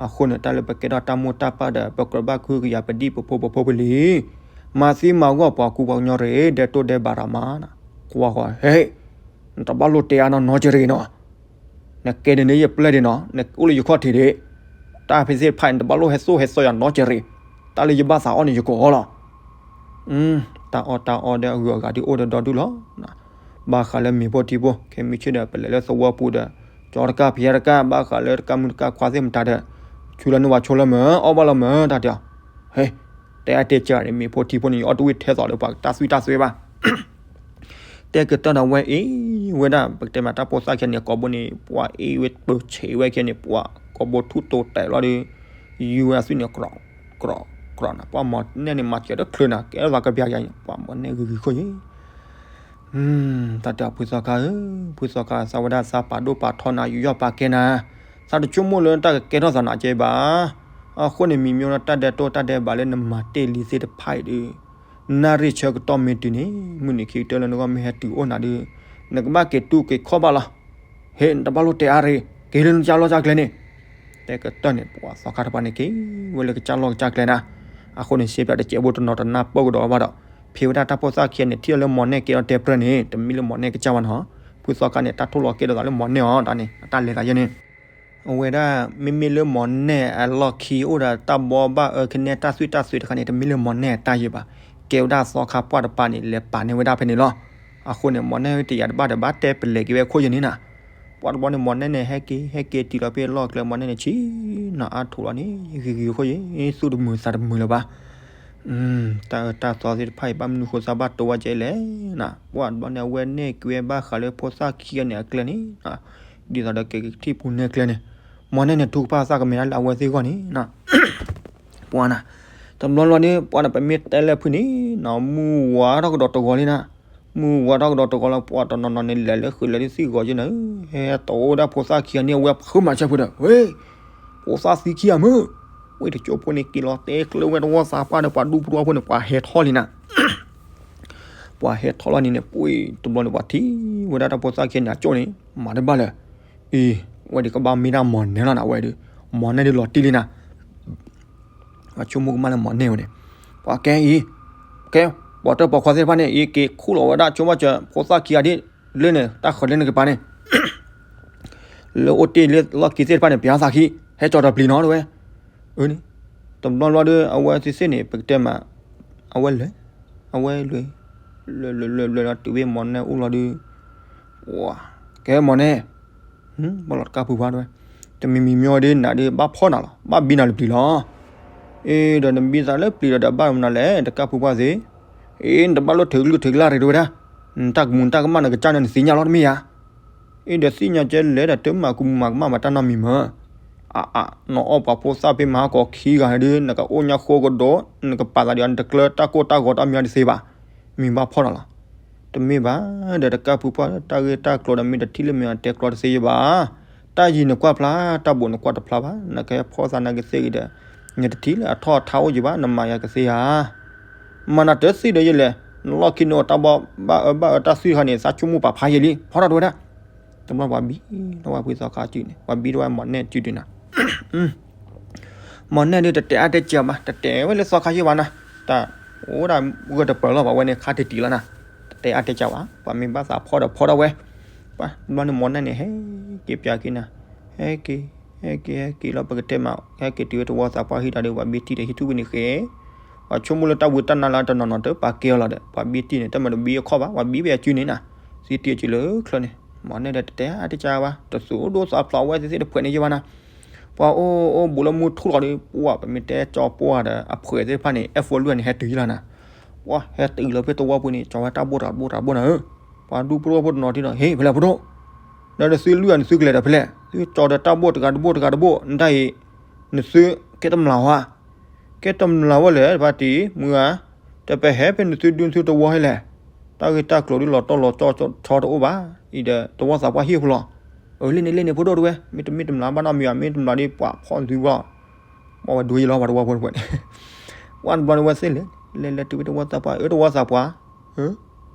အဃိန့ၣ် တၢ်လၢပကဲထီၣ်တၢ်မိၢ်တၢ်ပၢ်ဒီး ပကြၢးဘၣ်ကဟုကယာ်ပဒံၣ်ပဖိပဖိပလံၤ, မၤသံမၤဂီၢ်ပှၤကူပှၤကညီတဂ့ၤ, ဒဲးတိၢ်ဒဲးဘးတၢ်မၤနၤ, ကွၢ်ကွၢ်, ဟဲ, နတဘၣ်လိၣ်တဲအါနီၢ်နီၢ်ကဲတဂ့ၤနီၤ နကဲန့ၣ်န့ၣ် ယပျဲၢ်ဒံးနီၤ, နအိၣ်လၢယခီၣ်ထံးဒံး, တၢ်ဖဲသ့ၣ်တဖၣ်န့ၣ် နတဘၣ်လိၣ်ဟဲသိၣ်ဟဲသီယၤနီၢ်ကဲတဂ့ၤ, တၢ်လၢယဘၣ်သးအီၣ်န့ၣ် ယကအီၣ်လီၤ. တၢ်အီၣ်တၢ်အီဒီးအဂုၤအဂၤဒ်အိၣ်ဒီးဒီဒူၣ်လီၤ. ဘၣ်ဃးလၢမ့ၤဖိထံဖိ ခဲမုၢ်ဆ့ၣ်ဒီး ပလဲၤလၢသဝီပူၤဒီး ကၠီတကၢ်ဖံးတကၢ် ဘၣ်ဃးလၢတကၢ်မုၢ်တကၢ်ခွါသ့ၣ်မတၤဒီး ဆူလၢနဝၤဆိလၢမၢ် အီၣ်ဘၣ်လီၤမၢ် တၢ်တဲအီၤ, ဟဲ, တဲအါတဲစှၤန့ၣ် မ့ၤဖိထံဖိန့ၣ် ယအီၣ်တဝံၣ်ထဲသိးလၢပှၤတၢ်သွံၣ်တၢ်သွဲဘၣ် တဲကတၢၢ်ဒီးဝဲအ့ၣ်ဝဲဒၣ် ပကတဲမးတၢ်ဖိသၣ်ခံဂၤန့ၣ် ကိးဘိန့ၣ် ပှၤအ့ၣ်ဝဲပၢၢ်ဆံးဝဲခဲန့ၣ် ပှၤကိးဘိထူၣ်တိာ်တဲာ်လီၤဒီး ယူၤဝဲအသွံၣ်န့ၣ် ကြီးကြီးန့ၣ် ပှၤမီၢ်နဲၣ်န့ၣ် မၤစၢၤတချုးနၤ ကဲထီၣ်သးကပျၢ်ယၤန့ၣ် ပှၤမီၢ်နဲၣ်ဂ့ၤဂ့ၤခိၣ်ယံၤ တၢ်တဲအီၤ ဖုသီခါဧၢ, ဖုသီခါ သးဝဲဒၣ်သးပာ်ဒိၣ်ပာ်ထီနၤ ယူးယီၣ်ပာ်ကဲနၤ, သးတဆိကမိၣ်လၢတၢ်ကကဲထီၣ်သးနၤကဲဘၣ်. အဃိန့ၣ် မံၤမ့ၢ်လၢတၢ်ဒဲးတိၢ်တၢ်ဒဲးဘးလၢနမၤတ့ၢ်လံသ့ၣ်တဖၣ်အံၤဒီး နၣ်ရံၣ်ဆၢကတီၢ်မ့ၢ်တုၤန့ၣ် မုၢ်နံၤခံကတၢၢ်လၢနဂီၢ်မ့ၢ်ဟဲတုၤအိၣ်နၤဒီး နကဘၣ်က့ၤတူၢ်က့ၤခီၣ်ဘၣ်လီၤ. ဟဲ နတဘၣ်လိၣ်တဲအါရ့ၣ်, က့ၤလၢနကစၢ်လီၢ်ကစၢ်ကျဲန့ၣ် တဲကတၢၢ်န့ၣ် ပှၤသီခါတဖၣ်န့ၣ်က့ၤဝဲလၢကစၢ်လီၢ်ကစၢ်ကျဲနၤ, အဃိန့ၣ် စ့ပၠးတစဲးဖိတနီၤတနၢ်ပၢၢ်ကဒီးဘၣ်ဒီး ဖဲဝဲဒၣ်တၢ်ဖိသၣ်ခံဂၤန့ၣ် ထံၣ်လီၤလၢမီၢ်နဲၣ်ကဲထီၣ်တဲပြၢန့ၣ် တမ့ၢ်လၢမီၢ်နဲၣ်ကစၢ်ဘၣ်နီၤ, ဖုသီခါန့ၣ် တၢ်ထိၣ်လီၤကဲထီၣ်သးလၢမီၢ်နဲၣ်အီၤ တၢ်န့ၣ် အတၢ်လဲၤသးယဲန့ၣ် အဝဲဒၣ် မ့မ့ၢ်လၢမီၢ်နဲၣ်အလီၢ်ခံ အိၣ်ဒီးတၢ်ဘီဘၣ်အၢကနဲတၢ်သွံၣ်တၢ်သွဲတခါန့ၣ် တမ့ၢ်လၢမီၢ်နဲၣ်အတၢ်ယဲဘၣ်, ကဲဝဲဒၣ်သီခါပှၢ်တပၤန့ၣ် လဲၤပာ်န့ၢ်ဝဲဒၣ်ဖဲန့ၣ်လီၤ. အဃိန့ၣ် မီၢ်နဲၣ်တယာ်တဘၣ်ဒီး ဘၣ်တဲပလဲၤက့ၤဝဲအခိၣ်ယဲန့ၣ်နၤ, ပှၤတဘျီန့ၣ် မီၢ်နဲၣ်န့ၣ် ဟဲက့ၤ ဟဲက့ၤတုၤလီၤဖဲအလီၢ်ကျဲ မီၢ်နဲၣ်န့ၣ် ဆံးနၤအါထီၣ်လီၤန့ၣ် ဂ့ၤဂ့ၤအခိၣ်ယဲ သူၣ်တမုာ်သးတမုာ်လၢၤဘၣ် တၢ်အၢတၢ်သီသ့ၣ်တဖၣ်အံၤ ဘၣ်မနုၤဃိသးဘၣ်တိဝဲကဲလဲၣ်နၤ, ပှၤတဘျီန့ၣ် အဝဲနဲၣ်က့ၤဝဲဘၣ်ဃးလၢဖိသၣ်ခံဂၤန့ၣ်အကျဲန့ၣ်, ဒ်သိးဒီးက့ၤကထံၣ်ပူၤနဲၣ်ကျဲန့ၣ်, မီၢ်နဲၣ်န့ၣ် ထုကဖၣ်သးကမဲာ်ဒၣ်လၢအဝဲသ့ၣ်အဂီၢ်န့ၣ်, ပှၤနၤ, တဘျီဘျီန့ၣ် ပှၤနၤ ပမ့ၢ်တဲလၢဖုန့ၣ်နၤ မုၢ်ဝါထီၣ်ကဒီးတဂီၤလံနၤ, မုၢ်ဝါထီၣ်ကဒီးတဂီၤလီၤ ပှၤတနီၤနီၤန့ၣ် လဲၤလၢဃုာ်လၢသံၣ်ဂီၤယဲနၤ, ဟဲတအိၣ်ဒၣ်ဖိသၣ်ခံဂၤန့ၣ် အဝဲဖုမၤဆၢဖုဒီး ဝဲ ဖိသၣ်သံခံဂၤမုၢ်, ဝဲတကၠိဖိန့ၣ် က့ၤလီၤတဲကျၢၤဝဲတဝီသးပှၢ်ဒီး ပှၤဒူဖိတဝီဖိန့ၣ် ပှၤဟဲထီၣ်လံနၤ ပှၤဟဲထီၣ်လီၤန့ၣ်န့ၣ် ပှၤတဘျီန့ၣ် ပှၤထံၣ်ဝဲဒၣ်တၢ်ဖိသၣ်ခံဂၤန့ၣ် အကၠိၣ်န့ၣ် မၤတဘၣ်လၢၤ, အံၤ ဝဲဒၣ်ကဘၣ်မ့ၢ်ဒၣ်မီၢ်နဲၣ်လီၤနၤ ဝဲဒီး မီၢ်နဲၣ်ဒုးလီၤတံၢ်လံနၤ ပှၤဆိကမိၣ်ကမၣ်လၢမီၢ်နဲၣ်ဝဲန့ၣ်, ပှၤကဲအံၤ, ကဲ, ပိာ်တၢ်ပိာ်ခွါသ့ၣ်တဖၣ်န့ၣ် အံၤက့ၤခူၣ်လီၤဝဲဒၣ်ဆိကမိၣ်စၢၤ ဖိသၣ်ခံဂၤဒ်လဲၣ်န့ၣ် တၢ်ဃၢၤလၢနကပၤန့ၣ် လၢအိၣ်တ့ၢ်လၢလီၢ်ခံသ့ၣ်တဖၣ်န့ၣ် ပျၢၤသးခံ ဟဲကၠီၤတပျံၤနီၤတဝဲ, အန့ၣ်, တဘျီဘျီဒီး အဝဲသ့ၣ်သ့ၣ်န့ၣ် ပကတဲမး, အဝဲလဲၤ, အဝဲလဲၤ, လဲၤလဲၤလဲၤလီၤတုၤဝဲမီၢ်နဲၣ်အိၣ်လီၤဒီး, ကဲမီၢ်နဲၣ်, ဘၣ်လီၤတကၢ်ဖုပှၢ်တဝဲ, တမံၤမံၤမ့ၢ်ဝဲဒၣ်နၤဒီး ဘၣ်ဖီၣ်နၤလီၤ ဘၣ်ဘံနၤလၢပျံၤလီၤ အ့ဒီးနဘံသးလၢပျံၤဒီး ဒီးဘၣ်မနုၤလဲၣ် တကၢ်ဖုပှၢ်သ့ၣ်, အ့ နတဘၣ်လိၣ်ထုးကလုၢ်ထုးကလၢ်ရ့ၣ်တဝဲဒၣ်, နတၢ်ကမူၤတၢ်ကမၣ်နကစၢ်န့ၣ် နသ့ၣ်ညါလီၤတမ့ၢ်ဧါ, အ့ဒီးသ့ၣ်ညါကဲလဲၣ်ဒီး တမၤကမူၤမၤကမၣ်ဘၣ်တၢ်နီတမံၤမး, အအါ နအီၣ်ပှၤဖိသၣ်ဖဲမဟါကီးခံဂၤဒီး နကအိၣ်ညါဃိကဒီး နကပာ်သးဒီး နတကျၢတၢ်ကိၢ်တၢ်ဂီၤတၢ်မံၤတသ့ဘၣ်, မ့ၢ်ဘၣ်ဖီၣ်နၤလီၤ တမ့ၢ်ဘၣ်, ဒီးတကၢ်ဖုပှၢ် တၢ်ဂ့ၢ်တၢ်ကျိၤဒီး မ့ၢ်တထံၣ်လၢမ့ၢ်အတဲကျိၤတသ့ယဘၣ်, တၢ်ယံၤနကွၢ်ဖျါ တၢ်ဘူးနကွၢ်တဖျါဘၣ်, နကဟဲဖီၣ်သးနကသ့ဂ့ၤဒီး, နတထံၣ်လၢအထီၣ်အထါအိၣ်ယဘၣ် နမၤယၤကသ့ဧါ, မၤနၤတသ့ဒီးယလဲၣ်, နလီၢ်ခံန့ၣ်အိၣ်တၢ်ဘီဘၣ်အၢဘၣ်အၢတၢ်သွံၣ်တခါန့ၣ် သးဆိကမိၣ်ပာ်ဖးယံာ်လံ ဖီၣ်ထီၣ်တဝဲဒၣ် တဘျီပှၤဘံထီၣ်ဝဲဖုသီခါစုန့ၣ် ပှၤဘံထီၣ်ဝဲမီၢ်နဲၣ်စုဒုးနၤ, မီၢ်နဲၣ်ဒုးတတဲအါတဲစှၤဘၣ် တတဲဝဲလၢသီခါယဲၢ်ဘၣ်နၤ, တၢ်အိၣ်ဒၣ်ဂၢၢ်တပၢၢ်လီၤ ပှၤဝဲန့ၣ်ခါတံၢ်တံၢ်လီၤနၤ, တတဲအါတဲစှၤဘၣ် ပှၤမ့ၢ်ဘၣ်သးဖီၣ်ဒီးဖီၣ်ထီၣ်ဝဲ, ပှၤတဘျီန့ၣ်မီၢ်နဲၣ်န့ၣ် ဟဲက့ၤပၠးက့ၤနၤ, ဟဲက့ၤ, ဟဲက့ၤ ဟဲက့ၤလီၤ ပကတဲမး ဟဲက့ၤတုၤဝဲတဝီသးပှၢ်ဟံၣ်တၢ်ဒီး ပှၤဘံထံၣ်ဒီးဟံၣ်ထူၣ်ဝံၤန့ၣ်ဃဲ, ပှၤဆိကမိၣ်လၢတၢ်ဝံတၢ်နါလၢတနီၤနီၤတပာ်ကဲအီၤလီၤဒီး ပှၤဘံတံၢ်န့ၣ် တၢ်မၤတဘံအခီၣ်ဘၣ် ပှၤဘံဖဲအစုန့ၣ်နၤ, သံတံၢ်အစုလၢချၢန့ၣ် မ့ၢ်နဲၣ်ဒီးတတဲအါတကါဘၣ် တသူၣ်ဒိၣ်သးဖျိးဝဲသ့ၣ်တဖှဲးန့ၣ်ယဲဘၣ်နၤ, ပှၤအိၣ်အိၣ်ဘူးလၢမုၢ်ထူၣ်လီၤဒီး ပှၤပမ့ၢ်တဲကၠီပှၢ်ဒီး အဖှဲးသ့ၣ်တဖၣ်န့ၣ် အဲၣ်ဖိလွံၢ်န့ၣ် ဟဲတုၤယလီၤနၤ, ပှၤဟဲတုၤလီၤဖဲတဝီပူၤန့ၣ် ကၠီဝဲတၢ်ဘိၣ်တၢ်ဘိၣ်တၢ်ဘိၣ်နၤဧၢ, ပှၤဒူဖိတဝီဖိတနီၤထံၣ်ဒီး ဟ့ၣ်ဖဲလဲၣ်ဖိဒိၣ်, ဒီးနသုလွံၢ်ဧါ နသုကလဲၤဒီးဖဲလဲၣ် သုကၠီဒီးတၢ်ဘိၣ်တဂၤတဘိၣ်တဂၤတဘိၣ် နတၢ်အံၤ နသုကဲတမျၢ်ဝဲ ကဲတမျၢ်ဝဲလဲၣ် တဖါတံၢ် မုၢ်ဧါ, တပဟဲဖဲနသုဒူနသုတဝီဟဲလဲၣ်, တၢ်ဂ့ၢ်တၢ်ကျိၤဒ်လီၤတီၢ်လီၤကၠီကၠီတအိၣ်ဘၣ်, အံၤဒီးတဝီသးပှၢ်ဟံၣ်ဖိလီၤ, အၢ လ့ၣ်န့ၣ်လ့ၣ်န့ၣ်ဖိဒိၣ်တဝဲ မ့တမ့ၢ်တမျၢ်ဘၣ်နီတမံၤဘၣ် မ့ၢ်တမျၢ်ဒ်ပှၤဖီၣ်သုဘၣ်, ဘၣ်ဝဲဒိယလီၤ ပှၤတဝီဖိတဖှဲးန့ၣ်, ပှၤတဘျီန့ၣ်ဝဲသ့ၣ်လဲၣ်, လဲၤလဲၤတုၤဖဲတဝီသးပှၢ် အၢ တဝီသးပှၢ်,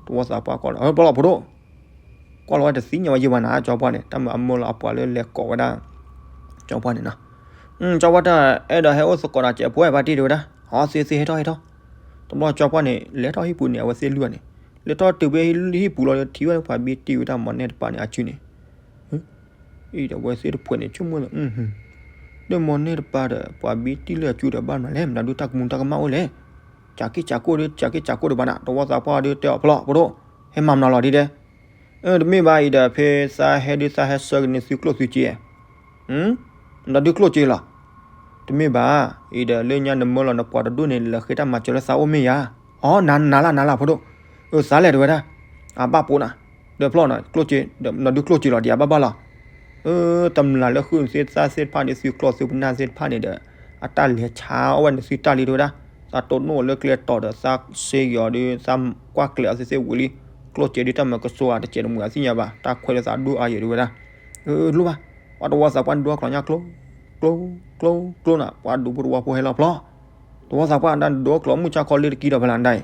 တဝီသးပှၢ်ကီးလီၤ ပျီလီၤဖိဒိၣ် ကွၢ်လီၤဝဲတသ့ၣ်ညါဝဲယံာ်ဘၣ်နၤ ကၠီပှၢ်န့ၣ် တၢ်မၤအမၢလီၤအပှၤလၢလဲၤကိးဝဲဒၣ် ကၠီပှၢ်န့ၣ်နီၤ, ကၠီပှၢ်တၢ်အဲၣ်ဒိးဟဲအိၣ်သကိးဒီးကဲးပှဲၤဖါတံၢ်တဲဝဲဒၣ် အီသ့သ့ဟဲထီၣ်ဟဲထီၣ်, တဘျီကၠီပှၢ်န့ၣ် လဲၤထီၣ်ဟံၣ်ပူၤန့ၣ် အဝဲသ့ၣ်လွံၢ်ဂၤန့ၣ် လဲၤထီၣ်တုၤဖဲဟံၣ်ပူၤလီၤ ထံၣ်ဝဲပှၤဘံတံၢ်ဝဲတၢ်မၤနဲၣ်တပၤန့ၣ် အစုန့ၣ် အံၤဒီးအဝဲသ့ၣ်တဖှဲးန့ၣ် ဆိကမိၣ်လၢ ဒီးမၤနဲၣ်တပၤဒီး ပှၤဘံတံၢ်လၢအစုဒီးဘၣ်မနုၤလဲၣ် မတၤဒုတၢ်ကမူၤတၢ်ကမၣ်အိၣ်လဲၣ်, ကးက့ၢ်ကးကိၢ်ဒီး ကးက့ၢ်ကးကိၢ်ဒီးဘၣ်နၤ တဝီသးပှၢ်ဒီးတဲအီၤဖျီၣ် ဖိဒိၣ်, ဟဲမၤမနုၤလီၤဒ်တဲ, တမ့ၢ်ဘၣ်အံၤဒီး ဖဲသးဟဲဒုးသးဟဲဆှၢက့ၤန့ၢ်သုကျိၣ်သုစ့ မတၤဒုကျိၣ်စ့လီၤ, တမ့ၢ်ဘၣ်, အံၤဒီးလၢညါနမၢလီၤနပှၤတဒူၣ်န့ၣ် လဲၤဃ့တၢ်မၤစၢၤလၢသးအိၣ်မ့ၢ်ဧါ, အီ နၤနၤလၢနၤလၢဖိဒိၣ်, အၢ သးလဲၣ်တဲဝဲဒၣ်, အဘၣ်ပိာ်နၤ, ဒီးဖျီၣ်နၤ ကျိၣ်စ့, နဒုကျိၣ်စ့လီၤ ဒ်အဘၣ်ဘၣ်လီၤ, အၢ တမျၢ်လၢဃုာ်သ့ၣ်သၣ်သ့ၣ်တဖၣ်န့ၣ် သုကျိၣ်သုပနၢ်သ့ၣ်တဖၣ်န့ၣ်ဒီး အတၢ်လဲၤဆါအီၣ်ဝဲန့ၣ်သုတၢ်လံတဲဝဲဒၣ်, သးတိၢ်နီၣ်လၢကျဲတီၤဒီးသးစ့ယီၤဒီးသးကွၢ်ကျဲၤအီၤသ့ၣ်သ့ၣ်ဝံၤလံ, ကျိၣ်စ့ဒုတၢ်မၤကစိၤဧါတစဲးတမှဲၤအသ့ၣ်ညါဘၣ်, တၢ်ခွဲးလၢသးဒိၣ်အါယဲၤတဲဝဲဒၣ်, လိၣ်ဘၣ်, ပှၤတဝီသးပှၢ်န့ၣ်ဒိအကျိာ်ညါကျိ ကျိ ကျိ ကျိနၤ, ပှၤဒူဖိတဝီဖိဟဲလီၤဖျီၣ်, တဝီသးပှၢ်နဒိအကျိာ်မုၢ်ဆါခီလ့တကံဒီးဖဲလၢနဒၣ်အံၤ,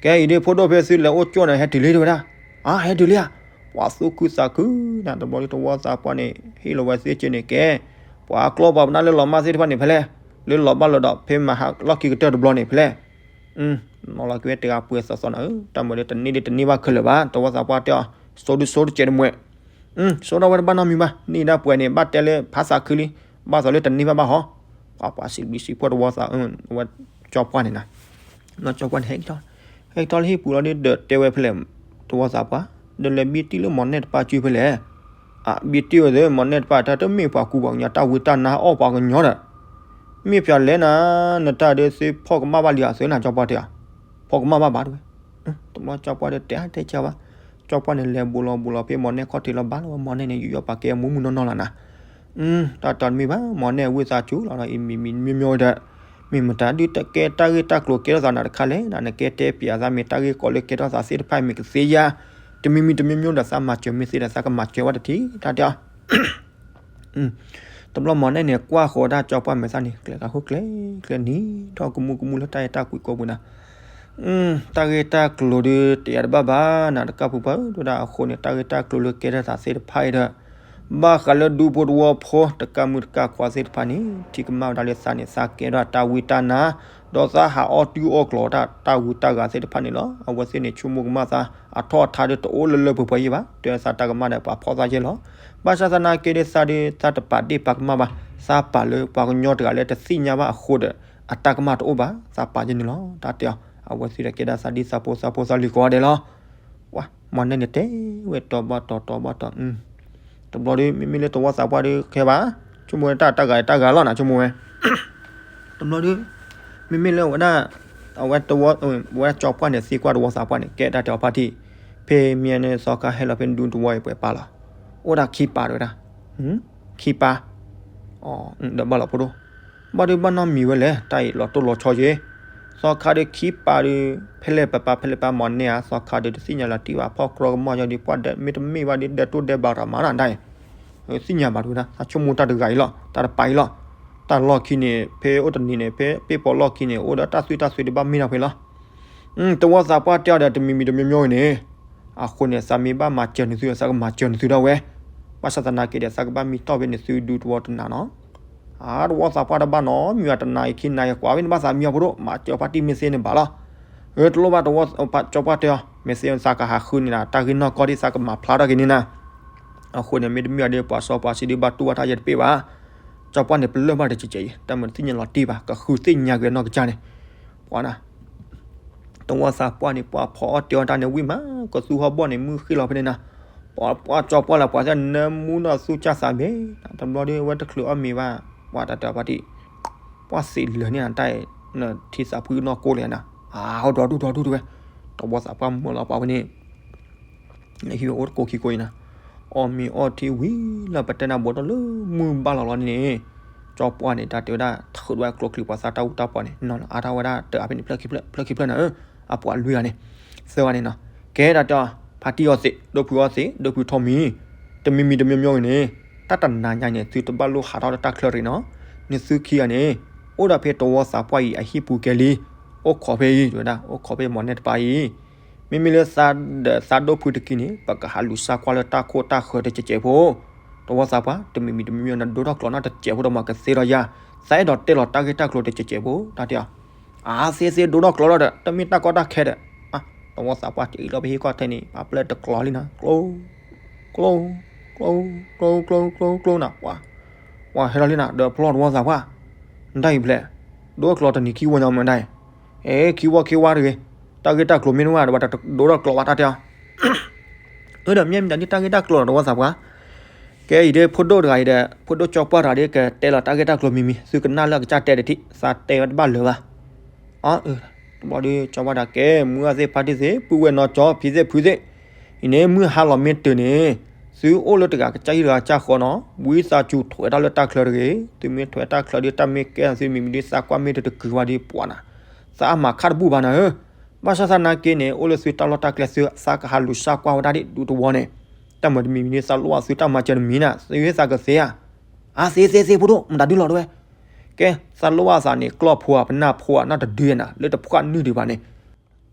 ကဲအံၤဒ်ဖိဒိၣ်ဖဲသုလဲၤအိၣ်ကၠိၣ်န့ၣ် ဟဲတုၤလံတဲဝဲဒၣ်, အါ ဟဲတုၤလံဧါ, ပှၤသူၣ်ခုသးခုနၤ တဘျီဒ်တဝီသးပှၢ်န့ၣ် ဟ့ၣ်လီၤဝဲသ့ၣ်က့န့ၣ်ကဲ, ပှၤကျီပှၤပနၢ်လၢလီၤမၢ်သ့ၣ်တဖၣ်န့ၣ်ဖဲလဲၣ်, လၢလီၤဘၣ်လီၤဒီးဖဲမဟါလီၢ်ခံကတၢၢ်တဘျီန့ၣ်ဖဲလဲၣ် နီၤလီၤက့ၤဝဲတဂၤပှဲၤသီသီနၤဧၢ, တၢ်မၤဒီးတန့ၢ်ဒ်တန့ၢ်ဘၣ်ခဲလၢာ်ဘၣ်, တဝီသးပှၢ်တဲအီၤ, စိဒုစိတစဲးတမှဲၤ, စိထီၣ်ဝဲတဘၣ်နီတမံၤဘၣ်, န့ၢ်ဒၣ်ပှဲၤန့ၣ် ဘၣ်တဲလၢဖးသးခုလံ, ဘၣ်သီလၢတန့ၢ်ဘၣ်ဘၣ်ဟီ, ပှၤပှၤစံးဘျုးစံးဖှိၣ်တဝီသး, ဝဲကၠီပှၢ်န့ၣ်နၤ, နီၢ်ကၠီပှၢ်န့ၣ်ဟဲက့ၤထီၣ်, ဟဲက့ၤထီၣ်လၢဟံၣ်ပူၤလီၤဒီးတဲဝဲဖဲလဲၣ်, တဝီသးပှၢ်, ဒီးလဲၤဘံတံၢ်လၢမၤနဲၣ်တပၤစုဖဲလဲၣ် အဘံတံၢ်ဝဲသ့ၣ် မၤနဲၣ်တပၤတၢ်တမ့ၢ်ပှၤကူပှၤကညီတၢ်ဝံတၢ်နါအီၣ်ပှၤကညီဒီး, မ့ၢ်ပၠးလဲၣ်နၤ, နတၢ်ဒုးသ့ၣ်ဖီၣ်ကမၣ်ဘၣ်လံဧါသ့ၣ်နၤ ကၠီပှၢ်တဲဧါ, ဖီၣ်ကမၣ်ဘၣ်ဘၣ်တဲဝဲ, တဘျီကၠီပှၢ်ဒီးတဲအါတဲကၢဘၣ်, ကၠီပှၢ်န့ၣ်လဲၤဘူးလီၤဘူးလီၤဖဲမၤနဲၣ်ခီၣ်ထံးလီၤဘၣ်လီၤဝဲမၤနဲၣ်န့ၣ် ယူးယီၣ်ပာ်ကဲမူးမူးနီၢ်နီၢ်လီၤနၤ တၢ်တမ့ၢ်ဘၣ် မၤနဲၣ်ဝံသးစူၤလီၤဒီးအံၤမံၤမံၤမံၤမံၤဒီး, မ့ၢ်မတၤဒုးကဲတၢ်ဂ့ၢ်တၢ်ကျိၤကဲထီၣ်သးနၤတခါလဲၣ်, နကဲတဲပၠးသးမ့ၢ်တၢ်ဂ့ၢ်ကီလၢကဲထီၣ်သးသ့ၣ်တဖၣ်မ့ၢ်ကသ့ဧါ, တမံၤမံၤတမံၤမံၤဒီးသးမၤစၢၤမ့ၢ်သ့ဒီးသးကမၤစၢၤဝဲတထံၣ် တၢ်တဲအီၤ တဘျီမၤနဲၣ်န့ၣ် ကွၢ်ဃီၤဒၣ်ကၠီပှၢ်မဲာ်သၣ်န့ၣ် ကျဲၤကဟိၣ်ကျဲၤကျဲၤနံၤထီၣ်ကမူကမူလၢတၢ်အဲၣ်တၢ်ကွံကိးပူၤနၤ, တၢ်ဂ့ၢ်တၢ်ကျိၤဒုးတယၤတဘၣ်ဘၣ်နၤ တကၢ်ပူၤပှၤဧၢ တဲဝဲဒၣ်အဃိန့ၣ် တၢ်ဂ့ၢ်တၢ်ကျိၤလၢကဲထီၣ်သးသ့ၣ်တဖၣ်အံၤဒီး ဘၣ်ဃးလၢဒူဖိတဝီဖိ တကၢ်မုၢ်တကၢ်ခွါသ့ၣ်တဖၣ်န့ၣ် ထံၣ်ကမၣ်ဝဲဒၣ်လၢသးန့ၣ် သးကဲထီၣ်တၢ်ဝံတၢ်နါ ဒီးသးဟးအီၣ်တုၤအီၣ်ကျိၤတၢ် တၢ်ဂုၤတၢ်ဂၤသ့ၣ်တဖၣ်န့ၣ်လီၤ. အဝဲသ့ၣ်န့ၣ် ဆိကမိၣ်ကမၣ်သး အထီၣ်အထါဒုးတအိၣ်လၢလၢပှဲၤပှဲၤယဲၢ်ဘၣ်, တဲသးတၢ်ကမၣ်ဒီးပှၤဖီၣ်သးယဲၢ်လီၤ. ဘၣ်ဆၣ်သနာ်က့ဒီးသးဒုး သးတပာ်ဒ့ၣ်ပာ်ကမၣ်ဘၣ်, သးပာ်လၢပှၤကညီတဂၤလၢတသ့ၣ်ညါဘၣ်အဃိဒီး အတၢ်ကမၣ်တအိၣ်ဘၣ်, သးပာ်ယဲၢ်န့ၣ်လီၤ. တၢ်တဲအီၤ အဝဲသ့ၣ်ဒီးကဲဒၣ်သးဒ်သးဖိသးဖိသးလံၤကိးဂၤဒဲးလီၤ. ဝဲ မၤနဲၣ်န့ၣ်တဲဝဲတီဘၣ်တီတီဘၣ်တီ, တဘျီဒီး မ့မ့ၢ်လၢတဝီသးပှၢ်ဒီးခဲဘၣ်, ဆိကမိၣ်ဝဲတၢ်တၢ်ဂၤတၢ်ဂၤလီၤနၤ ဆိကမိၣ်ဝဲ, တဘျီဒီး မ့မ့ၢ်လၢဝဲဒၣ် အဝဲတဝီ ဝဲဒၣ်ကၠီပှၢ်န့ၣ် သံကွၢ်တဝီသးပှၢ်န့ၣ် ကဲတၢ်တဲအီၤဖါတံၢ်, ဖဲမ့ၢ်န့ၣ်သီခါဟဲလီၤဖဲဒူတဝီအံၤပှဲၤပာ်လီၤ, အိၣ်ဒၣ်ခံပာ်တဲဝဲဒၣ်, ခံပာ်, ဒီးဘၣ်လီၤဖိဒိၣ် ဘၣ်ဒုးဘၣ်နီတမံၤဝဲလဲၣ်, တၢ်အံၤလီၤတိၢ်လီၤဆီယဲၢ်, သီခါဒီးခံပာ်ဒီး ဖဲလဲၣ်ပပာ်ဖဲလဲၣ်ပာ်မၤနဲၣ်ဧါ, သီခါဒီးတသ့ၣ်ညါလီၤတံၢ်ဘၣ်, ဖီၣ်ကြီကမီၣ်ယီၤဒီး ပှၤဒဲးမ့တမ့ၢ်ဘၣ်ဒီး ဒဲးတိၢ်ဒဲးဘၣ်တၢ်မၤနၤဒၣ်အံၤ, သ့ၣ်ညါဘၣ်တဲဝဲဒၣ်, သးဆိကမိၣ်တၢ်တဂၤအံၤလီၤ, တၢ်တပာ်အံၤလီၤ, တၢ်လီၢ်ခံန့ၣ် ဖဲအိၣ်တနံၤန့ၣ် ဖဲပ့ၢ်ပီလီၢ်ခံန့ၣ် အိၣ်ဒီးတၢ်သွံၣ်တၢ်သွဲတဘၣ်မ့ၢ်တၢ်ဖဲလီၤ. တဝီသးပှၢ်တဲအီၤဒီး တမံၤမံၤတမံၤမံၤန့ၣ်, အဃိန့ၣ် သးမ့ၢ်ဘၣ်မၤစၢၤနသု သးကမၤစၢၤနသုဒၣ်ဝဲ, ဘၣ်ဆၣ်သနာ်က့ဒီး သးကဘၣ်မံတီၢ်ဖဲန့ၣ်သုဒူတဝီတနၤနီၤ. အါ တဝီသးပှၢ်တဘၣ်နီတမံၤဘၣ်, တနၤအံၤခံနၤအံၤကွၢ်ဖဲန့ၣ်ဘၣ်သးမံအီၤဖိဒိၣ်, မၤစၢၤဖါတံၢ်မ့ၢ်သ့န့ၣ်ဘၣ်လီၤ. အၢ တလိၣ်ဘၣ်တဝီ ကၠီပှၢ်တဲအီၤ မ့ၢ်သ့သးကဟးဃုန့ၣ်ဒီး တၢ်ဂ့ၢ်နီၢ်ကီၢ်ဒ်သးကမၤဖျါထီၣ်က့ၤန့ၣ်နၤ. အဃိန့ၣ် မ့တမ့ၢ်အီၤဒီး ပှၤစီပှၤဆှံဒုးဘၣ်တူၢ်ဘၣ်တၢ်ယဲၢ်တပ့ၢ်ဘၣ်. ကၠီပှၢ်န့ၣ် ပလၢၢ်ဘၣ်တကဲးကဲးအံၤ တၢ်မၤတသ့ၣ်ညါလီၤတံၢ်ဘၣ် ကဃုသ့ၣ်ညါက့ၤနီၢ်ကစၢ်န့ၣ်, အီနၤ တဝီသးပှၢ်န့ၣ် ပှၤဖီအီၣ်တဲအီၣ်တၢ်န့ၣ်ဝံၣ်မး ကသူဟီၣ်ဘီၣ်န့ၣ် မုၢ်ဃ့ၢ်လီၤဖဲန့ၣ်နၤ, ပှၤပှၢ်ကၠီပှၢ်လၢပှၤသ့ၣ်နၢမူနီၢ်သူၣ်ကၢ်သးဘ့ၣ်, တဘျီဒီး အဝဲတချုးအီၣ်မ့ၤဘၣ်, ပှၤတၢ်တၢ်ပှၤတံၢ်, ပှၢ်သံးလၢာ်န့ၢ်နၤတၢ်အံၤ, နထံသးဖှံနီၢ်ကိးလံနၤ, အါ ဒီဒူၣ်ဒီဒူၣ်တဝဲ, တဝီသးပှၢ်မၢလီၤပှၤဝဲန့ၣ် ဟံၣ်ဝဲအိၣ်တကိးခံကိးအံၤနၤ, အီၣ်မ့ၤအီထံဝံၤလၢပတဲနၢ်ဘိးထီၣ်လၢမုၢ်ဘၣ်လီၤလီၤန့ၣ်, ကၠီပှၢ်န့ၣ် တၢ်တဲဝဲဒၣ် ထုးဒွဲကျိချံပှၤသးတၢ်အူတၢ်ပှၤန့ၣ် နီၤလီၤအါထီၣ်ဝဲဒၣ်တၢ်အါဖဲန့ၣ် ဖျၢၣ်ခံဖျၢၣ် ဖျၢၣ်ခံဖျၢၣ်နၤဧၢ, အပှၤလွံၢ်ဂၤန့ၣ်, သၢဂၤန့ၣ်နီၤ, ကဲတၢ်တဲအီၤ, ဖါတံၢ်အီသံး ဒိၣ်ဖုအီသံး ဒိၣ်ဖုထီၣ်မံၤ, တမံၤမံၤတမံၤမံၤဂ့ၤန့ၣ်, တၢ်တနၤညါန့ၣ် သုတဘၣ်လိၣ်ဟးထီၣ်လၢတၢ်ချၢတဂ့ၤနီၤ, နသုခံဂၤန့ၣ်, အိၣ်ဒီးဖဲတဝီသးပှၢ်အံၤအဟံၣ်ပူၤကဲလံ, အိၣ်ခိးဖဲအံၤ တဲဝဲဒၣ် အိၣ်ခိးဖဲမီၢ်နဲၣ်တပၤအံၤ မ့မ့ၢ်လၢသးဒီးသးဒိၣ်ဖုတက့ၢ်န့ၣ် ပကဟးလူၤစၢ်ကွၢ်လၢတၢ်ခိၣ်တၢ်ဃၢၤတစဲးစဲးဖိ, တဝီသးပှၢ် တမံၤမံၤတမံၤမံၤ နဒိထီၣ်ကျိးနီၢ်တစဲးဖိဒီးမၤကသ့ဒီးယၤ, သးအဲၣ်ဒိးတဲလီၤတၢ်ဂ့ၢ်တၢ်ကျိၤတစဲးစဲးဖိ, တၢ်တဲအီၤ, အါ သ့သ့ဒိထီၣ်ကျိးလီၤဒီး တမ့ၢ်တၢ်ကီတၢ်ခဲဒီး, တဝီသးပှၢ်တအံၤလီၤဖဲဟံၣ်ခီၣ်ထံးန့ၣ် ပာ်ပျဲတကျိးလံနၤ, ကျိ ကျိ ကျိ ကျိ ကျိ ကျိ ကျိ နၤ, ပှၤဟဲလီၤလံနၤ ဒီးဖျီတဝီသးပှၢ်, နတၢ်အံၤဖျဲး, ဒိထီၣ်ကျိးတနံၤခံဝီညါမ့ၢ်ဒၣ်အံၤ, အဲ ခံဝီခံဝါတဂ့ၤ, တၢ်ဂ့ၢ်တၢ်ကျိၤမ့ၢ်နဝဲဒီး ပှၤတဒိထီၣ်ကျိးဘၣ် တၢ်တဲအီၤ အၢ ဒီးမ့ၢ်မတၤဒ်တၢ်ဂ့ၢ်တၢ်ကျိၤလီၤ တဝီသးပှၢ်, ကဲအံၤဒီး ဖိဒိၣ်တဂၤအံၤဒီး ဖိဒိၣ်ကၠီပှၢ်တဂၤဒီး ကတဲလီၤတၢ်ဂ့ၢ်တၢ်ကျိၤမံၤမံၤ သုကနၣ်လၢအကစၢ်တဲတထံၣ် သးတဲဝဲတဘၣ်လၢၤဘၣ်, အၢ တဘျီဒီး ကၠီပှၢ်တၢ်ကဲ မုၢ်ဂၢ်သ့ၣ်ဖါတံၢ်သ့ၣ် ပုၢ်ဝဲၢ်နီၢ်ကၠီ ဖံသ့ၣ်ဖုသ့ၣ်, အံၤန့ၣ် မုၢ်ဟါလီၤမ့ၢ်တုၤန့ၣ်, သုအိၣ်လၢတဂၤကစၢ်ဟံၣ်တဂၤကစၢ်ဃီနီၤ, ဝံသးစူၤထွဲတၢ်လၢတၢ်ချၢတဂ့ၤ, သုမ့ၢ်ထွဲတၢ်ချၢဒီး တၢ်မ့ၢ်ကဲသုမံၤမံၤဒီး သးကွၢ်မ့ၢ်တတကုၤဝဲဒီးပှၤနၤ, သးအမၤခါတဘူၣ်ဘၣ်နၤဧၢ, ဘၣ်ဆၣ်သနာ်က့န့ၣ် အိၣ်လၢသုတၢ်လီၢ်တၢ်ကျဲ သုသးကဟးလူၤစၢ်ကွၢ်ဝဲဒၣ်ဒ်ဒူတဝီန့ၣ်, တၢ်မၤတမံၤမံၤန့ၣ် သးလိၣ်ဘၣ်သုတၢ်မၤစၢၤတမံၤနၤ သုဟ့ၣ်သးကသ့ဧါ, အါ သ့သ့သ့ဖိဒိၣ် မတၤဒုလီၤတဝဲ, ကဲ သးလိၣ်ဘၣ်သးန့ၣ် ကျီၢ်ဖိဧါ ပနၢ်ဖိဧါ နီၢ်တဒုဧါနၤ လၢတဖှၣ်နုာ်ဒံးဘၣ်န့ၣ်,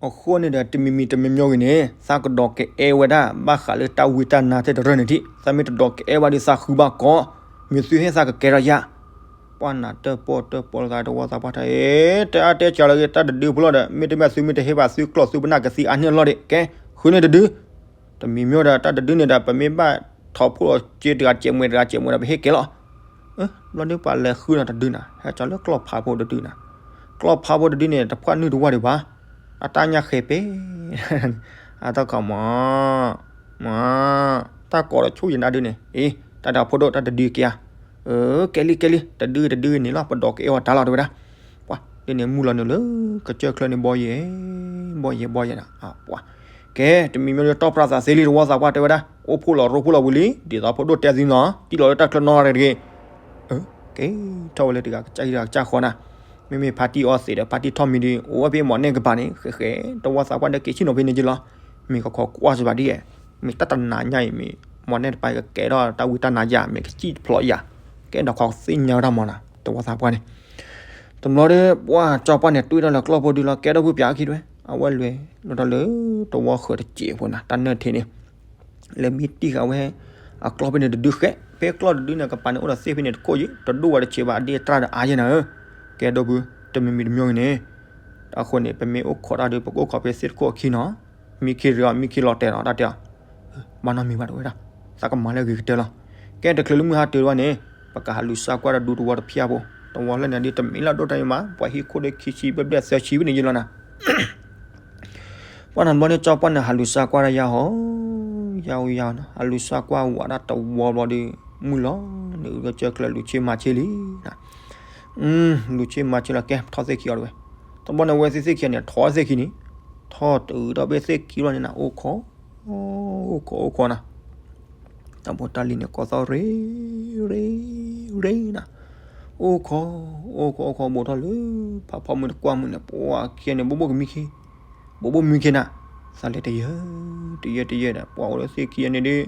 အဃိန့ၣ်ဒီး တမံၤမံၤတမံၤမံၤဂ့ၤန့ၣ် သးကဒိးကအဲၣ်ဝဲဒၣ် ဘၣ်ဃးလၢတၢ်ဝံတၢ်နါသ့ၣ်တရၢၢ်န့ၣ်ထံၣ်, သးမ့ၢ်တဒိးကအဲၣ်ဘၣ်ဒီးသးဃုဘၣ်ကီး, မ့ၢ်သုဟ့ၣ်သးကကဲထီၣ်ယၤ, ပှၢ်နၤတၢၣ်ပီၣ်တၢၣ်ပီၣ်လၢသးတဝီသးပှၢ်ထီၣ်အံၤ, တအါတဲကလီၤဂ့ၤ တၢ်တဒုဖိလီၤဒီး မ့တမ့ၢ်သုမ့ၢ်တဟ့ၣ်ဘၣ်သုကျီၢ်သုပနၢ်ကသံအါန့ၢ်အလီၢ်ဒံး ကဲ ဃုန့ၢ်တဒု တမံၤမံၤဒီး တၢ်တဒုန့ၣ်ဒီး ပမ့ၢ်ဘၣ်ထီၣ်ဖှိၣ်လီၤစ့တဂၤစဲးမွဲတဂၤစဲးမွဲဒီး ပဟ့ၣ်ကဲလီၤ, ဘျီဒုပှၤလဲၤဃုနီၤတဒုနၤ ဟဲကၠီလၢကျီၢ်ဖးဖိတဒုနၤ, ကျီၢ်ဖးဖိတဒုန့ၣ် တဖှၣ်နုာ်တဝီဒံးဘၣ်, အတၢ်ညၣ်ဃဲၤပဲ, အတၢ်ခီမီၤ, မၤ, တၢ်ကိးဒီးဆူၣ်ယနါဒုန့ၣ်, အ့ တၢ်တၢ်ဖိဒိၣ်တၢ်တဒုက့ဧါ, အၢ ကဲလံ ကဲလံ တဒုတဒုန့ၣ်လီၤ ပဒိးကအဲၣ်ဝဲတၢ်လီၤ တဲဝဲဒၣ်, ပှၤ ဒ်န့ၣ်မုၢ်လီၤနုာ်လၢ ကစၢၢ်ချၢန့ၣ်ဘီယဲၢ်, ဘီယဲၢ် ဘီယဲၢ်နၤ, ပှၤ ကဲ တမံၤမံၤဒီးတီၢ်ပြၢသးသ့လံ တဝီသးပှၢ်တဲဝဲဒၣ်, အိၣ်ဖှိၣ်လီၤရိဖှိၣ်လီၤဝံၤလံ, ဒ်သိးဖိဒိၣ်တဲသုနီၤ, တံၢ်လီၤလၢတၢ်ချၢနီတဂၤတဂ့ၤ, ကဲ ထီၣ်ဝဲလၢတဂၤကစၢ်ဟံၣ်တဂၤကစၢ်ဃီနၤ, မ့မ့ၢ်ဖါတံၢ်အီသံးဒီး ဖါတံၢ်ထီၣ်မံၤဒီး အိၣ်ဝဲဖဲမီၢ်နဲၣ်ကပၤန့ၣ် ဃဲးဃဲး တဝီသးပှၢ်ဒီးက့ၤဆံၣ်နီၤဖဲန့ၣ်က့လီၤ, မ့ၢ်ကခီကွၢ်စ့ၢ်ဘၣ်ဒ်အဲၣ်, မ့ၢ်တၢ်တနၤညါအံၤမ့ၢ် မီၢ်နဲၣ်တပၤကကဲထီၣ်တၢ်ဝံတၢ်နါယၤ မ့ၢ်ကစံၣ်တဖျိးယၤ, ကဲဒီးခီသ့ၣ်ညါဝဲဒၣ်မီၢ်နၤ တဝီသးပှၢ်န့ၣ် တဘျီဒီး ပှၢ်ကၠီပှၢ်န့ၣ် တွံၢ်ထီၣ်လၢကျီၢ်ဖိဒုလီၤ ကဲထီၣ်ဖုပၠးခံတဝဲ, အဝဲလဲၤလီၤထီၣ်လၢ တဝီဃၢၤတစဲးဖိနၤ တၢ်နၢၣ်ထံးန့ၣ်, လဲၤမံတံၢ်ဃာ်ဝဲ အကျီၢ်ဖဲန့ၣ်တဒုဃဲး, ဖဲကျီၢ်တဒုန့ၣ် ကပၤန့ၣ်အိၣ်ဒီးသ့ၣ်ဖဲန့ၣ်တခိၣ်ယံၤ, တဒိၣ်ဝဲတဆံးဘၣ် အဒ့တြၢ်ဒီးအါယဲနၤဧၢ, ကဲဒိၣ်ဖု တမံၤမံၤတမံၤဂ့ၤန့ၣ်, အဃိန့ၣ် ပမ့ၢ်အိၣ်ခိးတၢ်ဒီး ပကအိၣ်ခိးဖဲသ့ၣ်တခိၣ်အခံနီၤ, မံခံတဂၤ မံခံလီၤတဲာ်နီၤ တၢ်တဲအီၤ ဘၣ်နီတမံၤဘၣ်တဝဲဒၣ်, သးကမၤလၢအဂ့ၤကတၢၢ်လီၤ. ကဲတချုးလၢမုၢ်ဟါတုၤတဝဲန့ၣ် ပကဟးလူၤစၢ်ကွၢ်ဒီးဒူတဝီတဖျၢၣ်ဖိ, တဝီလၢန့ၣ်ဒ်တမံၤလၢဒိၣ်တၢ်ယမး ပှၤဟံၣ်ခိၣ်ဒီးခံဆံဘျဲၣ်ဘျဲၣ်သၢဆံဖဲန့ၣ်ယလီၤနၤ. ပှၢ်နၤတဘျီန့ၣ် ကၠီပှၢ်န့ၣ် ဟးလူၤစၢ်ကွၢ်တၢ်ယါဟီ, ယါဝံယါနၤ ဟးလူၤစၢ်ကွၢ်ဝးဒၣ်တဝီဘျီဒီး မုၢ်လီၤန့ၣ် အုကစၢၢ်ချၢလူၤဆ့မၤဆ့လံနၤ. လူၤဆ့မၤဆ့လီၤ ကဲထီၣ်သ့ၣ်ခံအီၤတဝဲ, တဘျီန့ၣ်ဝဲသ့ၣ်သ့ၣ်ခံန့ၣ် ထီၣ်သ့ၣ်ခံန့ၣ်, ထီၣ်တုၤဒီးဖဲသ့ၣ်ခံဘျီန့ၣ်နၤ အိၣ်ခိး အိၣ်ခိးအိၣ်ခိးနၤ, တၢ်ဖိတၢ်လံၤန့ၣ် ကိးသီၣ်ရ့ ရ့ ရ့နၤ, အိၣ်ခိး အိၣ်ခိးအိၣ်ခိး ဘူးထီၣ်လၢ ဖးဖီမုၢ်တကွၢ်မုၢ်န့ၣ် ပှၤခံဂၤန့ၣ် ဘိၣ်ဘိၣ်ကမံခ့, ဘိၣ်ဘိၣ်မံခ့နၤ, သးလဲၤတယၢ တယၢတယၢဒီး ပှၤအိၣ်လၢသ့ၣ်ခံဂၤန့ၣ်ဒီး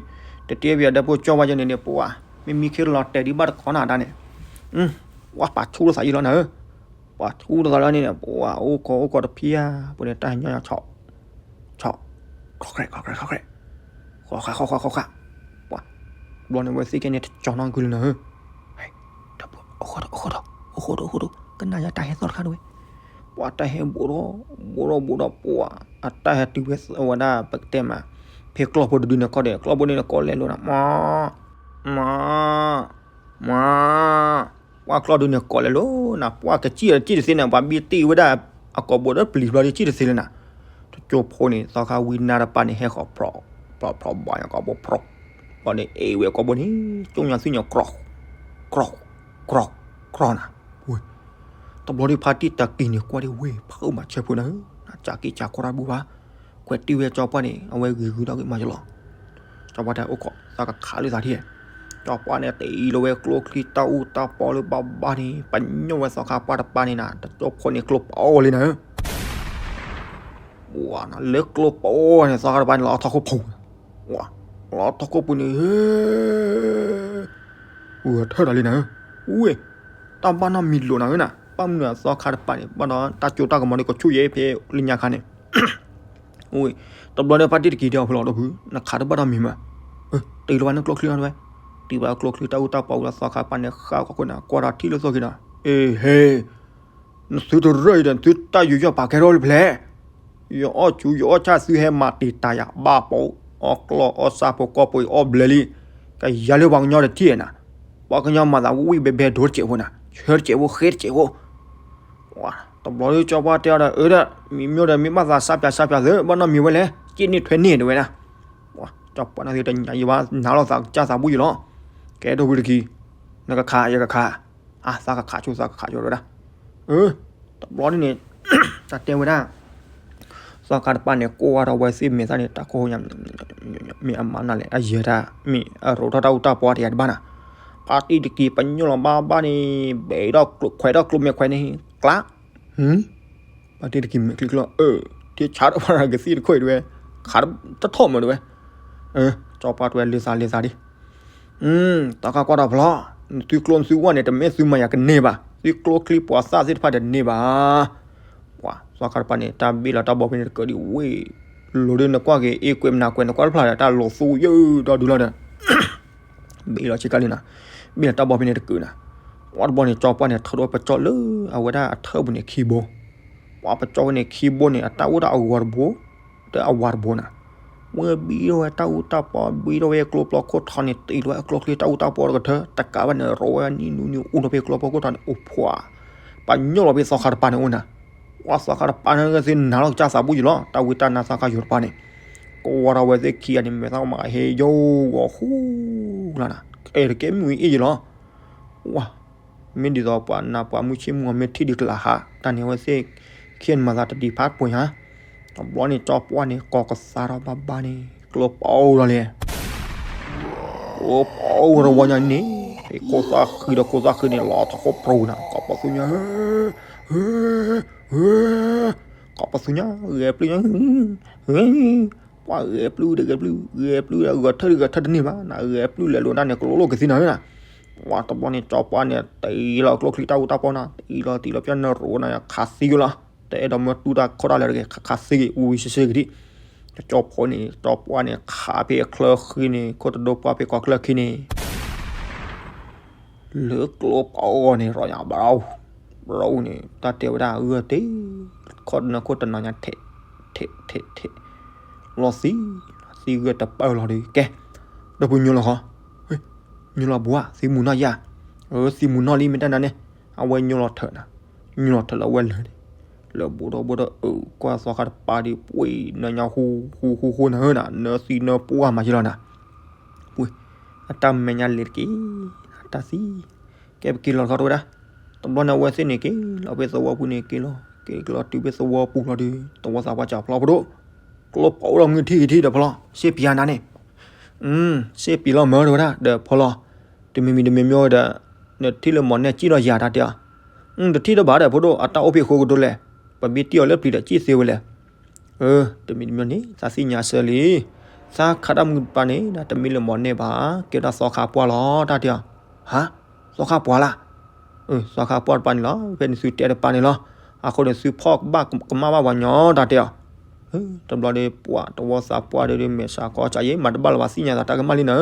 တတဲပယီၤဒီး ဖိကၠီဝါယဲန့ၣ်ဒီး ပှၤ မ့ၢ်မံခ့တလီၤတဲာ်ဒံးဘၣ်တခီနၤတၢ်န့ၣ်, ပှၤပာ်ဆူၣ်လီၤသးယံာ်လီၤနၤဧၢ, ပှၤဆူၣ်လီၤသးလီၤန့ၣ် ပှၤအိၣ်ခိးအိၣ်ခိးတဖျၢၣ် ပှၤန့ၣ်တၢ်ညီညီဆီၣ် ဆီၣ် ခီၣ်ခရဲၣ် ခီၣ်ခရဲၣ် ခီၣ်ခရဲၣ် ခီၣ်ခရဲၣ် ခီၣ်ခရဲၣ်, ပှၤ ဘျီန့ၣ်ဝဲသ့ၣ်ကဲန့ၣ် တကၠီနီၢ်ကုလၢနၤဧၢ, တၢ်ဖိ အိၣ်ခိးဒီး အိၣ်ခိးဒီး အိၣ်ခိးဒီး အိၣ်ခိးဒီး ကနၣ်ယၤတၢ်ဟဲသီၣ်တခါတဝဲ, ပှၤတၢ်ဟဲဘူးဒီး ဘူးဒီးဘူးဒီး ပှၤ အတၢ်ဟဲတုၤဝဲဝဲဒၣ် ပကတဲမး ဖဲကျီၢ်ဖိတဒုန့ၣ်ခီဒီး ကျီၢ်ဖိဒုန့ၣ်ကိးလဲၤလိာ်နၤ မၤ မၤ မၤ ပှၤကျီၢ်ဒုန့ၣ်ကိးလဲၤလိာ်နၤ ပှၤကစံၣ်အီၤတစံၣ်တသ့န့ၣ် ပှၤဘံတ့ၢ်ဝဲဒၣ် အကိာ်ဘိဒီးပျံၤဘျီဒ်ကံၣ်တသ့လၢၤနၤ. တကၠိဖိန့ၣ် သီခါဝံနါတပၤန့ၣ် ဟဲဃီၤဖြီၣ် ဖြီၣ်ဖြီၣ်ဘၣ်ညါကိာ်ဘိဖြီၣ် ဘျီန့ၣ် အ့ၣ်ဝဲကိာ်ဘိန့ၣ် ကၠိညါသံၣ်ညါ ကြီၢ် ကြီၢ် ကြီၢ်နၤ. တဘျီဒ်ဖါတံၢ်တၢ်က့ၤန့ၣ် ကွၢ်ဒ်ဝဲ ဖးအုၣ်မးဆဲးဖိနၤဧၢ, နကးက့ၤကးကွၢ်တၢ်တဘူၣ်ဘၣ်. ကွဲးတံၢ်ဝဲကၠီပှၢ်န့ၣ် အဝဲဂ့ၤဂုာ်ထီၣ်က့ၤမးကလီၤ. ကၠီပှၢ်တဲအိၣ်ခိး သးကခးလၢသးထံၣ်. ကၠီပှၢ်န့ၣ် တ့ၢ်လီၤဝဲကျိချံတၢ်အူတၢ်ပီလၢဘၣ်ဘၣ်န့ၣ် ပညိၣ်ဝဲသီခါပှၢ်တပၤန့ၣ်နၤ, တကၠိဖိန့ၣ်ကျိပအိၣ်လံနၤဧၢ. ဝါနၤ လၢကျိပအိၣ်န့ၣ် သီခါတပၤန့ၣ် လီၤထီၣ်ခိၣ်ပူၤ, ဝါ လီၤထီၣ်ခိၣ်ပူၤန့ၣ် ဂဲၤထၢၣ်ဒီးလံနၤဧၢ. ဝ့ၢ် တၢ်ဘၣ်နီၣ်မံၤလိာ်နၤဧၢနၤ, ဘၣ်မနုၤအသီခါတပၤန့ၣ် ဘၣ်ဒီးတၢ်ကၠိတၢ်ကမီၤန့ၣ် ကဆူၣ်ယဲဖဲလၢညါခါန့ၣ် ဝ့ၢ် တဘျီဒီးဖါတံၢ်တက့ၤတဲအီၤဖဲလီၤဒီးဖု နခးတဘၣ်ဒီးမံၤမး, တ့ၢ်လီၤဝဲနကျိချံအီၤတဝဲ, တ့ၢ်ဘၣ်ကျိချံတၢ်အူတၢ်ပီဝံၤလီၤ သီခါပၤန့ၣ် ဃၣ်ကီၢ်ခိၣ်နၤ ကွၢ်ဒီးထံၣ်လၢသိၣ်က့ၤဒီး အ့ဟ့ နသုတရၢၢ်အံၤဒီး နသုတၢ်ယူးယီၣ်ပာ်ကဲထီၣ်လၢဖျဲၣ်, ယအီၣ်ဆူးယအီၣ်ဆၣ် သုဟဲမၤတံာ်တာ်ယၤ ဘၣ်ပိာ် အီၣ်ကျီၢ်အီၣ်စၢ်ဖိကီၢ်ဖိအံၤအီၣ်ဘျဲလံ, ကယၤလၢပှၤကညီတထံၣ်နၤ, ပှၤကညီမၤသးဝံၣ်ဘဲဘဲဒိတစဲးဖိနၤ ဆၢတစဲးဖိဃ့တစဲးဖိ တဘျီဒီးကၠီပှၢ်တဲအီၤဒီး အၢဒီး မံၤမ့ၢ်ဒီးမ့ၢ်ဘၣ်သးစၢ်ပၠးစၢ်ပၠးသ့ ဘၣ်နီတမံၤဝဲလဲၣ် စ့ၣ်န့ၢ်ထွဲန့ၢ်တဝဲဒၣ်, ကၠီပှၢ်န့ၣ်သ့တညါယံၤဘၣ် နၤလီၤသးကစၢ်သးဘူၣ်ယံၤလီၤ, ကဲဒိၣ်ဖုတက့ၤ, နကခးယကခး, အသးကခးဆိသးကခးဆိဝဲဒၣ်, တဘျီန့ၣ် တၢ်တဲဝဲဒၣ် သီခါတပၤန့ၣ် ကိးဝဲဒီးဝဲသ့ၣ်မဲာ်သၣ်န့ၣ် တၢ်ကိၢ်ညါ မ့ၢ်အမၤနၤလဲၣ် အယဲၢ်တၢ် မ့ၢ်အရိးထီၣ်တၢ်အူတၢ်ပီတယၤတဘၣ်နၤ, ဖါတံၢ်တက့ၤပညိၣ်လီၤဘၣ်ဘၣ်န့ၣ် ဘဲးထီၣ်ကျိခွဲးထီၣ်ကျိမဲာ်ခွဲးန့ၣ် ကျါ, ဖါတံၢ်တက့ၤမဲာ်ချံကျိ အၢ ထံဆါတဖၣ်ကသံၣ်တခိၣ်အံၤတဝဲ, ခးတထီၣ်မးတဝဲ, ကၠီပှၢ်တဝဲလၢသးလၢသးဒ် သီခါကွၢ်ဒီးဖျီ, နသုကျိနသုဝၣ်န့ၣ် တမ့ၢ်သုမၤယၤကန့ၢ်ဘၣ်, သုကျိချံပှၤသၣ်သ့ၣ်တဖၣ်တန့ၢ်ဘၣ်. ပှၤသီခါတပၤန့ၣ် တၢ်ဘ့ၣ်လီၤတၢ်ဘီဖဲန့ၣ်တကၢးဒံးဝ့ၢ်, လိၤဒ်နကွၢ်က့ၤ အ့ကွဲးမနၤကွဲး နကွၢ်တဖျါဒီး တၢ်လိၤသူယၢၢ်ဒီဒုလီၤဒီး ဘ့ၣ်လီၤဆ့ကၤလံနၤ, ဘ့ၣ်လီၤတၢ်ဘီဖဲန့ၣ်တကၢးနၤ, ပှၤတဘျီန့ၣ် ကၠီပှၢ်န့ၣ် ထီၣ်ဒိပကၠီလၢအဝဲဒၣ်အထၢၣ်ပူၤန့ၣ်ခံဘိ ပှၤပကၠီဝဲန့ၣ်ခံဘိန့ၣ် အတၢ်အိၣ်ဒၣ်အဂီၤတဘိ, ဒီးအဝၤတဘိနၤ, ဝဲဘံထီၣ်ဝဲတၢ်အူတၢ်ပီ ဘံထီၣ်ဝဲကျိပျီခိၣ်ထီန့ၣ် တ့ၢ်လီၤဝဲအကျိချံတၢ်အူတၢ်ပီတကထၢ တကးဘၣ်န့ၣ် ရိးဝဲနံၤနူနံၤအိၣ်ထီၣ်ဖဲကျိပျီခိၣ်ထီန့ၣ် အိၣ်ဖှိၣ်, ပှၤညိၣ်လီၤဖဲသီခါတပၤန့ၣ်အိၣ်နၤ, ပှၤသီခါတပၤန့ၣ်ဂ့ၤသ့ၣ်နၤလီၤကစၢ်သးဘူၣ်ယံၤလီၤ တၢ်ဝံတၢ်နါသီခါယိၤတပၤန့ၣ်, ကဝီၤထီၣ်ဝဲသ့ၣ်ခံဂၤန့ၣ် မဲာ်သၣ်မၤဟဲယိာ်ဂီၤဃူလီၤနၤ, အဲၣ်တကဲမုၢ်အံၤယံၤလီၤ ဝါ, မ့ၢ်ဒ်သိးပှၤနးပှၤမုၢ်ဆ့ၣ်မုၢ်ဂီၤမ့ၢ်ထံၣ်ဒံးကလၤဟး တၢ်န့ၣ်အဝဲသ့ၣ်ခံဂၤန့ၣ်မၤသးတဒံးဖးပှဲၤဧါ, တဘျီန့ၣ်ကၠီပှၢ်န့ၣ် ကိးကသါထီၣ်ဘၣ်ဘၣ်န့ၣ် ကျိပအိၣ်လီၤလဲၣ်, ကျိပအိၣ်တဝီညါန့ၣ် ဖဲခိၣ်သၣ်ဃံဒီးခိၣ်သၣ်ဃံန့ၣ် လီၤထီၣ်ခိၣ်ပြူၤနၤ ကိးပသူညါ ကိးပသူညါ ဂဲၤပျုၢ်ညါ ပှၤဂဲၤပျုၢ်ဒီးဂဲၤပျုၢ် ဂဲၤပျုၢ်ဒီးဂဲၤထၢၣ်ဒီးဂဲၤထၢၣ်တန့ၢ်ဘၣ်နၤ ဂဲၤပျုၢ်လဲၤလိာ်တၢ်န့ၣ် ကလိလိၣ်ကသံနၤဧၢနၤ, ပှၤတဘျီန့ၣ် ကၠီပှၢ်န့ၣ် တ့ၢ်လီၤကျိချံတၢ်အူတၢ်ပီနၤ တ့ၢ်လီၤတ့ၢ်လီၤပျၢ်နရိးနၤ ခးသံကွံာ်လီၤ တအဲၣ်ဒိးမၢတူၢ်တၢ်ခီၣ်တၢ်လဲၤတဂ့ၤ ခးခးသံကွံာ် ဝံၤဝံၤဆ့ဆ့ကဒံး, ကၠီဖိန့ၣ် ကၠီပှၢ်န့ၣ် ခးဖဲအချၢဃံန့ၣ် ခိၣ်တဒိပှၢ်ဖဲကီၢ်ချၢခံန့ၣ် လၢကျိပအိၣ်န့ၣ် ရီညါဘၣ် ဘၣ်န့ၣ် တၢ်တဲဝဲဒၣ်ဂၢၢ်တ့ၢ် ခီၣ်နၢခိၣ်တနီၤညါထဲး ထဲး ထဲး ထဲး လီၤသံ သံဂၢၢ်တပၢၢ်လီၤဒီး ကဲ ဒီပုၢ်ညိၣ်လီၤဃီ ညိၣ်လီၤဘှါ သံမုၢ်နီၢ်ယါ အၢ သံမုၢ်နီၢ်လံ မ့ၢ်တၢ်နၤန့ၣ် အဝဲညိၣ်လီၤထၢနၤ ညိၣ်လီၤထၢလၢအဝဲလၢာ်န့ၣ် လၢာ်ဘူးဒီးဘူးဒီး အၢ ကွၢ်သီခါတပၤဒီး ပှ့ၤနၢညါဟူ ဟူ ဟူ ဟူနၤဧၢနၤ နၢသံနၢပှၢ်မၤယံၤလီၤနၤ ပှ့ၤ အတၢ်မဲာ်ညါလဲၤတက့ၢ် အတၢ်သံ ကဲပက့ၤလီၤတခီတဝဲဒၣ် တဘျီန့ၣ်အဝဲသ့ၣ်န့ၣ်က့ၤလီၤဖဲသဝီပူၤန့ၣ်က့ၤလီၤ က့ၤကလီၤတုၤဖဲသဝီပူၤလီၤဒီး သဝီသးပှၢ်စၢ်ဖျီဖိဒိၣ် ကျိပအိၣ်လီၤမုၢ်ထံၣ်ကထံၣ်ဒီးဖီလီၤ စ့ပံၤအနၤန့ၣ် စ့ပံၤလီၤမၢတဝဲဒၣ် ဒီးဖီလီၤ တမံၤမံၤတမံၤမံၤဒီး နထံၣ်လၢမီၢ်နဲၣ်ကံၣ်လီၤယၤတၢ်တဲအီၤ တထံၣ်တဘၣ်ဒီးဖိဒိၣ် အတၢ်အိၣ်ဖဲအဃိကဒိၣ်လဲၣ် ပမ့ၢ်တံၢ်အီၤလၢပျံၤဒီးကံၣ်သ့ဝဲလဲၣ် အၢ တမံၤတမံၤန့ၣ် သးသ့ၣ်ညါဆၢလံ သးခးတၢ်မုၢ်တပၤန့ၣ် တမ့ၢ်လၢမီၢ်နဲၣ်ဘၣ် ကဲဒၣ်သီခါပှၢ်လီၤ တၢ်တဲအီၤ ဟါ သီခါပှၢ်လၢ် အၢ သီခါပှၢ်တပၤန့ၣ်လီၤ ဖဲန့ၣ်သုတဲတပၤန့ၣ်လီၤ အဃိန့ၣ် သုဖီၣ်ကဘၣ်ကမၣ်ဘၣ်ပှၤညီ တၢ်တဲအီၤ တဘျီဒီးပှၤတဝီသးပှၢ်ဒီး မဲာ်ဆှးကီစးယဲ မၤတဘၣ်လၢၤဘၣ်သ့ၣ်ညါသးတၢ်ကမၣ်လံနၤဧၢ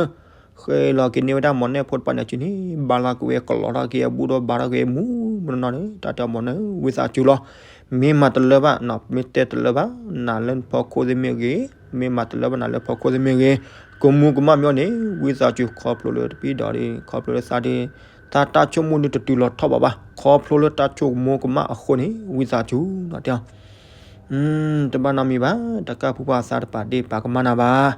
ဃဲလီၤက့ၤန့ၢ်ဝဲဒၣ်မီၢ်နဲၣ်ဖိတပၤန့ၣ်အစုန့ၣ် ဘါလီၤက့ၤဝဲကလီၤထီၣ်က့ၤအဘူးဒီးဘါထီၣ်က့ၤမူမနီၤန့ၣ် တၢ်တဲအီၤမီၢ်နဲၣ် ဝံသးစူၤလီၤ မ့ၢ်မၤတလၢဘၣ် မ့ၢ်တဲတလၢဘၣ် နၤလၢနဖီခိၣ်သ့ၣ်မ့ၢ်ဂ့ၤ မ့ၢ်မၤတလၢဘၣ်နၤလၢဖီခိၣ်သ့ၣ်မ့ၢ်ဂ့ၤ ကမူကမၣ်မ့ၢ်အီၤန့ၣ် ဝံသးစူၤခီဖျိလၢတပံၤဒီး ခီဖျိလၢသးဒီး သးတၢ်ဆိကမိၣ်ဒုးတတုၤလီၤထီၣ်ဘၣ်ဘၣ်, ခီဖျိလၢတၢ်ဆိကမိၣ်ကမၣ်အဃိန့ၣ် ဝံသးစူၤ တဲအီၤ တဘၣ်နီတမံၤဘၣ်, တကၢ်ဖုပှၢ်သးတပာ်ဒ့ၣ်ပာ်ကမၣ်နၤဘၣ်.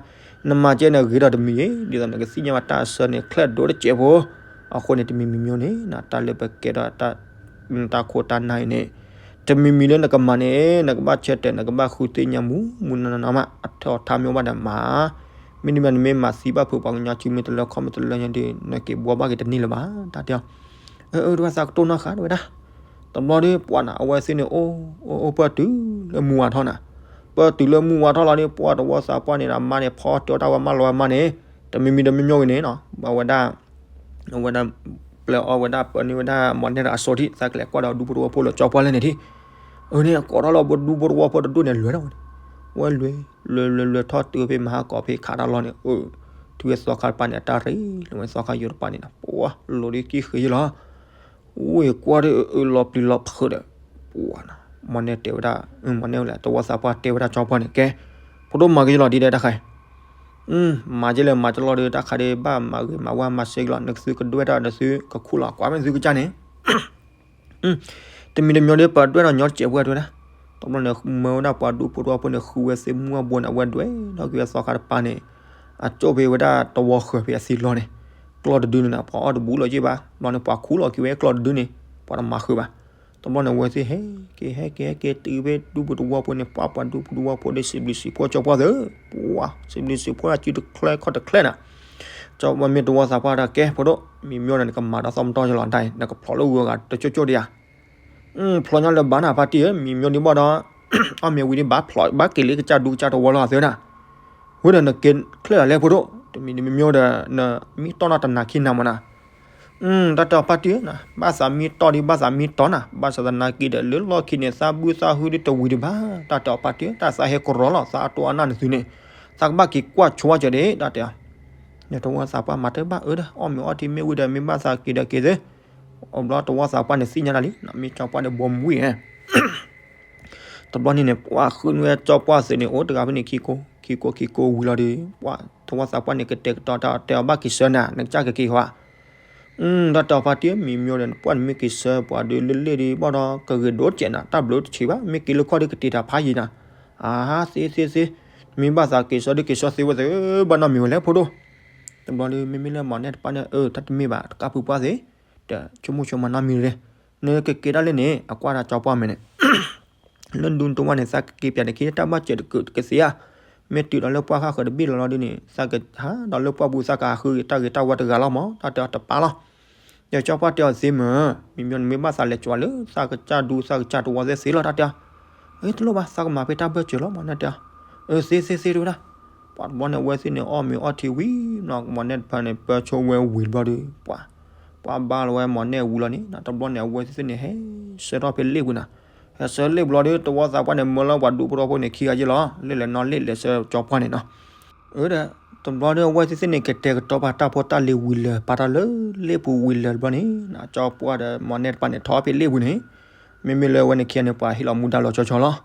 နမၤကဲန့ၣ်ဂ့ၤဒီးတမံၤ, ဒ်သိးနကသ့ၣ်ညါဘၣ်တၢ်အဆၢန့ၣ် ချၢၣ်ဒိၣ်တစဲးဖိ. အဃိန့ၣ် တမံၤမံၤမံၤန့ၣ် တၢ်လၢပကဲထီၣ် တၢ်ခိၣ်တၢ်နၢ်အံၤန့ၣ် တမံၤမံၤလၢနကမၤန့ၣ် နကဘၣ်ဆၢတဲာ် နကဘၣ်ဃုသ့ၣ်ညါမူးမူးနီၢ်နီၢ်မး အထီၣ်ထါမ့ၢ်ဘၣ်ဒီးမၤ မ့တမ့ၢ်နမ့ၢ်မၤသံဘၣ်ဖုးပှၤကညီစုမ့ၢ်တလၢခီၣ်မ့ၢ်တလၢညါဒီး နက့ၤဘှီဘၣ်က့ၤတန့ၢ်လၢၤဘၣ် တၢ်တဲအီၤ. အၢ အၢ တဝဲသးကတိၢ်နီၣ်ဃာ်တဝဲဒၣ်. တဘျီဒီးပှၢ်န့ၣ် အဝဲသ့ၣ်န့ၣ် အိၣ် အိၣ် အိၣ်ပၢၢ်တုၤလၢမူဝါထီၣ်နၤ, ပၢၢ်တုၤလၢမူဝါထီၣ်လီၤဒီး ပှၢ်တဝီသးပှၢ်န့ၣ်ဒီး အမါန့ၣ် ဖီတဲတၢ်ဝဲမၢလီၤဝဲမါန့ၣ် တမံၤမံၤတမံၤမံၤဂ့ၤန့ၣ်နီၤ အဝဲဒၣ် အဝဲဒၣ် ပျဲအီၣ်ဝဲဒၣ်ပၢန့ၢ်ဝဲဒၣ်မီၢ်နဲၣ်ဒီးအစိထံၣ် သးကလဲၤကွၢ်ဒီးဒူဖိတဝီဖိလၢကၠီပှၢ်လဲၣ်န့ၣ်ထံၣ် အၢန့ၣ် အကိးထီၣ်လီၤဒူဖိတဝီဖိတဒူၣ်န့ၣ် လဲၤထီၣ်ဝဲန့ၣ် ဝဲလဲၤ လဲၤလဲၤလဲၤထီၣ်တုၤဖဲမဟါကီးဖဲခးတၢ်လီၢ်န့ၣ် အၢ ထံၣ်ဝဲသီခါတပၤန့ၣ် အတၢ်ရ့လိာ်ဝဲသီခါယိာ်တပၤန့ၣ်ဒီး ပှၤလိၤဒ်ကံၣ်ဃ့ယလီၤ ဝဲကွၢ်ဒီးအၢလီၤပျံၤလီၤဖုးဒီး ပှၤ မီၢ်နဲၣ်တဲဝဲဒၣ် မီၢ်နဲၣ်လဲၣ် တဝီသးပှၢ်တဲဝဲဒၣ်ကၠီပှၢ်န့ၣ် ကဲ ဖိဒိၣ်မၤက့ၤယလီၤဒ်ဒဲးတၢ်ခါအံၤ မၤက့ၤလဲၣ်မၤက့ၤလီၤဒီး တၢ်ခါဒီးဘၣ်မၤဂ့ၤမၤဝါမၤစဲက့ၤလီၤ နကသုကဒွဲၣ်တၢ်ဒီးသုကခူၣ်လီၤ ကွၢ်မ့ၢ်သုကစၢ်န့ၣ် တမံၤတမံၤဒီးပှၤဒွဲၣ်ဒီးညီတစဲးဖိတဝဲဒၣ် တဘျီန့ၣ် မၢဝဲဒၣ်ပှၤဒူဖိတဝီဖိန့ၣ် ဃုဝဲသ့ၣ်မူအဘိန့ၣ် အဝဲဒွဲၣ်ဒီးက့ၤဝဲသီခါတပၤန့ၣ် အကၠိၣ်ဖဲဝဲဒၣ်တဝီဃၢၤဖဲအသံလီၤန့ၣ် ကျီၢ်တဒုန့ၣ်ဒီး ပှၤအီၣ်တဘူးလီၤက့ၤဘၣ် ဘျီန့ၣ် ပှၤခူၣ်လီၤက့ၤဝဲကျီၢ်တဒုန့ၣ် ပှၤတမၤဃုာ်ဘၣ် တဘျီန့ၣ် အဝဲသ့ၣ်ဟဲက့ၤဟဲက့ၤဟဲက့ၤတုၤဖဲဒူဖိတဝီဖိန့ၣ် ပှၤပှၤဒူဖိတဝီဖိဒီး စံးဘျုးစံးဖှိၣ်ကၠီပှၢ်သ့ၣ် ပှၤ စံးဘျုးစံးဖှိၣ်အစုတချဲခီၣ်တချဲနၤ ကၠီပှၢ်မ့ၢ်တဝီသးပှၢ်တၢ်ကဲ ဖိဒိၣ် မံၤမ့ၢ်ဒီးနကမၤဒီးသီၣ်မတီၢ်ယလီၤဒၣ်အံၤ နကဖျိးလၢဂုၤအဂၤတကၠိၣ်ကၠိၣ်ဒံးဧါ ဖျိးညီလၢၤဘၣ်နၤ ပၢ်တံၢ်ဧၢ မံၤမ့ၢ်ဒံးဘၣ်ဒီး အီၣ်မ့ၤဝံၤဒံးဘၣ်ဖျိး ဘၣ်က့ၤလၢကစၢ်ဒူကစၢ်တဝီလီၤသ့နၤ ဝဲဒီးနကဲချၢၣ်လၢဖိဒိၣ် တမံၤမ့ၢ်ဒီး နမံတီၢ်နီၢ်တနၤခံနၤမးနၤ တၢ်တဲအီၤပၢ်တံၢ်ဧၢ ဘၣ်သးမံတီၢ်ဒံး ဘၣ်သးမံတီၢ်နၤ ဘၣ်ဆၣ်သနာ်က့ဒီး လၢလီၢ်ခံန့ၣ် သးဘုသးဟုဒံးတဝံၤဒံးဘၣ် တၢ်တဲအီၤပၢ်တံၢ်ဧၢ တၢ်သးဟဲကရီလီၤ သးအတိၢ်အနၢ်နသုန့ၣ် သးကဘၣ်က့ၤကွၢ်ဆိကၠီဒံး တၢ်တဲအီၤ နတဝီသးပှၢ်မၤတဘၣ်အၢဒီး အီၣ်မ့ၤအီထံမ့ၢ်ဝံၤဒီး မ့ၢ်ဘၣ်သးက့ၤဒီးက့ၤသ့ အဘျီတဝီသးပှၢ်န့ၣ်သ့ၣ်ညါတၢ်လံ မ့ၢ်ကၠီပှၢ်ဒီးဘီမုၢ်ဝံၣ် တဘျီန့ၣ်န့ၣ် ပှၤဃုန့ၢ်ဝဲကၠီပှၢ်သ့န့ၣ် အိၣ်တဂၤဖဲန့ၣ်ခံကိ ခံကိခံကိဝံၤလီၤဒီး ပှၤတဝီသးပှၢ်န့ၣ် ကတဲာ်ကတီၤတၢ်တဲအီၤဘၣ်က့ၤဆၢနၤ နကစၢ်ကက့ၤဃီဧါ တၢ်တဲအီၤပၢ်တံၢ်ဧၢ မံၤမ့ၢ်ဒီး ပှၢ်န့ၣ်မ့ၢ်က့ၤဆၢပှၤဒီးလၢလ့ၣ်ဒံးဘၣ်ဒီး ကဂ့ၤဒိၣ်တစဲးနၤ တၢ်ဘျုးတဆံးဘၣ် မ့ၢ်က့ၤလၢခီၣ်ဒီးကတ့ၤတၢ်ဖးယံၤနၤ အါ သ့သ့သ့ မ့ၢ်ဘၣ်သးက့ၤဆၢဒုးက့ၤဆၢသ့ဝဲသ့ ဘၣ်နီတမံၤဝဲလဲၣ်ဖိဒိၣ် တဘျီဒီး မ့မ့ၢ်လၢမီၢ်နဲၣ်တပၢ်န့ၣ် အၢ တၢ်တမ့ၢ်ဘၣ် တကၢ်ဖုပှၢ်သ့ တဆိကမိၣ်ဆိကမးနီတမံၤရ့ နကက့ၤဒၣ်လဲာ်န့ၣ် အကွၢ်ဒၣ်ကၠီပှၢ်မဲာ်န့ၣ် လၢဒူတဝၢ်န့ၣ် သးကက့ၤပၠးတက့ၢ် တၢ်ဘၣ်စၢၤတကၢးတကသ့ဧါ မ့ၢ်တုၤဒီးလၢပှၢ်ဃၣ်ဃၢၤတဘ့ၣ်လီၤလီၤဒ်န့ၣ် သးကဟးဒီးလၢပှၢ်ပူၤ သးကဟးဃုက့ၤတၢ်ဂ့ၤတၢ်ဝါတဂၤလီၤမး တၢ်တဲအီၤတပၢ်လီၤ ဒီးကၠီပှၢ်တဲအီၤသ့မ့ၢ် မံၤမ့ၢ်နမ့ၢ်ဘၣ်သးလဲၤကွၢ်လၢ သးကစၢ်ဒူသးကစၢ်တဝီသ့ၣ်သ့လီၤ တၢ်တဲအီၤ အၢ တလိၣ်ဘၣ် သးကမၤဖဲတၢ်ဘၢၣ်စၢၤလီၤ မီၢ်နဲၣ်တဲအီၤ အၢ သ့သ့သ့တဝဲဒၣ် ပှၤတဘျီန့ၣ် အဝဲသ့ၣ်န့ၣ် အီၣ်မ့ၤအီထံဝံၤနီၤ မီၢ်နဲၣ်တဖၣ်န့ၣ် ပၢဆိဝဲဝံၤတဘျီဒီး ပှၤ ပှၤဘါလီၤဝဲမီၢ်နဲၣ်ဝံၤလီၤန့ၣ် တဘျီန့ၣ် အဝဲသ့ၣ်န့ၣ် ဟဲဆၢထီၣ်ဖဲလ့ၣ်ပူၤနၤ ဟဲဆၢလ့ၣ်ပူၤလီၤဒီး တဝီသးပှၢ်န့ၣ် မၢလၢပှၤဒူဖိတဝီဖိန့ၣ် ခံဂၤယ့ၢ်လီၤ လ့ၣ်လဲၤနီၣ်လ့ၣ်လဲၤဆၢကၠီပှၢ်န့ၣ်နီၤ အၢဒီး တဘျီဒီး အဝဲသ့ၣ်သ့ၣ်န့ၣ် ကတဲာ်ကတီၤပာ်တၢ်ဖိတၢ်လံၤဝံၤလၢၤ ပာ်တၢ်လၢလ့ၣ်ပူၤဝံၤလၢၤတဘျီန့ၣ် ကၠီပှၢ်ဒီးမီၢ်နဲၣ်တဖၣ်န့ၣ် ထီၣ်ဖဲလ့ၣ်ပူၤန့ၣ် မ့မ့ၢ်လၢအဝဲန့ၣ်ခံဂၤန့ၣ် ပှၤဟ့ၣ်လီၤမူဒါလီၤဆီဆီလီၤ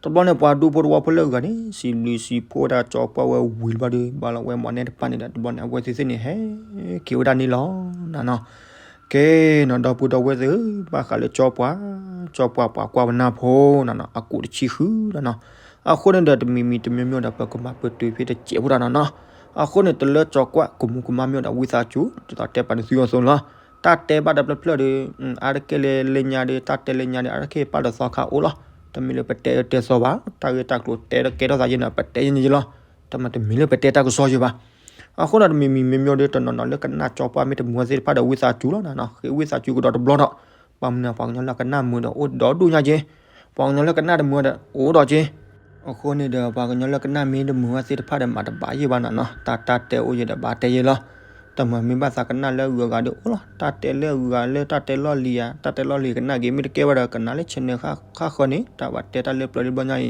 တဘျီန့ၣ် ပှၤဒူဖိတဝီဖိလၢအဂၤန့ၣ် စံးဘျုးစံးဖှိၣ်ဝဲဒၣ်ကၠီပှၢ်ဝဲဝံၤတဘျီဒီး ဘၣ်လီၤဝဲမီၢ်နဲၣ်တဖၣ်န့ၣ်ဒီး တဘျီန့ၣ် အဝဲသ့ၣ်သ့ၣ်န့ၣ် ဟဲက့ၤဝဲဒၣ်န့ၣ်လီၤနၤနီၤ ကဲနီၤ ဒီပုၢ်ဒီဝဲၢ်သ့ၣ်ဧၢ ဘၣ်ဃးလၢကၠီပှၢ် ကၠီပှၢ်ပှၤကွၢ်ပနၢ်ဖိနီၤနီၤ အကူးတဆံဃုနီၤနီၤ အဃိန့ၣ်ဒီး တမံၤမံၤတမံၤမံၤဒီး ပကမၤပတုာ်ဖဲတစဲးဖိတၢ်နီၤနီၤ အဃိန့ၣ် တလၢကၠီကွၢ် ကမူၤကမၣ်မ့ၢ်ဒီး ဝံသးစူၤ ဒ်သိးတဲပာ်န့ၣ်သုအသိးလီၤ တၢ်တဲဘၣ်တဖျၢၣ်ဖျၢၣ်ဒီး အါတက့ၢ်လၢလၢညါဒီး တၢ်တဲလၢညါဒီး အါတက့ၢ်ပာ်ဒီးသီခါအိၣ်လီၤ တမ့ၢ်လၢပတဲအၢတဲသီဘၣ် တၢ်ဂ့ၢ်တၢ်ကျိၤတဲတကဲထီၣ်သးယဲၢ်န့ၣ် ပတဲယဲၢ်န့ၣ်ယဲၢ်လီၤ တမ့ၢ်တမ့ၢ်လၢပတဲတၢ်ကစီၣ်ယဲၢ်ဘၣ် အဃိဒီး တမံၤမံၤမ့ၢ်မ့ၢ်ဒီး တနီၤနီၤလၢကနၣ်ကၠီပှၢ်မ့ၢ်တမုာ်ဝဲသ့ၣ်တဖၣ်ဒီး ဝံသးစူၤလီၤနီၤ ဃ့ဝံသးစူၤကဒီးတဘျီဒီး ဘၣ်မနုၤ ပှၤကညီလၢကနၣ်မုာ်ဒီးအိၣ်ဒီဒူၣ်ညါက့ ပှၤကညီလၢကနၣ်တမုာ်ဒီးအိၣ်ဒီးက့ အဃိန့ၣ်ဒီး ပှၤကညီလၢကနၣ်မ့ၢ်တမုာ်ဝဲသ့ၣ်တဖၣ်ဒီး မၤတဘၣ်ယဲၢ်ဘၣ်နီၤနီၤ တၢ်တၢ်တဲအိၣ်ယဲၢ်ဒီး ဘၣ်တဲယဲၢ်လီၤ တမ့ၢ်မ့ၢ်ဘၣ်သးကနၣ်လၢအဂုၤအဂၤဒီးအိၣ်လီၤ တၢ်တဲလၢအဂုၤအဂၤလၢတၢ်တဲလီၢ်လံၤဧါ တၢ်တဲလီၢ်လံၤကနၣ်က့ၤ မ့ၢ်တကဲဘၣ်ဒီး ကနၣ်လၢ channel ဃၣ်ဃၢၤန့ၣ် တၢ်ဘၣ်တဲတၢ်လၢပျၢၤလၢဘျီညါအံၤ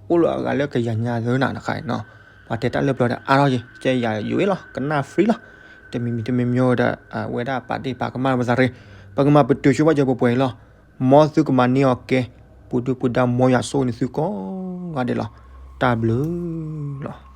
အိၣ်လၢအဂၤလၢကယၤညါသၢနၤတခါအံၤနီၤ ပှၤတဲတၢ်လၢပျၢၤဒီးအါထီၣ်ယဲၢ် ကဲယၤယိၤအ့ၣ်လီၤ ကနၣ် free လီၤ တမံၤမံၤတမံၤမံၤဒီး အဝဲဒၣ်ပာ်ဒ့ၣ်ပာ်ကမၣ်ပသးရ့ ပကမၤပတုာ်ဆိဘၣ်ယဲၢ်ပှဲၤပှဲၤအံၤလီၤ မ်သုကမၤန့ၢ်အီၤကဲ ပူၤဒုၣ်ပူၤဒါမ်ယွၤဆိၣ်ဂ့ၤန့ၢ်သုကိးဂၤဒဲးလီၤ တၢ်ဘျုးလီၤ